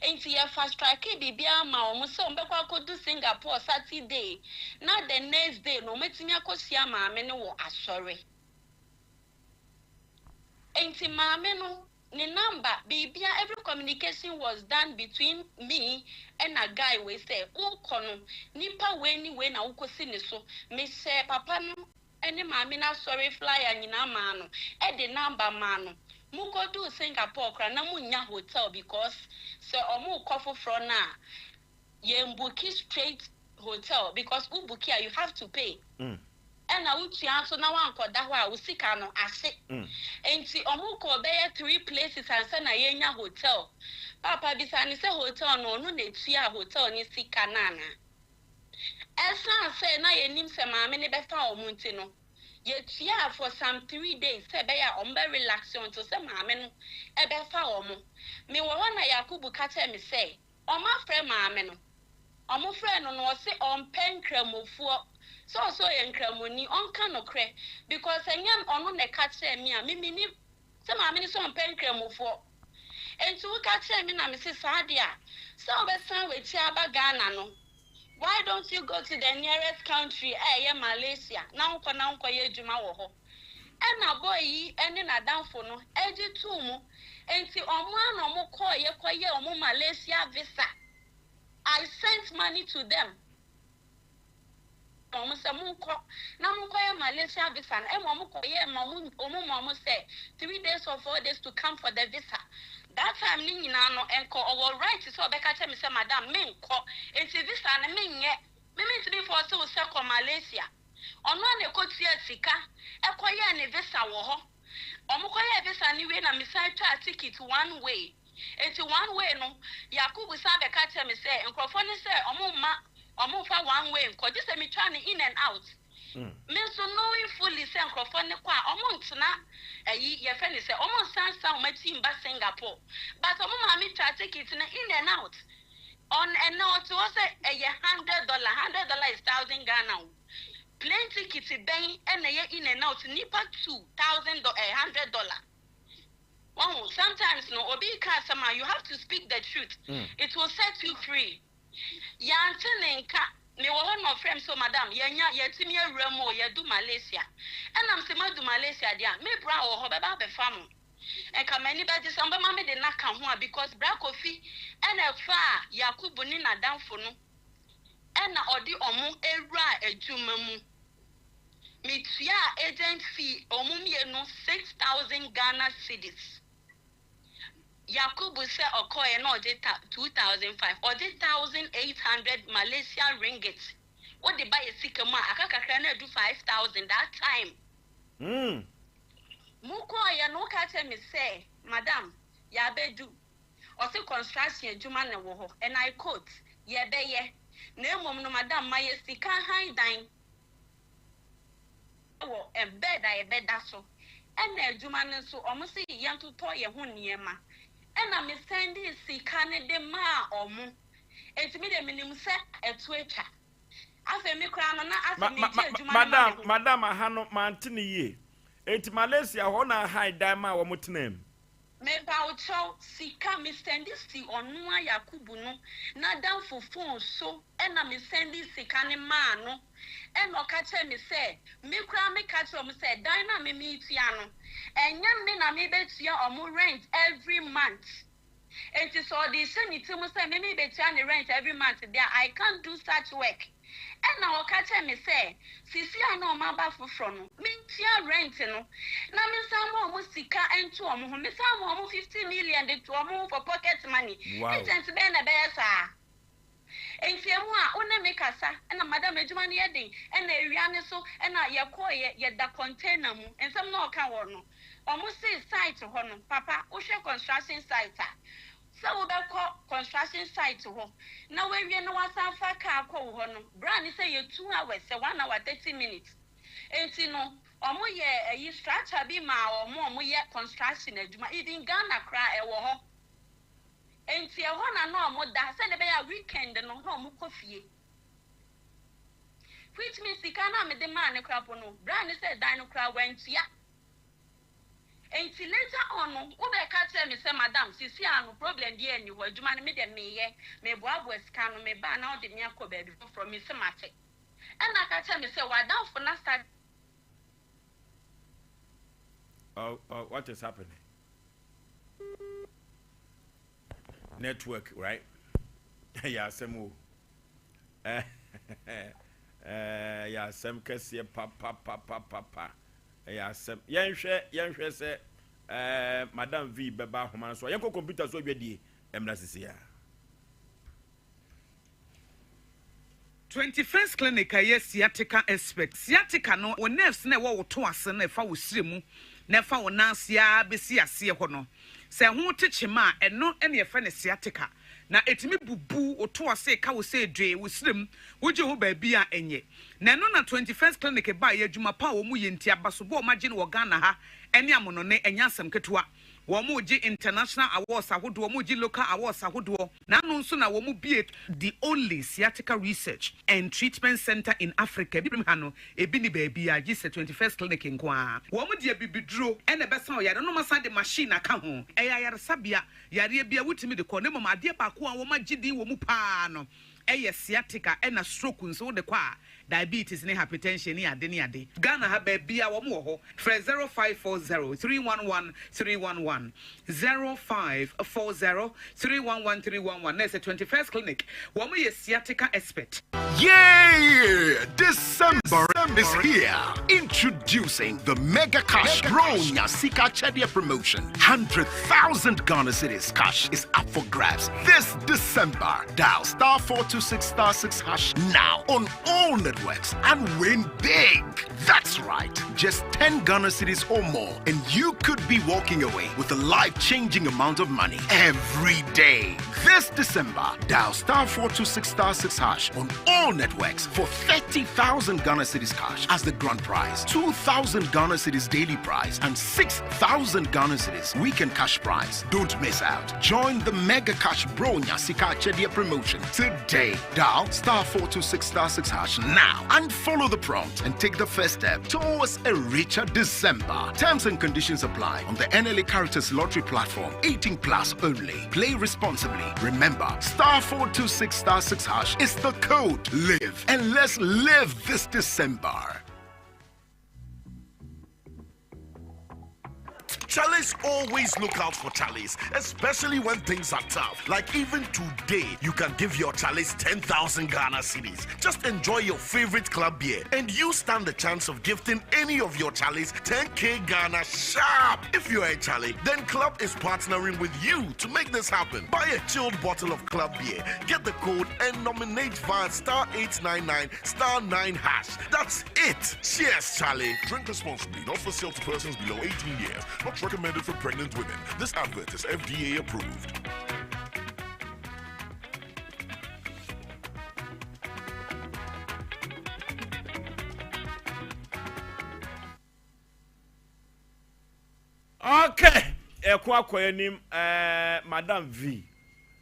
Nti yɛ fast trackee biribiara maa wɔn sɛ wɔbɛkɔ akɔdu Singapore Saturday na the next day no wɔatumi akɔhyia maame no wɔ asɔre. Nti maame no ne number, biribiara, every communication was done between me ɛna guy wei sɛ wokɔ no nipa wei ne wei na wokɔsi ne so. Mehyɛɛ papa no ne maame no asɔre flyer nyinaa maa no, de number maa no. Mokɔduu Singapore koraa na monnya hotel because sɛ ɔmo rekɔ foforɔ no a, yɛn booki straight hotel because wo booki a, you have to pay. Ɛna wotua nso na woankɔda hɔ a, wo sika no ahye. Nti ɔmo kɔɔ bɛyɛ three places ansa na yɛnya hotel. Papa, bisa ne sɛ hotel no, ɔno na etua hotel ne sika no anaa? Ɛsan sɛ na yɛnim sɛ maame ne bɛfa ɔmo nti no, yɛtua for some 3 days sɛ ɛbɛyɛ a ɔmo bɛ relax until sɛ maame no ɛbɛfa ɔmo. Mewɔ hɔ na Yakubu ka kyerɛ me sɛ ɔmo afrɛ maame no. Ɔmo frɛ no no, ɔse ɔmpɛ nkramofoɔ, sɛ ɔsɛ ɔyɛ nkramoni, ɔnka nokorɛ because ɛnyɛ ɔno na ɛka kyerɛ me a mimi ni sɛ maame no sɛ ɔmpɛ nkramofoɔ. Nti woka kyerɛ me na mese saa deɛ a, sɛ wobɛsan w'akyi aba Ghana no, why don't you go to the nearest country a ɛyɛ Malaysia na wokɔ na wonkɔyɛ adwuma wɔ hɔ? Ɛna boy yi ne n'adamfo no agye too mu. Nti ɔmo a na ɔmo kɔɔyɛ kɔyɛ ɔmo Malaysia visa. I sent money to them ɔmo sɛ monkɔ na monkɔyɛ Malaysia visa no. Ɛma ɔmo kɔyɛ ma ɔmo sɛ 3 days or 4 days to come for the visa. That time ne nyinaa no, nkɔ ɔwɔ right sɛ ɔbɛka kyerɛ me sɛ, "Madam, menkɔ, nti visa no menyɛ me mentumi force wo sɛ kɔ Malaysia." Ɔno a na ɛkɔtua sika ɛkɔyɛɛ ne visa wɔ hɔ. Ɔmo kɔyɛɛ visa no wie na mesan twaa ticket one way. Nti one way no, Yakubu san bɛka kyerɛ me sɛ nkurɔfoɔ no sɛ ɔmo mma ɔmo mfa one way nkɔ, gye sɛ metwa no in and out. Me nso, knowing fully sɛ nkurɔfoɔ no kɔ a, ɔmo ntena ɛyi yɛfrɛ ne sɛ ɔmo nsansan ɔmo akyi mba Singapore, but ɔmo maame twa ticket no in and out. Ɔn ɛnɛ ɔte hɔ sɛ ɛyɛ $100. $100 is 1,000 Ghana o. Plane ticket bɛn ɛna ɛyɛ in and out nipa 2,000 $100? Wɔn sometimes no, obi ka asɛm a, you have to speak the truth. It will set you free. Yante ne nka. Mewɔ hɔ na ɔfrɛ me sɛ, "Madam, yɛnya yɛtumi awura mu o, yɛdu Malaysia." Ɛnam sɛ madu Malaysia deɛ a, me bra wɔ hɔ bɛba abɛfa mo. Nka m'ani bɛgye sɛ ɔbɛma me de n'aka ho a, because bra Kofi ɛna ɛfa a Yakubu ne n'adamfo no ɛna ɔde ɔmo ewura adwuma mu. Metua agent fee ɔmo mmienu 6,000 Ghana cedis. Yakubu sɛ ɔkɔɛ na ɔgye ta 2,500, ɔgye 1,800 Malaysia ringgit. Wode ba yɛ sika mu a, aka kakra na adu 5,000 that time. Mokɔɔyɛ no, woka kyerɛ me sɛ, "Madam, yɛabɛdu." Ɔse construction adwuma na wɔ hɔ, and I quote, "Yɛbɛyɛ na mmom no, madam, ma yɛ sika han dan wɔ bed a yɛbɛda so, ɛna adwuma no nso, ɔmo se yɛntotɔ yɛn ho nneɛma." Ɛna me send sika no de maa ɔmo. Enti mi de menim sɛ ɛto atwa. Afei mi koraa no na afei mi gye adwuma no ma me Madam ho. Madam, aha no mante ne yie. Enti Malaysia hɔ na han dan ma a wɔn tena mu? Mepa sika me send si ɔnoa Yakubu no n'adamfo phone so, ɛna me send sika ne maa no. Ɛna ɔka kyerɛ me sɛ me koraa meka kyerɛ ɔmo sɛ dan na me metua no, ɛnyɛ me na mebɛtua ɔmo rent every month. Enti sɛ ɔde hyɛ ne ti mu sɛ me mebɛtua ne rent every month deɛ, I can't do such work. Ɛna ɔka kyerɛ me sɛ sisi a na ɔmo aba foforɔ no, mentua rent no na mensan ma ɔmo sika nto ɔmo ho. Mesan ma ɔmo 50 million de to ɔmo ho for pocket money. Agent bɛyɛ na ɛbɛyɛ saa? Nti emu a wo ne me kasa ɛna, "Madam, adwuma no yɛ den, ɛna awia ne so, ɛna yɛkɔɔ yɛ yɛda container mu." Nsɛm na ɔka wɔ no, ɔmo se site hɔ no, papa, wohwɛ construction site a, sɛ wobɛkɔ construction site hɔ na wawie na wasan fa kaa kɔ wo hɔ no, bra ne sɛ yɛ 2 hours, sɛ 1 hour 30 minutes. Nti no ɔmo yɛ ɛyi structure bi ma ɔmo a ɔmo yɛ construction adwuma, even Ghana koraa ɛwɔ hɔ. Nti ɛhɔ na na ɔmo da sɛdeɛ ɛbɛyɛ a weekend no na ɔmo kɔ fie, which means sika na mede maa ne koraa po no, bra ne sɛ dan no koraa wantua. Nti later on no, wobɛka kyerɛ me sɛ, "Madam, sisi a no problem bi ani hɔ, adwuma no me deɛ meyɛ, meboaboa sika no, mebaa na wode me akɔ baabi foforɔ." Me se mate. Ɛna ka kyerɛ me sɛ w'adamfo na start Oh, what is happening? Network, right? Yɛ asɛm o. Yɛ asɛm kɛseɛ papapapapa. Ɛyɛ asɛm. Yɛnhwɛ, yɛnhwɛ sɛ Ɛɛ Madam V bɛba ahoma no so a, yɛnkɔ kɔmputa so adwadie mmra sisi ara. 21st Clinic a ɛyɛ sciatica expert. Sciatica no, wo nerves no a ɛwɔ wo to ase no a ɛfa wo srɛ mu na ɛfa wo nan ase ara bɛsi aseɛ hɔ no, sɛ ɛho te kyema a, ɛno na yɛfrɛ no sciatica. Na ɛtumi bubu wo to ase, ɛka wo sɛ dwee, wo srɛ mu, wogye ho baabi a ɛnyɛ. Na ɛno na 21st Clinic baeɛ, adwuma pa a wɔyɛ nti, abasobɔ a wɔagye no wɔ Ghana ha ne amonone, ɛnyɛ asɛm ketewa. Wɔregye international awards ahodoɔ, wɔregye local awards ahodoɔ. N'ano nso na wɔbue the only sciatica research and treatment centre in Africa. Abibirem ha no, ebi nni baabiara gye sɛ 21st Clinic nko ara. Wɔde abibiduro na ɛbɛsa wo yare no na wɔasan de machine aka ho. Ɛyɛ ayaresabea, yareɛ biara wotumi de kɔ na mmom adeɛ baako a wɔagye din wɔ mu pa ara no yɛ sciatica ɛna stroke nso wode kɔ a diabetes ne hypertension ne ade ne ade. Ghana ha baabiaa wɔn wɔ hɔ frɛ 0540 311 311 0540 311 311 na ɛsɛ 21st clinic wɔn yɛ sciatica expert. Yay! December is here. Introducing the Mega Cash Bronya Sika Chedia promotion. 100,000 Ghana Cedis cash is up for grabs this December. Dial star 426 star 6 hash now on all networks and win big. That's right. Just 10 Ghana cedis or more, and you could be walking away with a life changing amount of money every day. This December, dial star 426 star 6 hash on all networks for 30,000 Ghana cedis cash as the grand prize, 2,000 Ghana cedis daily prize, and 6,000 Ghana cedis weekend cash prize. Don't miss out. Join the Mega Cash Bronya Sika Chedia promotion today. Dial star 426 star 6 hash now and follow the prompt and take the first step towards a richer December. Terms and conditions apply on the NLA Caritas Lottery platform. 18 plus only. Play responsibly. Remember, star 426 star 6 hash is the code. Live and let's live this December. Charlies always look out for Charlies, especially when things are tough. Like even today, you can give your Charlies 10,000 Ghana cedis. Just enjoy your favorite club beer, and you stand the chance of gifting any of your Charlies 10k Ghana sharp. If you're a Charlie, then Club is partnering with you to make this happen. Buy a chilled bottle of Club beer, get the code, and nominate via star 899 star 9 hash. That's it. Cheers, Charlie. Drink responsibly, not for sale to persons below 18 years. Not recommended for pregnant women. This advert is FDA approved. Okay, ɛko akɔ anim ɛɛ Madam V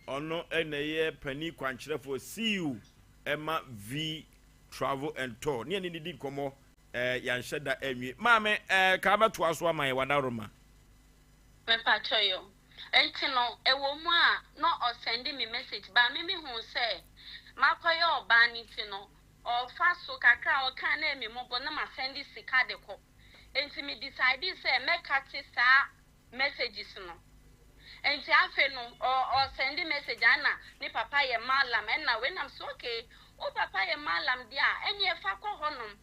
ɔno ɛna ɛyɛ panin kwankyerɛfoɔ CEO ɛma V Travel and Tour ne ɛne ne di nkɔmmɔ Eh, yɛanhyɛ da anwie. Maame, eh, ka bɛtoa so ama yɛ wadaworoma. Mepakyɛw yo. Nti no ɛwɔ mu a na ɔsɛnde me message but me me huu sɛ makɔyɛ ɔbaa no nti no ɔfa so kakra a ɔkaa na ɛyɛ me mmɔbɔ na masɛnde sika de kɔ. Nti me decidee sɛ mɛ cate saa messages no. Nti afei no ɔ ɔsɛnde message a ɛna ne papa yɛ mallam ɛna wei na me se okay wo papa yɛ mallam deɛ a ɛneɛ fa kɔ hɔ nom.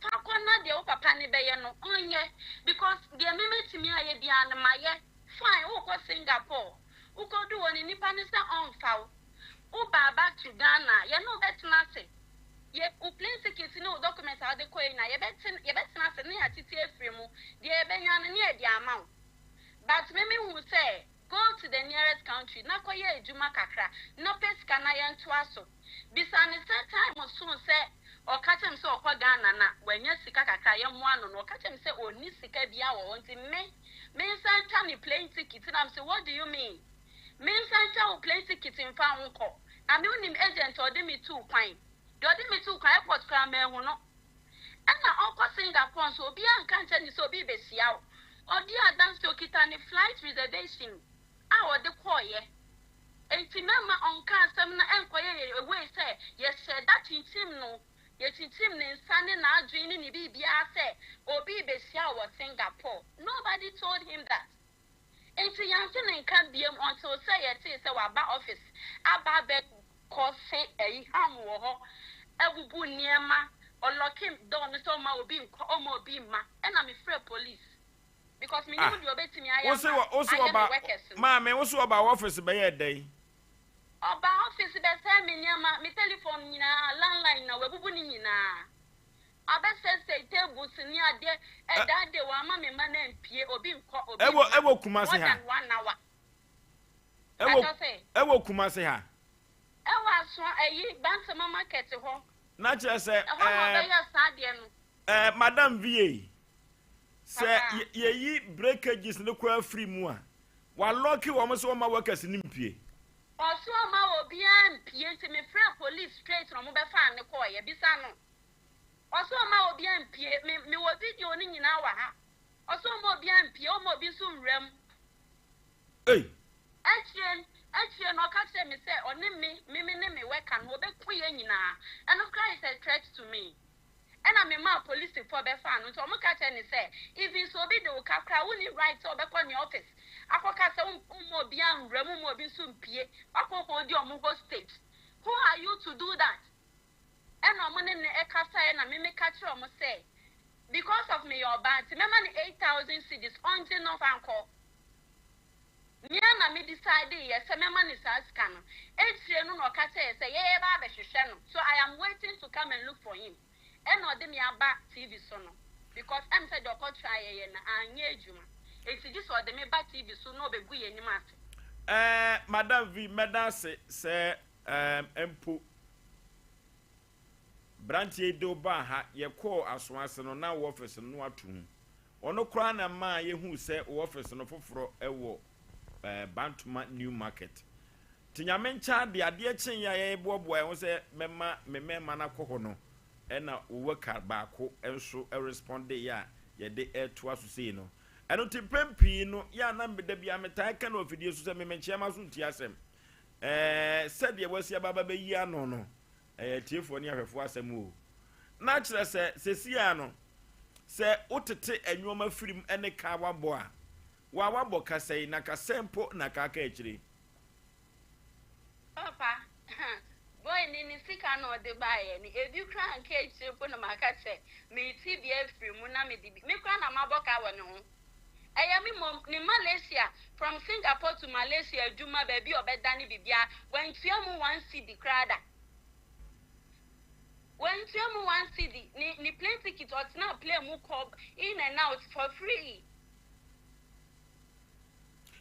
Fa kɔ na deɛ wo papa no bɛyɛ no ɔnyɛ because deɛ me mɛtumi ayɛ biara no mayɛ fine wokɔ Singapore wokɔdu hɔ no nipa no sɛ ɔmfa wo wobaa back to Ghana a yɛne wo bɛtena ase yɛ wo plane ticket ne wo document a wode kɔɛ nyinaa yɛbɛte yɛbɛtena ase ne yɛatete afiri mu deɛ yɛbɛnya no ne yɛde ama wo but me mehu sɛ go to the nearest country na kɔyɛ adwuma kakra na pɛ sika na yɛntoa so. Bisa no sɛ time soo sɛ ɔka kyerɛ me sɛ ɔkɔ Ghana na wanya sika kakra a yɛmmoa no no, ɔka kyerɛ me sɛ ɔnni sika biara wɔ hɔ nti me mensan ntwa ne plane ticket na mese what do you mean mensan ntwa wo plane ticket mfa wo nkɔ na me wonim agent a ɔde me tuu kwan deɛ ɔde me tuu kwan airport koraa manhu no ɛna ɔkɔ Singapore nso obiara nka nkyerɛ ne sɛ obi rebɛhyia wo ɔdi adanse ɔkita ne flight reservation a ɔde kɔeɛ. Enti mɛmma ɔnka asɛm no ɛnkɔyɛ yɛn away sɛ yɛhyɛɛ da kyinkyim no, yɛkyinkyim ne nsa ne n'adwene ne ne biribiara sɛ obi rebɛhyia wo wɔ Singapore. Nobody told him that. Enti yɛante ne nka biom until sɛ yɛtee sɛ waba office aba abɛkɔ se ayi ham wɔ hɔ, abubu nneɛma, ɔlɔke door no sɛ ɔmma obi nkɔ, ɔmma obi mma, ɛna mefrɛɛ police. Because Ah, menim deɛ ɔbɛtumi ayɛ wo se ama wɔ, wo se ayɛ me ɔba, workers no. maame, wo se ɔba wo office bɛyɛɛ dɛn? Ɔbaa office bɛsɛe me nneɛma, me telephone nyinaa, landline nyinaa, wabubu ne nyinaa. Abɛsɛesɛe tables ne adeɛ, ɛ, that day wamma me mma no ampue, obi nkɔ, obi Ɛwɔ, mma, ɛwɔ Kumasi more ha? than one hour. Ɛwɔ, Pakyɛ sɛ? ɛwɔ Kumasi ha? Ɛwɔ Asoa, ɛyi, Bantama market hɔ. Na kyerɛ sɛ, Ɛhɔ na ɛɛ, ɔbɛyɛɛ saa adeɛ no. ɛɛ, Madam VA, sɛ Papa. yɛ, yɛyi breakages no koraa firi mu a, walɔke wɔn sɛ wɔmma workers no mpue. Ɔse ɔmma obiara mpue nti me frɛɛ police straight na ɔmo bɛfaa no kɔɔeɛ. Bisa no. Ɔse ɔmma obiara mpue. Me me wɔ video no nyinaa wɔ ha. Ɔse ɔmma obiara mpue, ɔmma obi nso nwura mu. Ei! Akyire akyire no ɔka kyerɛɛ me sɛ ɔne me, me me ne me worker no ɔbɛku yɛn nyinaa. Ɛno koraa is a threat to me. Ɛna me maa polisifoɔ bɛfaa no nti ɔmo ka kyerɛɛ no sɛ even sɛ obi de wo ka koraa wonni right sɛ wobɛkɔ ne office akɔka sɛ womma obiara nwura mu womma obi nso mpue wakɔ holdi ɔmo hostage who are you to do that ɛna ɔmo ne no ɛkasaeɛ na me meka kyerɛɛ ɔmo sɛ because of meyɛ ɔbaa nti mɛma no 8000 cedis ɔngye na ɔmfa nkɔ. Me ara na me decide yɛ sɛ mɛma no saa sika no. Akyire no na ɔka kyerɛɛ yɛ sɛ yɛreba abɛhwehwɛ no so I am waiting to come and look for him ɛna ɔde me aba TV so no because ɛm sɛ deɛ ɔkɔ try yɛ no anyɛ adwuma nti gye sɛ ɔde me ba TV so na ɔbɛgu yɛn anim ase. Ɛɛ Madam Vi mɛda ase sɛ ɛɛ mpo branteɛ yi de wo baa ha yɛkɔɔ asoase no na wo office no na wato mu Ɔno koraa na ɛmaa yɛhuu sɛ wo office no foforɔ wɔ Bantoma New Market. Nti Nyame nkyɛ adeɛ, adeɛ kyeeɛ a yɛreboaboa yɛn ho sɛ mɛma me mmarima no akɔ hɔ no, ɛna wo worker baako nso respondeeɛ a yɛde retoa so sei no. Ɛno nti mpɛn pii no, yɛ a na da biara metaa ka no wɔ afidie so sɛ me menkyea m'aso ntie asɛm. Ɛɛ sɛdeɛ wasi aba abɛyi ano no, Ɛyɛ atiefoɔ ne ahwɛfoɔ asɛm o. Na kyerɛ sɛ seesei ara no, sɛ wotete nnoɔma firi mu ne ka a woabɔ a, wo a woabɔ ka sɛn, na ka sɛn mpo na ka aka akyire? Papa, boy no ne sika na ɔde baeɛ no, ebi koraa anka akyire mpo na maka sɛ merete bi afiri mu na mede bi, me koraa na mabɔ ka wɔ ne ho. Ɛyɛ me mmom, ne Malaysia, from Singapore to Malaysia adwuma, baabi a ɔbɛda ne biribiara, wantua mu one cedi koraa da. Wantua mu one cedi, ne ne plane ticket, ɔtenaa plane mu kɔ in and out for free.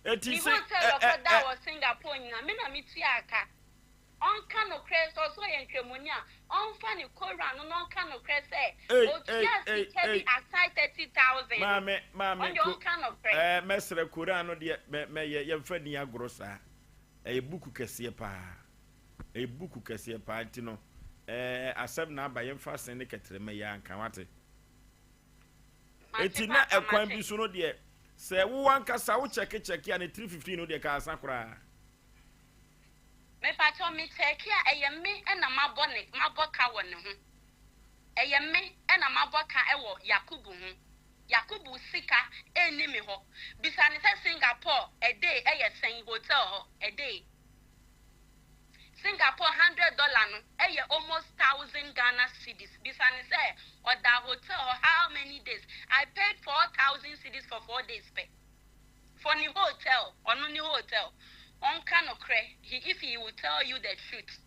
Eti Ne se hotel ɛ ɛ ɔkɔdaa ɛ. wɔ Singapore nyinaa, me na metuaa ka. Ɔnka nokorɛ, sɛ ɔse ɔyɛ nkramoni a, ɔnfa ne Koran no na ɔnka nokorɛ sɛ Ei ei ɔtua ei sika bi ei. aside 30,000 no, Maame maame ɔno deɛ ko ɔnka nokorɛ. ɛɛ mɛsrɛ Koran no deɛ mɛ mɛyɛ yɛnfa ni agorɔ saa. Ɛyɛ buku kɛseɛ paa. Ɛyɛ buku kɛseɛ paa nti no ɛɛ asɛm na aba yɛnfa asen ne kɛtrɛma yi ara nka wate. Mate Eti na papa ɛkwan bi mate. so no deɛ sɛ wo ankasa wo kyɛke kyɛke a ne 315 no deɛ ka asa koraa. Mepakyɛw me kyɛɛke a ɛyɛ me na mabɔ ne mabɔ ka wɔ ne ho ɛyɛ me na mabɔ ka wɔ Yakubu ho Yakubu sika nni me hɔ bisa no sɛ Singapore a day ɛyɛ sɛn hotel hɔ a day Singapore hundred dollar no ɛyɛ almost thousand Ghana cedis bisa no sɛ ɔda hotel hɔ how many days I paid 4000 cedis for four days pɛ. For ne hotel ɔno ne hotel ɔnka nokorɛ he if he will tell you the truth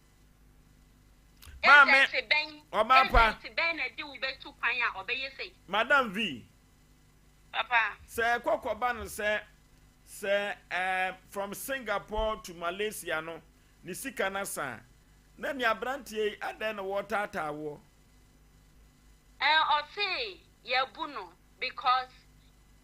Maame, Agent bɛn ɔbaa pa. agent bɛn na ɛde wo bɛtu kwan a ɔbɛyɛ sei. Madam V. Papa. Sɛ ɛkɔ kɔba no sɛ sɛ ɛɛ from Singapore to Malaysia no ne sika no asa a, na nea aberanteɛ yi adɛn na wɔretaataa woɔ? Ɛɛ ɔse yɛabu no because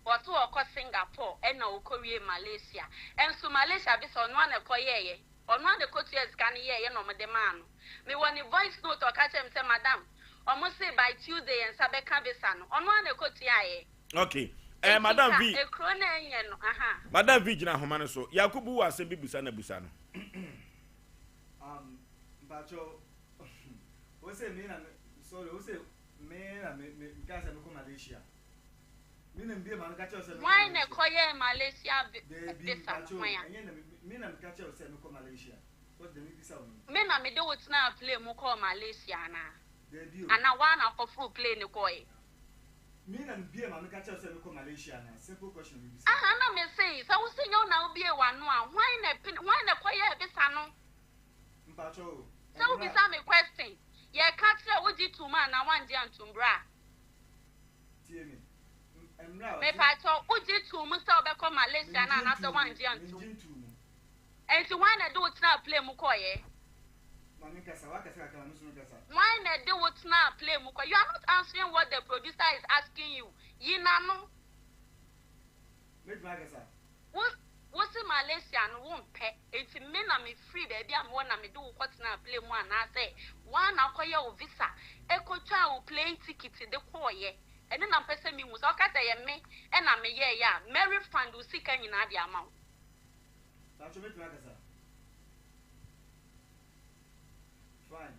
Ɔse ɔkɔ Singapore ɛna ɔkɔ wie Malaysia nso Malaysia visa ɔno ara na ɛkɔ yɛɛyɛ ɔno ara na ɛkɔ tua sika no yɛɛyɛ na ɔmo de maa no me wɔ ne voice note ɔka kyerɛ me sɛ madam ɔmo se by Tuesday yɛn nsa bɛka visa no ɔno ara na ɛkɔ tuaeɛ Okay eh, enti Madam nka V. ekuro na ɛnyɛ no aha. Madam V gyina ahoma no so. Yakubu wɔ asɛm bi busa na busa no. Um, mpacho, wo se me na me, sorry, wo se me na me, me, me ka sɛ mekɔ Malaysia. Hwan na ɛkɔyɛɛ Malaysia visa no? Hwan a? Me na mede wo tenaa plane mu kɔɔ Malaysia anaa? Anaa woara na wokɔforoo plane no kɔeɛ? Me na me bie m'ano ka kyerɛ wo sɛ mekɔ Malaysia anaa? Simple question na mebisa. Aha na me se, sɛ wo se nyɛ wo na wo bie w'ano a, hwan na ɛpene, hwan na ɛkɔyɛɛ visa no? Mpakyɛw o, Sɛ wo ɛmmra. bisa me question, yɛka kyerɛ wo gye toom anaa woangye antom bra? Tie me, ɛmmra a ɔse. Mepakyɛw, wo gye toom sɛ wobɛkɔ Malaysia no Mengye anaasɛ ntoo mu, woangye antom? mengye ntoo mu. Enti hwan na ɛde wo tenaa plane mu kɔeɛ? Ma me nkasa, woakasa kakra ma me nso menkasa. Hwan na ɛde wo tenaa plane mu kɔeɛ? You are not answering what the producer is asking you. Yi n'ano. Mɛtumi akasa? Wo, wose Malaysia no wompɛ, enti me na mefiri baabi a mewɔ na mede wo kɔtenaa plane mu anaasɛ woa na wokɔyɛɛ wo visa kɔtwaa wo plane ticket de kɔeɛ? Ɛno na mepɛ sɛ mehu. Sɛ woka sɛ ɛyɛ me na meyɛeɛ a, mɛrefund wo sika nyinaa de ama wo. Pacho mɛtumi akasa? Fine.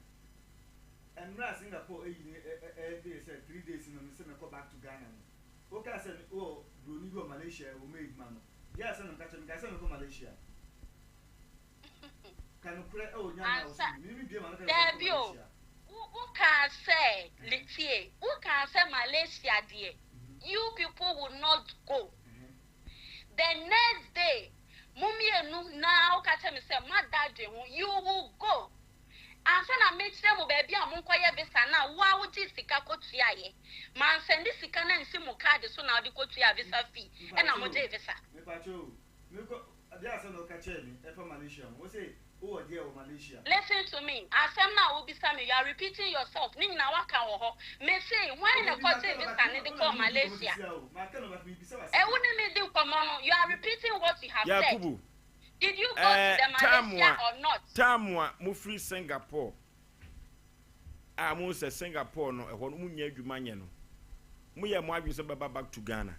Mmerɛ a Singapore ayi ne ɛɛdee sɛ 3 days no me sɛ mɛkɔ back to Ghana no, wokaa sɛ wowɔ broni bi wɔ Malaysia ɛwɔ mu adwuma no, deɛ asɛm na meka kyerɛ, mekaa sɛ mekɔ Malaysia. Ka nokorɛ ɛwɔ Nyame a Ansa, ɔsom me, me bie ma no ka sɛ mekɔ daabi o, Malaysia. wo wokaa sɛ, tie, wokaa sɛ Malaysia deɛ, you people will not go. The next day, mo mmienu na woka kyerɛ me sɛ moada adwen ho, you will go. Ansa na mekyerɛ mo baabi a monkɔyɛ visa no a, wo a wogyee sika kɔtuaeɛ. Mansɛnde sika no ansi mo card so na wode kɔtuaa visa fee, ɛna Mpakyɛw, mogyee visa. mepakyɛw, mekɔ, deɛ asɛm na woka kyerɛ me ɛfa Malaysia ho, wo se wowɔ deɛ wɔ Malaysia. Listen to me, asɛm no a wobisa me, you are repeating yourself, ne nyinaa woaka wɔ hɔ. Mese, hwan na Obi maka ɛkɔgyee no visa but no de wo kɔɔ na me ne di nkɔmmɔ Malaysia? sisi a o, maka no but mebisa wo Ɛ asɛm. wo ne me di nkɔmmɔ no, you are repeating what you have said. Yakubu, Did you go to eh, the time Malaysia a or not? time a mofiri Singapore a mo sɛ Singapore no ɛhɔ no mo nya adwuma nyɛ no, moyɛ mo adwene sɛ bɛba back to Ghana?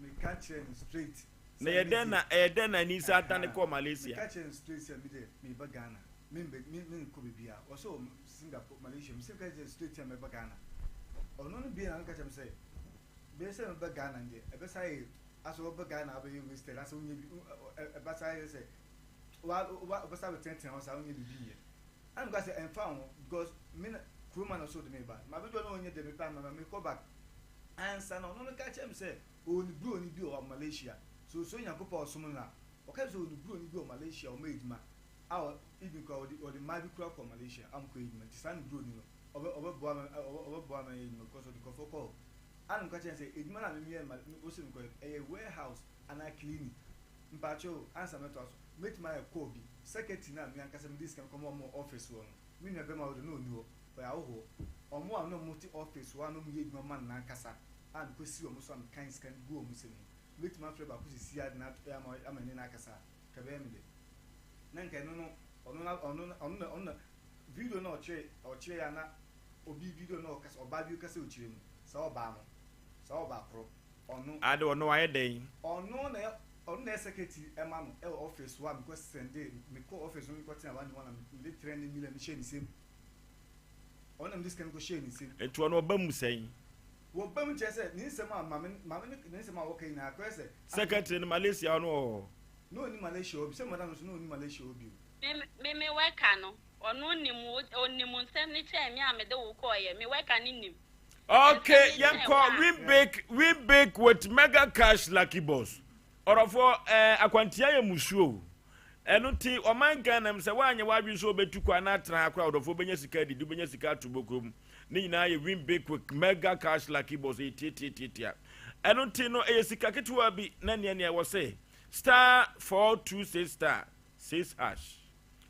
Meka kyerɛ no straight Na sɛ ɛyɛ me dɛn deɛ na ɛyɛ dɛn na ani sa adane Ahaa, kɔɔ Malaysia? meka kyerɛ no straight sɛ me deɛ meba Ghana, me mbɛ me menkɔ baabiara. Ɔsɛ ɔ Singapore, Malaysia, mese meka kyerɛ no straight sɛ mɛba Ghana. Ɔno no bie n'ano ka kyerɛ me sɛ bɛyɛ sɛ mɛba Ghana no deɛ ɛbɛsa ayɛ asɛ wɔba Ghana abɛyɛ wasted asɛ wonyɛ bi ɛba saa yɛ sɛ wa wa ɔbɛsa abɛtenatena hɔ saa wonyɛ biribi nyɛ. Ɛna meka sɛ ɛmfa ho because me na kurom a na ɔsɛ ɔde me ba. Mabɛduru hɔ na ɔnyɛ deɛ mepɛ ama me a mekɔ back. Ansa na ɔno no ka kyerɛ me sɛ ɔwɔ ne broni bi wɔ Malaysia. Sɛ ɔsuro Nyankopɔn a ɔsom no a, ɔka kyerɛ me sɛ ɔwɔ ne broni bi wɔ Malaysia a ɔma adwuma a even koraa ɔde ɔde mmaa bi koraa kɔ Malaysia a wɔkɔyɛ adwuma nti saa ne broni no ɔbɛ ɔbɛboa me ɔbɛboa me ayɛ adwuma because ɔde nkurɔfoɔ kɔ hɔ. Ana meka kyerɛ no sɛ adwuma no a memeyɛ no wose mekɔyɛ no ɛyɛ warehouse anaa cleaning. Mpakyɛw o, ansa mɛtoa so, mɛtumi ayɛ call bi, secretary no a me ankasa mede sika no kɔma wɔn wɔ office hɔ no, me nua bɛrima hɔ de na ɔnni hɔ, ɔyɛ ahohoɔ. Wɔn a na wɔte office hɔ a na wɔyɛ adwuma ma no n'ankasa a mekɔsi wɔn so a mekan sika no gu wɔn nsam no, mɛtumi afrɛ baako seesei ara de no ato ama ama ne no akasa a, nka ɛbɛyɛ me dɛ. Na nka ɛno no, ɔno na ɔno na ɔno na ɔno na video no a ɔkyerɛ ɔkyerɛɛ a na obi video no a ɔkasa ɔbaa bi kasa ɔkyerɛ mu, saa ɔbaa no, saa ɔbaa korɔ, ɔno. Ade ɔno wayɛ dɛn? Ɔno na ɔno na ɛyɛ secretary ɛma no ɛwɔ office hɔ a mekɔ sɛnde mekɔ office no mekɔ tena one one na mede 300 million no hyɛɛ ne nsam. Ɔno na mede sika no kɔ hyɛɛ ne nsam. Nti ɔno ɔba mu sɛn? Wɔba mu kyerɛ sɛ ne nsɛm a maame maame no ne nsɛm a wɔka nyinaa akɔyɛ sɛ. Secretary no Malaysia hɔ no wɔ hɔ? Na ɔnni Malaysia hɔ bi sɛ madam nso na ɔnni Malaysia hɔ bio. Me me me worker no ɔno nim wo ɔnim nsɛm no kyɛn me a mede wo kɔɔeɛ me worker no nim. Okay, yɛnkɔ win big win big with mega cash lucky boss. Ɔrɔfoɔ ɛɛ akwantia yɛ musuo o. Ɛno nti ɔman Ghana mu sɛ woanyɛ w'adwene sɛ wobɛtu kwan na atena ha koraa ɔdɔfoɔ wobɛnya sika adidi wobɛnya sika ato bɔkuro mu. Ne nyinaa yɛ win big with mega cash lucky boss ɛyɛ tiatiatiatia. Ɛno nti no ɛyɛ sika ketewa bi na nea nea ɛwɔ sɛ star 426 star 6 hash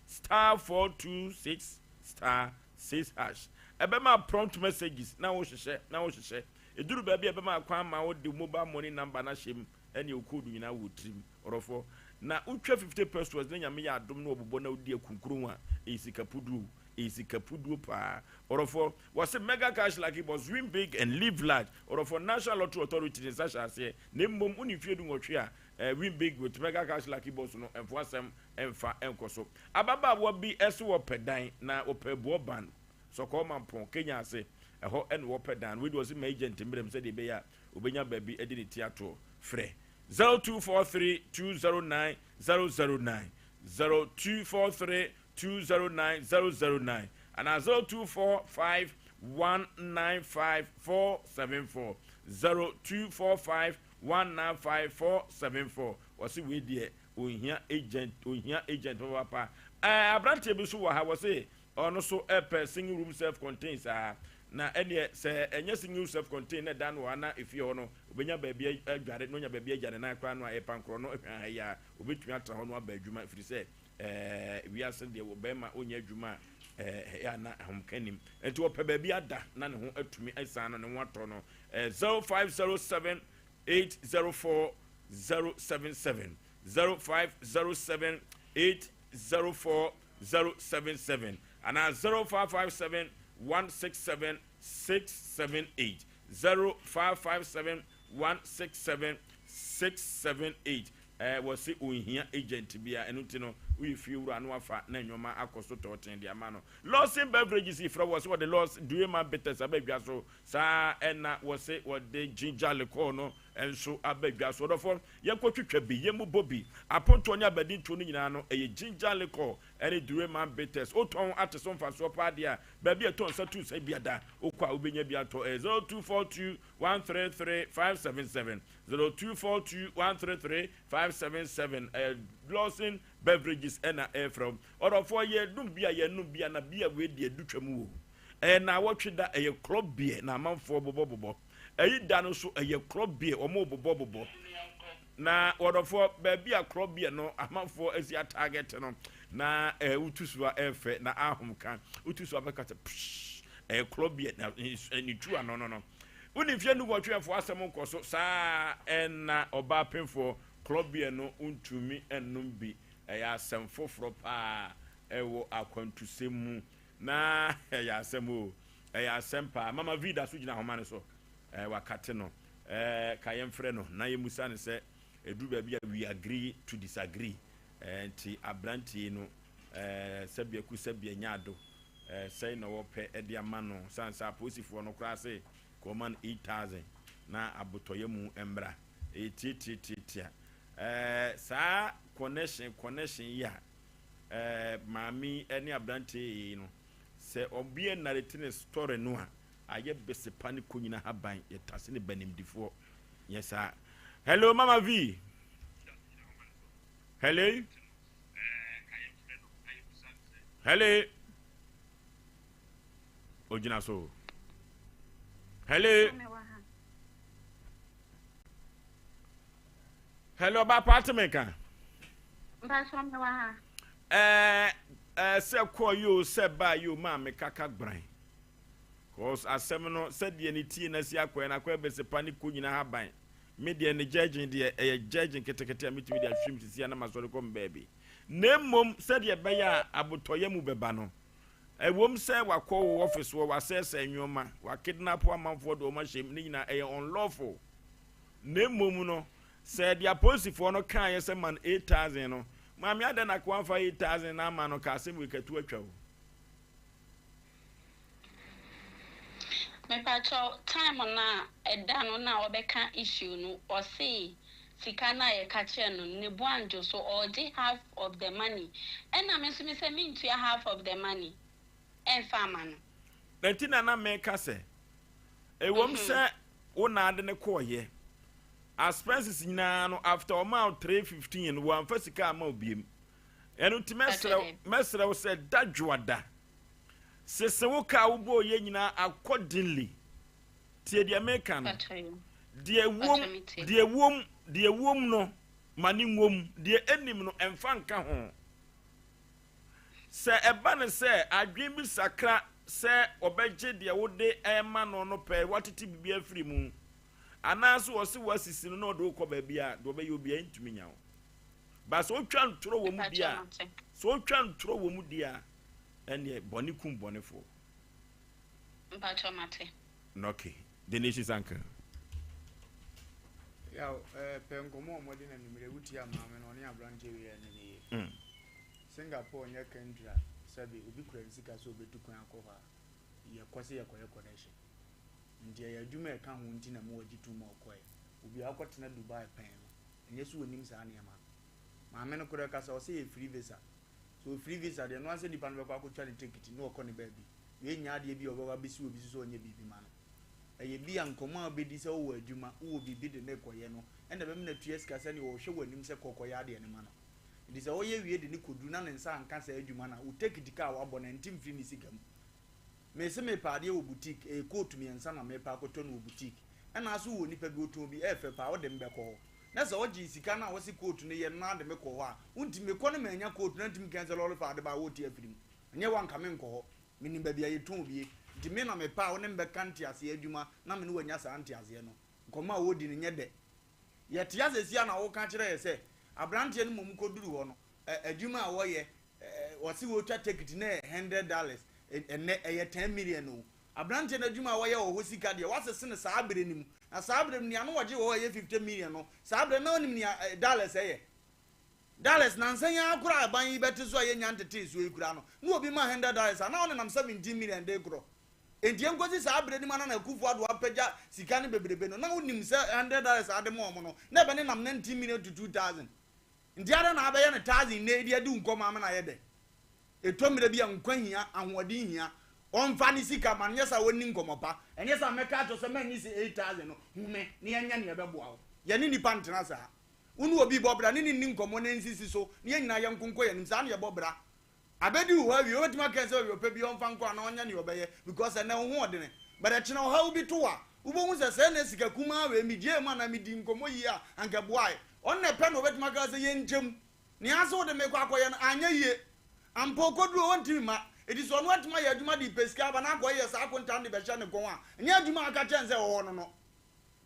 star 426 star 6 hash ɛbɛma prompt messages na wohyehyɛ na wohyehyɛ ɛduru baabi a ɛbɛma kwan ma wode mobile money number no ahyɛ mu ɛne wo code nyinaa wɔ tirim ɔrɔfoɔ na wotwa 50 pesewas na Nyame yɛ adom na wɔbobɔ na wodi akunkuro a ɛyɛ sika puduo, ɛyɛ sika puduo paa ɔrɔfoɔ. Wɔse mega cash lucky boss win big and live large ɔrɔfoɔ. National Lottery Authority ne nsa hyɛ aseɛ na mmom wone mfeɛ 18 a eh, win big with mega cash lucky boss no ɛmfo asɛm ɛmfa ɛnkɔ so. Ababaawa bi ɛse wɔpɛ dan na wɔpɛ boɔ ban Sɔkɔɔ Mampɔn Kenya ase ɛhɔ ɛna wɔpɛ dan no. Wei de wɔse ma agent mmerɛm sɛdeɛ ɛbɛyɛ a obɛnya baabi de ne ti atoɔ. Frɛ 0243 209 009, 0243 209 009 anaa 0245 195 474. 0245 195 474. Wɔse wei deɛ ohia agent, ohia agent papapa. Ɛɛ aberanteɛ bi nso wɔ ha, wɔse ɔno nso ɛpɛ single room self contained saa. Na ɛneɛ sɛ ɛnyɛ single room self contained na ɛda no wɔ ha na efie hɔ no obenya baabi adware na onya baabi agya ne nan koraa no a ɛyɛ pankorɔ no hwɛ ha yi a obetumi atena hɔ no aba adwuma ɛfiri sɛ ɛɛ wiase deɛ wɔ bɛrima ɔnyɛ adwuma a ɛɛ ɛyɛ a na ahomka nim nti ɔpɛ baabi ada na ne ho atumi asan no ne ho atɔ no ɛɛ 0507 804 077 0507 804 077 anaa 0557 167 678 0557 167 678 Ɛɛ wɔse onhia agent bia ɛno nti no woyɛ fie wura na wafa na nnoɔma akɔ so tɔɔten de ama no. Lawson Beverages yi frɛ wɔse wɔde Lawson Duema Bitters aba dwa so saa ɛna wɔse wɔde Ginger Liqueur no nso aba dwa so. Ɔdɔfoɔ yɛnkɔ twitwa bi yɛmmobɔ bi. Apontoɔ ne abadintoɔ no nyinaa no ɛyɛ Ginger Liqueur ɛne Duema Bitters. Wotɔn ate so mfasoɔ paa deɛ a baabi a ɛtɔ nsa tu nsa bi ada wokɔ a wobɛnya bi atɔ ɛyɛ 0242 133 577. 0242 133 577 ɛyɛ Lawson Beverages ɛna ɛrefrɛ wo. Ɔdɔfoɔ yɛnum bi a yɛnum bi a na bi a wei deɛ du twam wo. Ɛyɛ naawɔtwe da ɛyɛ club beer na amanfoɔ bobɔ bobɔ. Ɛyi da no nso ɛyɛ club beer wɔn bobɔ bobɔ. Na ɔdɔfoɔ baabi a club beer no amanfoɔ asi atarget no na ɛɛ wotu so a ɛɛfɛ na ahom ka wotu so a bɛka sɛ psh ɛyɛ club beer na ne tu ano no no. Wone mfeɛ nnunwɔtwe ɛfoɔ asɛm nkɔ so saa ɛna ɔbaa pemfoɔ klɔbeɛ no wontumi nnom bi ɛyɛ asɛm foforɔ paa ɛwɔ akwantusɛm mu na ɛyɛ asɛm o ɛyɛ asɛm paa Mama V da so gyina ahoma no so ɛɛ wakate no ɛɛ ka yɛmfrɛ no na yɛmusa no sɛ ɛduru baabi a we agree to disagree ɛɛ nti abrantie no ɛɛ sɛbiaku sɛbia nyaado Sɛn na wɔpɛ de ama no sane sɛ apolisifoɔ no koraa se ka wɔma no 8000 na abotɔyɛ mu mmra. Ɛyɛ tiatiatiatia. Ɛɛ saa connection connection yi a ɛɛ maame yi ne aberanteɛ yi no sɛ ɔbea narrate ne story no a ayɛ besepa ne konyina haban yɛtase ne banimdifoɔ nyɛ saa. Hello Mama V. Hello. Hello. Ogyina so. Hello. Hello, ba paati mi ka. Mpatsɔ mi wɔ ha. Ɛɛ ɛɛ sɛ kɔɔ yi o sɛ baa yi o maa mi kaka gbran. Cause asɛm no sɛdeɛ ne tie na si akɔɛ na akɔɛ bɛsɛ pa ne ko nyinaa ha ban. Me deɛ ne judging deɛ ɛyɛ judging ketekete a metumi de ahwehwɛ mu sisi a na masɔre kɔ me baabi. Na mmom sɛdeɛ ɛbɛyɛ a abotɔyam mu bɛba no, ɛwom sɛ wakɔ wo office hɔ, wasɛesɛe nneɛma, wakidnap amanfoɔ de wɔn ahyɛ mu, ne nyinaa ɛyɛ unlawful. Na mmom no, sɛ deɛ apolisifoɔ no kaeɛ sɛ ma no 8000 no, maame adɛn na wamfa 8000 no ama no ka asɛm wei katu atwa o. Mepakyɛw time no a ɛda no na ɔbɛka issue no ɔse sika no a yɛka kyerɛɛ no no ne bo andwo so ɔɔgye half of the money ɛna me nso mesɛ mentua half of the money ɛmfa ama no. Nti na na meka sɛ ɛwom sɛ wo na ade no kɔɔyɛ expenses nyinaa no after ɔmaa wo 315 no wamfa sika amma wo biem Ɛno nti mɛsrɛ wo, mɛsrɛ wo sɛ da dwoada, sese wo ka a wobɔɔ yɛ nyinaa accordingly. Tie deɛ meka no. Deɛ ɛwom, deɛ ɛwom, deɛ ɛwom no, ma ne nwom. Deɛ ɛnim no, ɛmfa nka ho. Sɛ ɛba no sɛ adwene bi sakra sɛ ɔbɛgye deɛ wode ɛrema no no pɛ, watete biribi afiri mu, anaasɛ ɔse woasisi no na ɔde wo kɔ baabi a, deɛ ɔbɛyɛ obiara ntumi nya wo. Ba sɛ otwa ntorɔ wɔ mu di a, sɛ otwa ntorɔ wɔ mu di a, ɛneɛ bɔne kum bɔnefoɔ. Mpakyɛw mate. Okay, the nation's uncle. Yaw, eh, pɛ nkɔmmɔ a wɔde no anwummerɛ wotia maame no ɔne aberanteɛ wei ɛne ne yɛ. Mm. Singapore nyɛ country a sɛbe obi kura ne sika sɛ obetu kwan akɔ hɔ a yɛkɔ sɛ yɛkɔyɛ connection. Nti ɛyɛ adwuma a ɛka ho nti na mo agye tom ma ɔkɔɛ. Obi a wakɔtena Dubai pɛn no Ɛnyɛ sɛ ɔnim saa nneɛma no. Maame no koraa kasa, ɔsɛ yɛ free visa. Sɛ ɔfiri visa deɛ, ɛno ara sɛ nipa no bɛkɔ akɔtwa ne tekiti na ɔkɔ ne baabi. Wei nyɛ adeɛ bi a ɔbɛba abɛsi obi so sɛ ɔnyɛ biribi ma no. Ɛyɛ bi a nkɔmmɔ a wobɛdi sɛ wowɔ adwuma, wowɔ biribi de no rekɔyɛ no na ɛbɛma no atua sika sɛdeɛ ɔhwɛ w'anim sɛ kɔ kɔyɛ adeɛ no ma no. Nti sɛ ɔyɛ wie de no kɔduru na ne nsa anka saa adwuma no a, wo tekiti ka a wabɔ no ɛnte mfiri ne sika mu. Mese mepɛ adeɛ wɔ boutique, ɛyɛ coat mmiɛnsa na mepɛ akɔtɔ no wɔ boutique. Ɛna aso wowɔ nipa bi ɔtɔn bi, ɛyɛ fɛ paa, wode me bɛkɔ hɔ. Na sɛ ɔgyee sika no a wose coat no yɛ no na ade me kɔ hɔ a, wontumi, mekɔ no mannya coat no a ntumi nka sɛ lɔre fa ade ba a wote afiri mu. Ɛnyɛ wo a nka menkɔ hɔ. Menim baabi a yɛtɔn bie. Nti me na mepɛ a wo ne me bɛka nteaseɛ adwuma na me ne wo anya saa nteaseɛ no. Nkɔmmɔ a wɔredi no nyɛ dɛ. Yɛte ase seesei a na woka kyerɛ yɛ sɛ aberanteɛ no mmom kɔduru hɔ no, adwuma a wɔyɛ, wɔse wɔtwa tekiti no yɛ $100, ɛnnɛ ɛyɛ 10 million o. Aberanteɛ no adwuma a wɔyɛ wɔ hɔ sika deɛ wɔasese no saa berɛ no mu. Na saa berɛ no nea na wɔgye wɔ hɔ a ɛyɛ 50 million no, saa berɛ no na ɔnim nea dollars ɛyɛ. Dollars, nansa yi ara koraa a aban yi bɛte so a yɛnnya ntetee soɔ yi koraa no, na obi ma $100 a, na ɔnenam 17 million de rekorɔ. Enti ɛnkɔsi saa berɛ no mu a na na Akufo Addo apagya sika no bebrebe no, na wonim sɛ $100 a ade ma wɔn no, na ɛbɛnenam 19 million to 2,000. Nti adɛn na abɛyɛ no thousand nnɛ yi de adi wo nkɔmmɔ ama no ayɛ dɛ? Ɛtɔ mmerɛ bi a nkwa hia, ahoɔden hia. Ɔmfa ne sika ma no, nyɛ saa a ɔnni nkɔmmɔ pa. Ɛnyɛ saa a mɛka akyerɛ wo sɛ mannye se 8,000 no, hu me na yɛnyɛ nea ɛbɛboa wo. Yɛne nnipa ntena saa. Wo ne obi rebɔ bra ne no nni nkɔmmɔ na nsisi so na yɛn nyinaa yɛnko nkɔ yɛn anim. Saa na yɛbɔ bra. Abɛdi wo hɔ awie, wobɛtumi aka sɛ baabi ɔpɛ biara ɔmfa nkɔ anaa ɔnyɛ nea ɔbɛyɛ because ɛnnɛ wo ho ɔdene. But ɛkyena ɔhaw bi to wo a, wobɛhu sɛ sɛɛ na sika kumaa wei megyee mu anaa medii nkɔmmɔ yie a anka ɛboaeɛ. Ɔno na ɛpɛ na ɔbɛtumi aka sɛ yɛnkyɛ mu. Nea ase wode me rekɔ akɔyɛ no anyɛ yie. Ampa ɔkɔduru hɔ ɔntumi mma. Enti sɛ ɔno atumi ayɛ adwuma de repɛ sika aba na akɔyɛ saa akontaa no de bɛhyɛ ne kɔn a, ɛnyɛ adwuma a aka kyerɛ no sɛ ɛwɔ hɔ no no.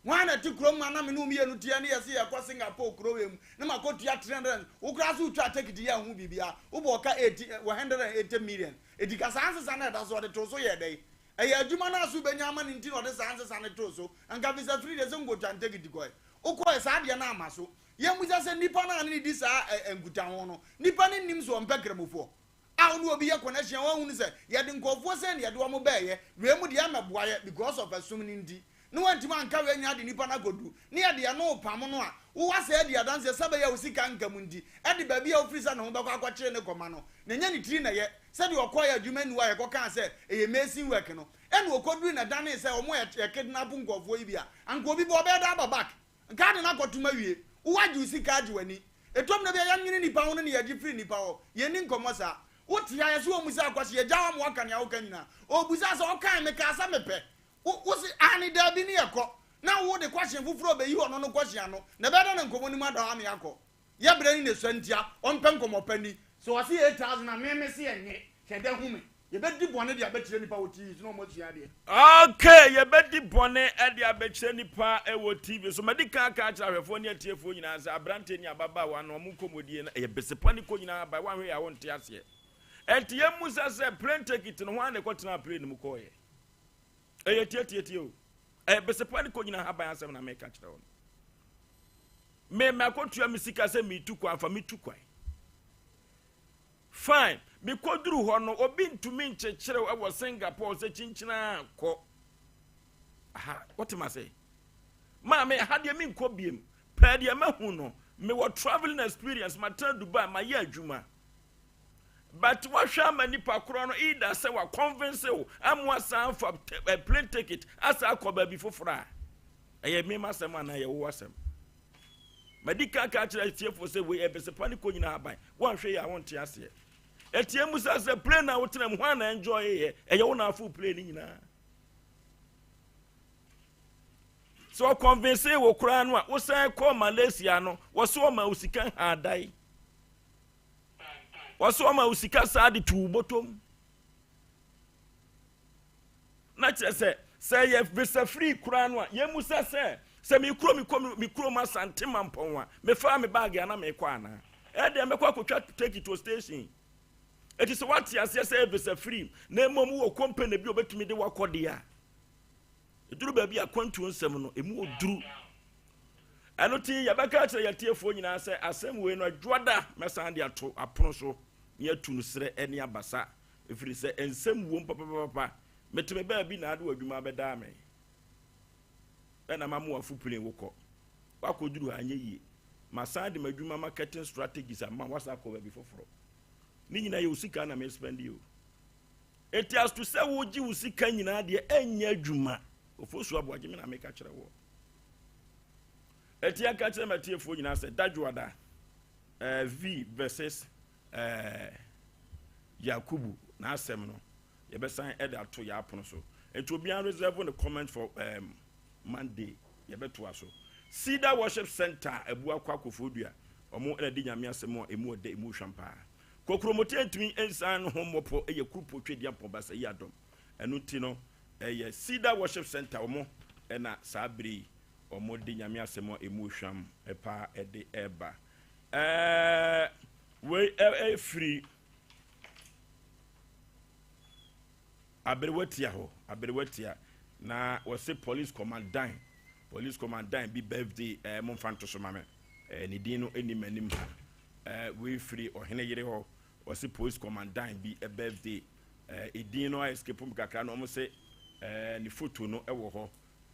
Hwan na ɛte kurom a na me ne wo mmienu teɛ ne yɛse yɛrekɔ Singapore kuro wei mu na makɔtua 300 and wo koraa so wotwaa tekiti yɛɛ ho biribiara wobɔɔ ka 80 eh, 180 million enti ka saa nsesa no a ɛda so ɔde too so yɛɛ dɛn? Ɛyɛ adwuma no a so wobɛnya ama no nti na ɔde saa nsesa no too so anka visa free deɛ sɛ nkotwa ntekiti kɔe wokɔe saa deɛ no amma so yɛmmisa sɛ nnipa no a ne ne di saa eh, nkutaho no nnipa no nnim so ɔmpɛ kramofoɔ a wo ne obi yɛ connection a wahunu sɛ yɛde nkurɔfoɔ sei na yɛde wɔn bɛɛyɛ, wei mu deɛ ɛmmɛboa yɛ because of ɛsom no nti, na wantumi anka wei nyinaa de nipa no akɔduru, na yɛde ɛno repamo no a, wo woasɛe adi adanseɛ sɛ ɛbɛyɛ a wo sika nka mu nti, ɛde baabi a wofiri sɛ ne ho bɛkɔ akɔkyere no kɔma no, na ɛnyɛ ne tiri na ɛyɛ, sɛdeɛ ɔkɔeɛ adwuma nni hɔ a yɛkɔkaa sɛ ɛyɛ mason work no, ɛna ɔkɔdurui na ɛdanee sɛ wɔn a yɛkidnap nkurɔfoɔ yi bi a, anka obi bɔ ɔbɛyɛ dɛ aba back. Nka ade no akɔtom awie. Wo agye wo sika agye w'ani. Ɛtɔ mmerɛ bi a yɛnwene nnipa ho no na yɛgye firi nnipa hɔ. Yɛnni nkɔmmɔ saa. Wo te ha yɛse wɔmmusa akwasi yɛgya wo ama woaka nea woka nyinaa. Ɔbusaa sɛ ɔkae mekaa sɛ mepɛ. Wo wo se aane daabi ne yɛkɔ. Na wo de question foforɔ ɔbɛyi ɔno no question ano. Na ɛbɛyɛ dɛn na nkɔmmɔ no mu ada hɔ ama yɛakɔ. Yɛ brɛ ne na esua ntia ɔmpɛ nkɔmmɔ pa ni. Sɛ ɔse 8000 a me mese ɛnnye. Hwɛ dɛ hu me. Yɛbɛdi bɔne de abɛkyerɛ nnipa wɔ TV so na wɔasua adeɛ. Okay, yɛbɛdi bɔne de abɛkyerɛ nnipa wɔ TV so. Madi kan aka akyerɛ ahwɛfoɔ ne atiefoɔ nyinaa sɛ aberanteɛ ne ababaawa no wɔn nkɔmmɔdie no ɛyɛ besepa ne kɔ nyinaa ba woanhwɛ yɛ a wonte aseɛ. Ɛnti yɛmmusa sɛ plane ticket no hwan na ɛkɔtenaa plane no mu kɔɔeɛ? Ɛyɛ tietietie o. Ɛyɛ besepa ne kɔ nyinaa haban asɛm na meka kyerɛ wo no. Me makɔtua me sika sɛ metu kwan fa metu kwan. Fine, mekoduru hɔ no, obi ntumi nkyekyere wo wɔ Singapore sɛ kyinkyinaa kɔ. Aha, wote ma se? Maame, ha deɛ menkɔ biem. Pɛɛ deɛ mahu no, mewɔ traveling experience, matena Dubai, mayɛ adwuma. But wahwɛ ama nipa korɔ no either sɛ wa convince wo ama wasan afa eh, plane ticket asa akɔ baabi foforɔ a, ɛyɛ me m'asɛm anaa ɛyɛ wo asɛm? Madi kan aka akyerɛ atiefoɔ sɛ wei ɛbɛsɛpa ne kɔ nyinaa aban. Woanhwɛ yie a wonte aseɛ. Ɛteɛ mu sɛ sɛ plane a wotena mu hwan na enjoy yɛ? Ɛyɛ wo na afo plane no nyinaa. Sɛ ɔconvince wo koraa no a wosan kɔ Malaysia no wɔso ɔma wo sika nhaadae. Wɔso ɔma wo sika saa de tu wo bɔtɔm. Na kyerɛ sɛ, sɛ ɛyɛ visa free koraa no a, yɛmmisa sɛ, sɛ me kuro mekɔ me kurom Asante Mampɔn a, mefaa me baage a na mekɔ anaa? Ɛdeɛ mɛkɔ akɔtwa ticket wɔ station. Eti sɛ woate aseɛ sɛ ɛyɛ visa free na mmom wowɔ company bi a obɛtumi de wakɔ deɛ a, ɛduru baabi a kwantuo nsɛm no, ɛmu ɔduru. Ɛno ti yɛbɛka akyerɛ yɛtiefoɔ nyinaa sɛ asɛm wei no adwoada mɛsan de ato apono so na yɛatu no serɛ ne abasa. Ɛfiri sɛ nsɛm wom papapapa. Mete me baabi na ade w'adwuma abɛdaa me. Ɛna ma mo afo plane wokɔ. Wakɔduru ha anyɛ yie. Masan de m'adwuma marketing strategies ama wasan akɔ baabi foforɔ. Ne nyinaa yɛ wo sika na me spend o. Eti as to sɛ wogye wo sika nyinaa deɛ ɛnyɛ adwuma. Ofosu Aboagye me na meka kyerɛ woɔ. Ɛti aka kyerɛ matiefoɔ nyinaa sɛ dadwoada eh, V versus eh, Yakubu n'asɛm no yɛbɛsan ɛde ato yɛ apono so. Nti obiara reserve ne comment for um, Monday yɛbɛtoa so. Cedar Worship Center Abuakwa Koforidua ɔmo na di Nyame asɛm a emu ɔdɛ emu hwam paa. Kokromoti ntumi nsan no ho mmɔpɔ yɛ Kurupo Twedeampɔn Basayi Adɔm. Ɛno nti no ɛyɛ Cedar Worship Center ɔmo na saa bere yi ɔmo de Nyame asɛm a emu hwam paa ɛde ɛba. Ɛɛ wei ɛfiri Aberewatia hɔ, Aberewatia, na wɔse police commandant, police commandant bi birthday, ɛɛ momfa nto so ma me, ɛɛ ne din no ɛni m'anim ha, ɛɛ wei firi ɔhene yere hɔ, wɔse police commandant bi birthday, ɛɛ edin no escape me kakra na wɔn se ɛɛ ne photo no ɛwɔ hɔ,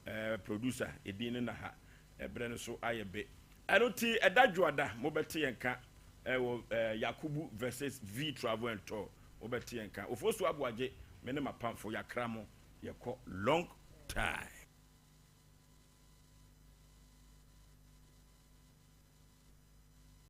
ɛɛ producer edin no na ha, ɛbrɛ no so ayɛ be. Ɛno ti ɛda dwoada mobɛte yɛn ka ɛwɔ ɛɛ Yakubu versus V Travel and Tour. Wobɛte yɛn nka. Ofosu Aboagye, me ne m'apamfo, yɛakra mo, yɛkɔ long time.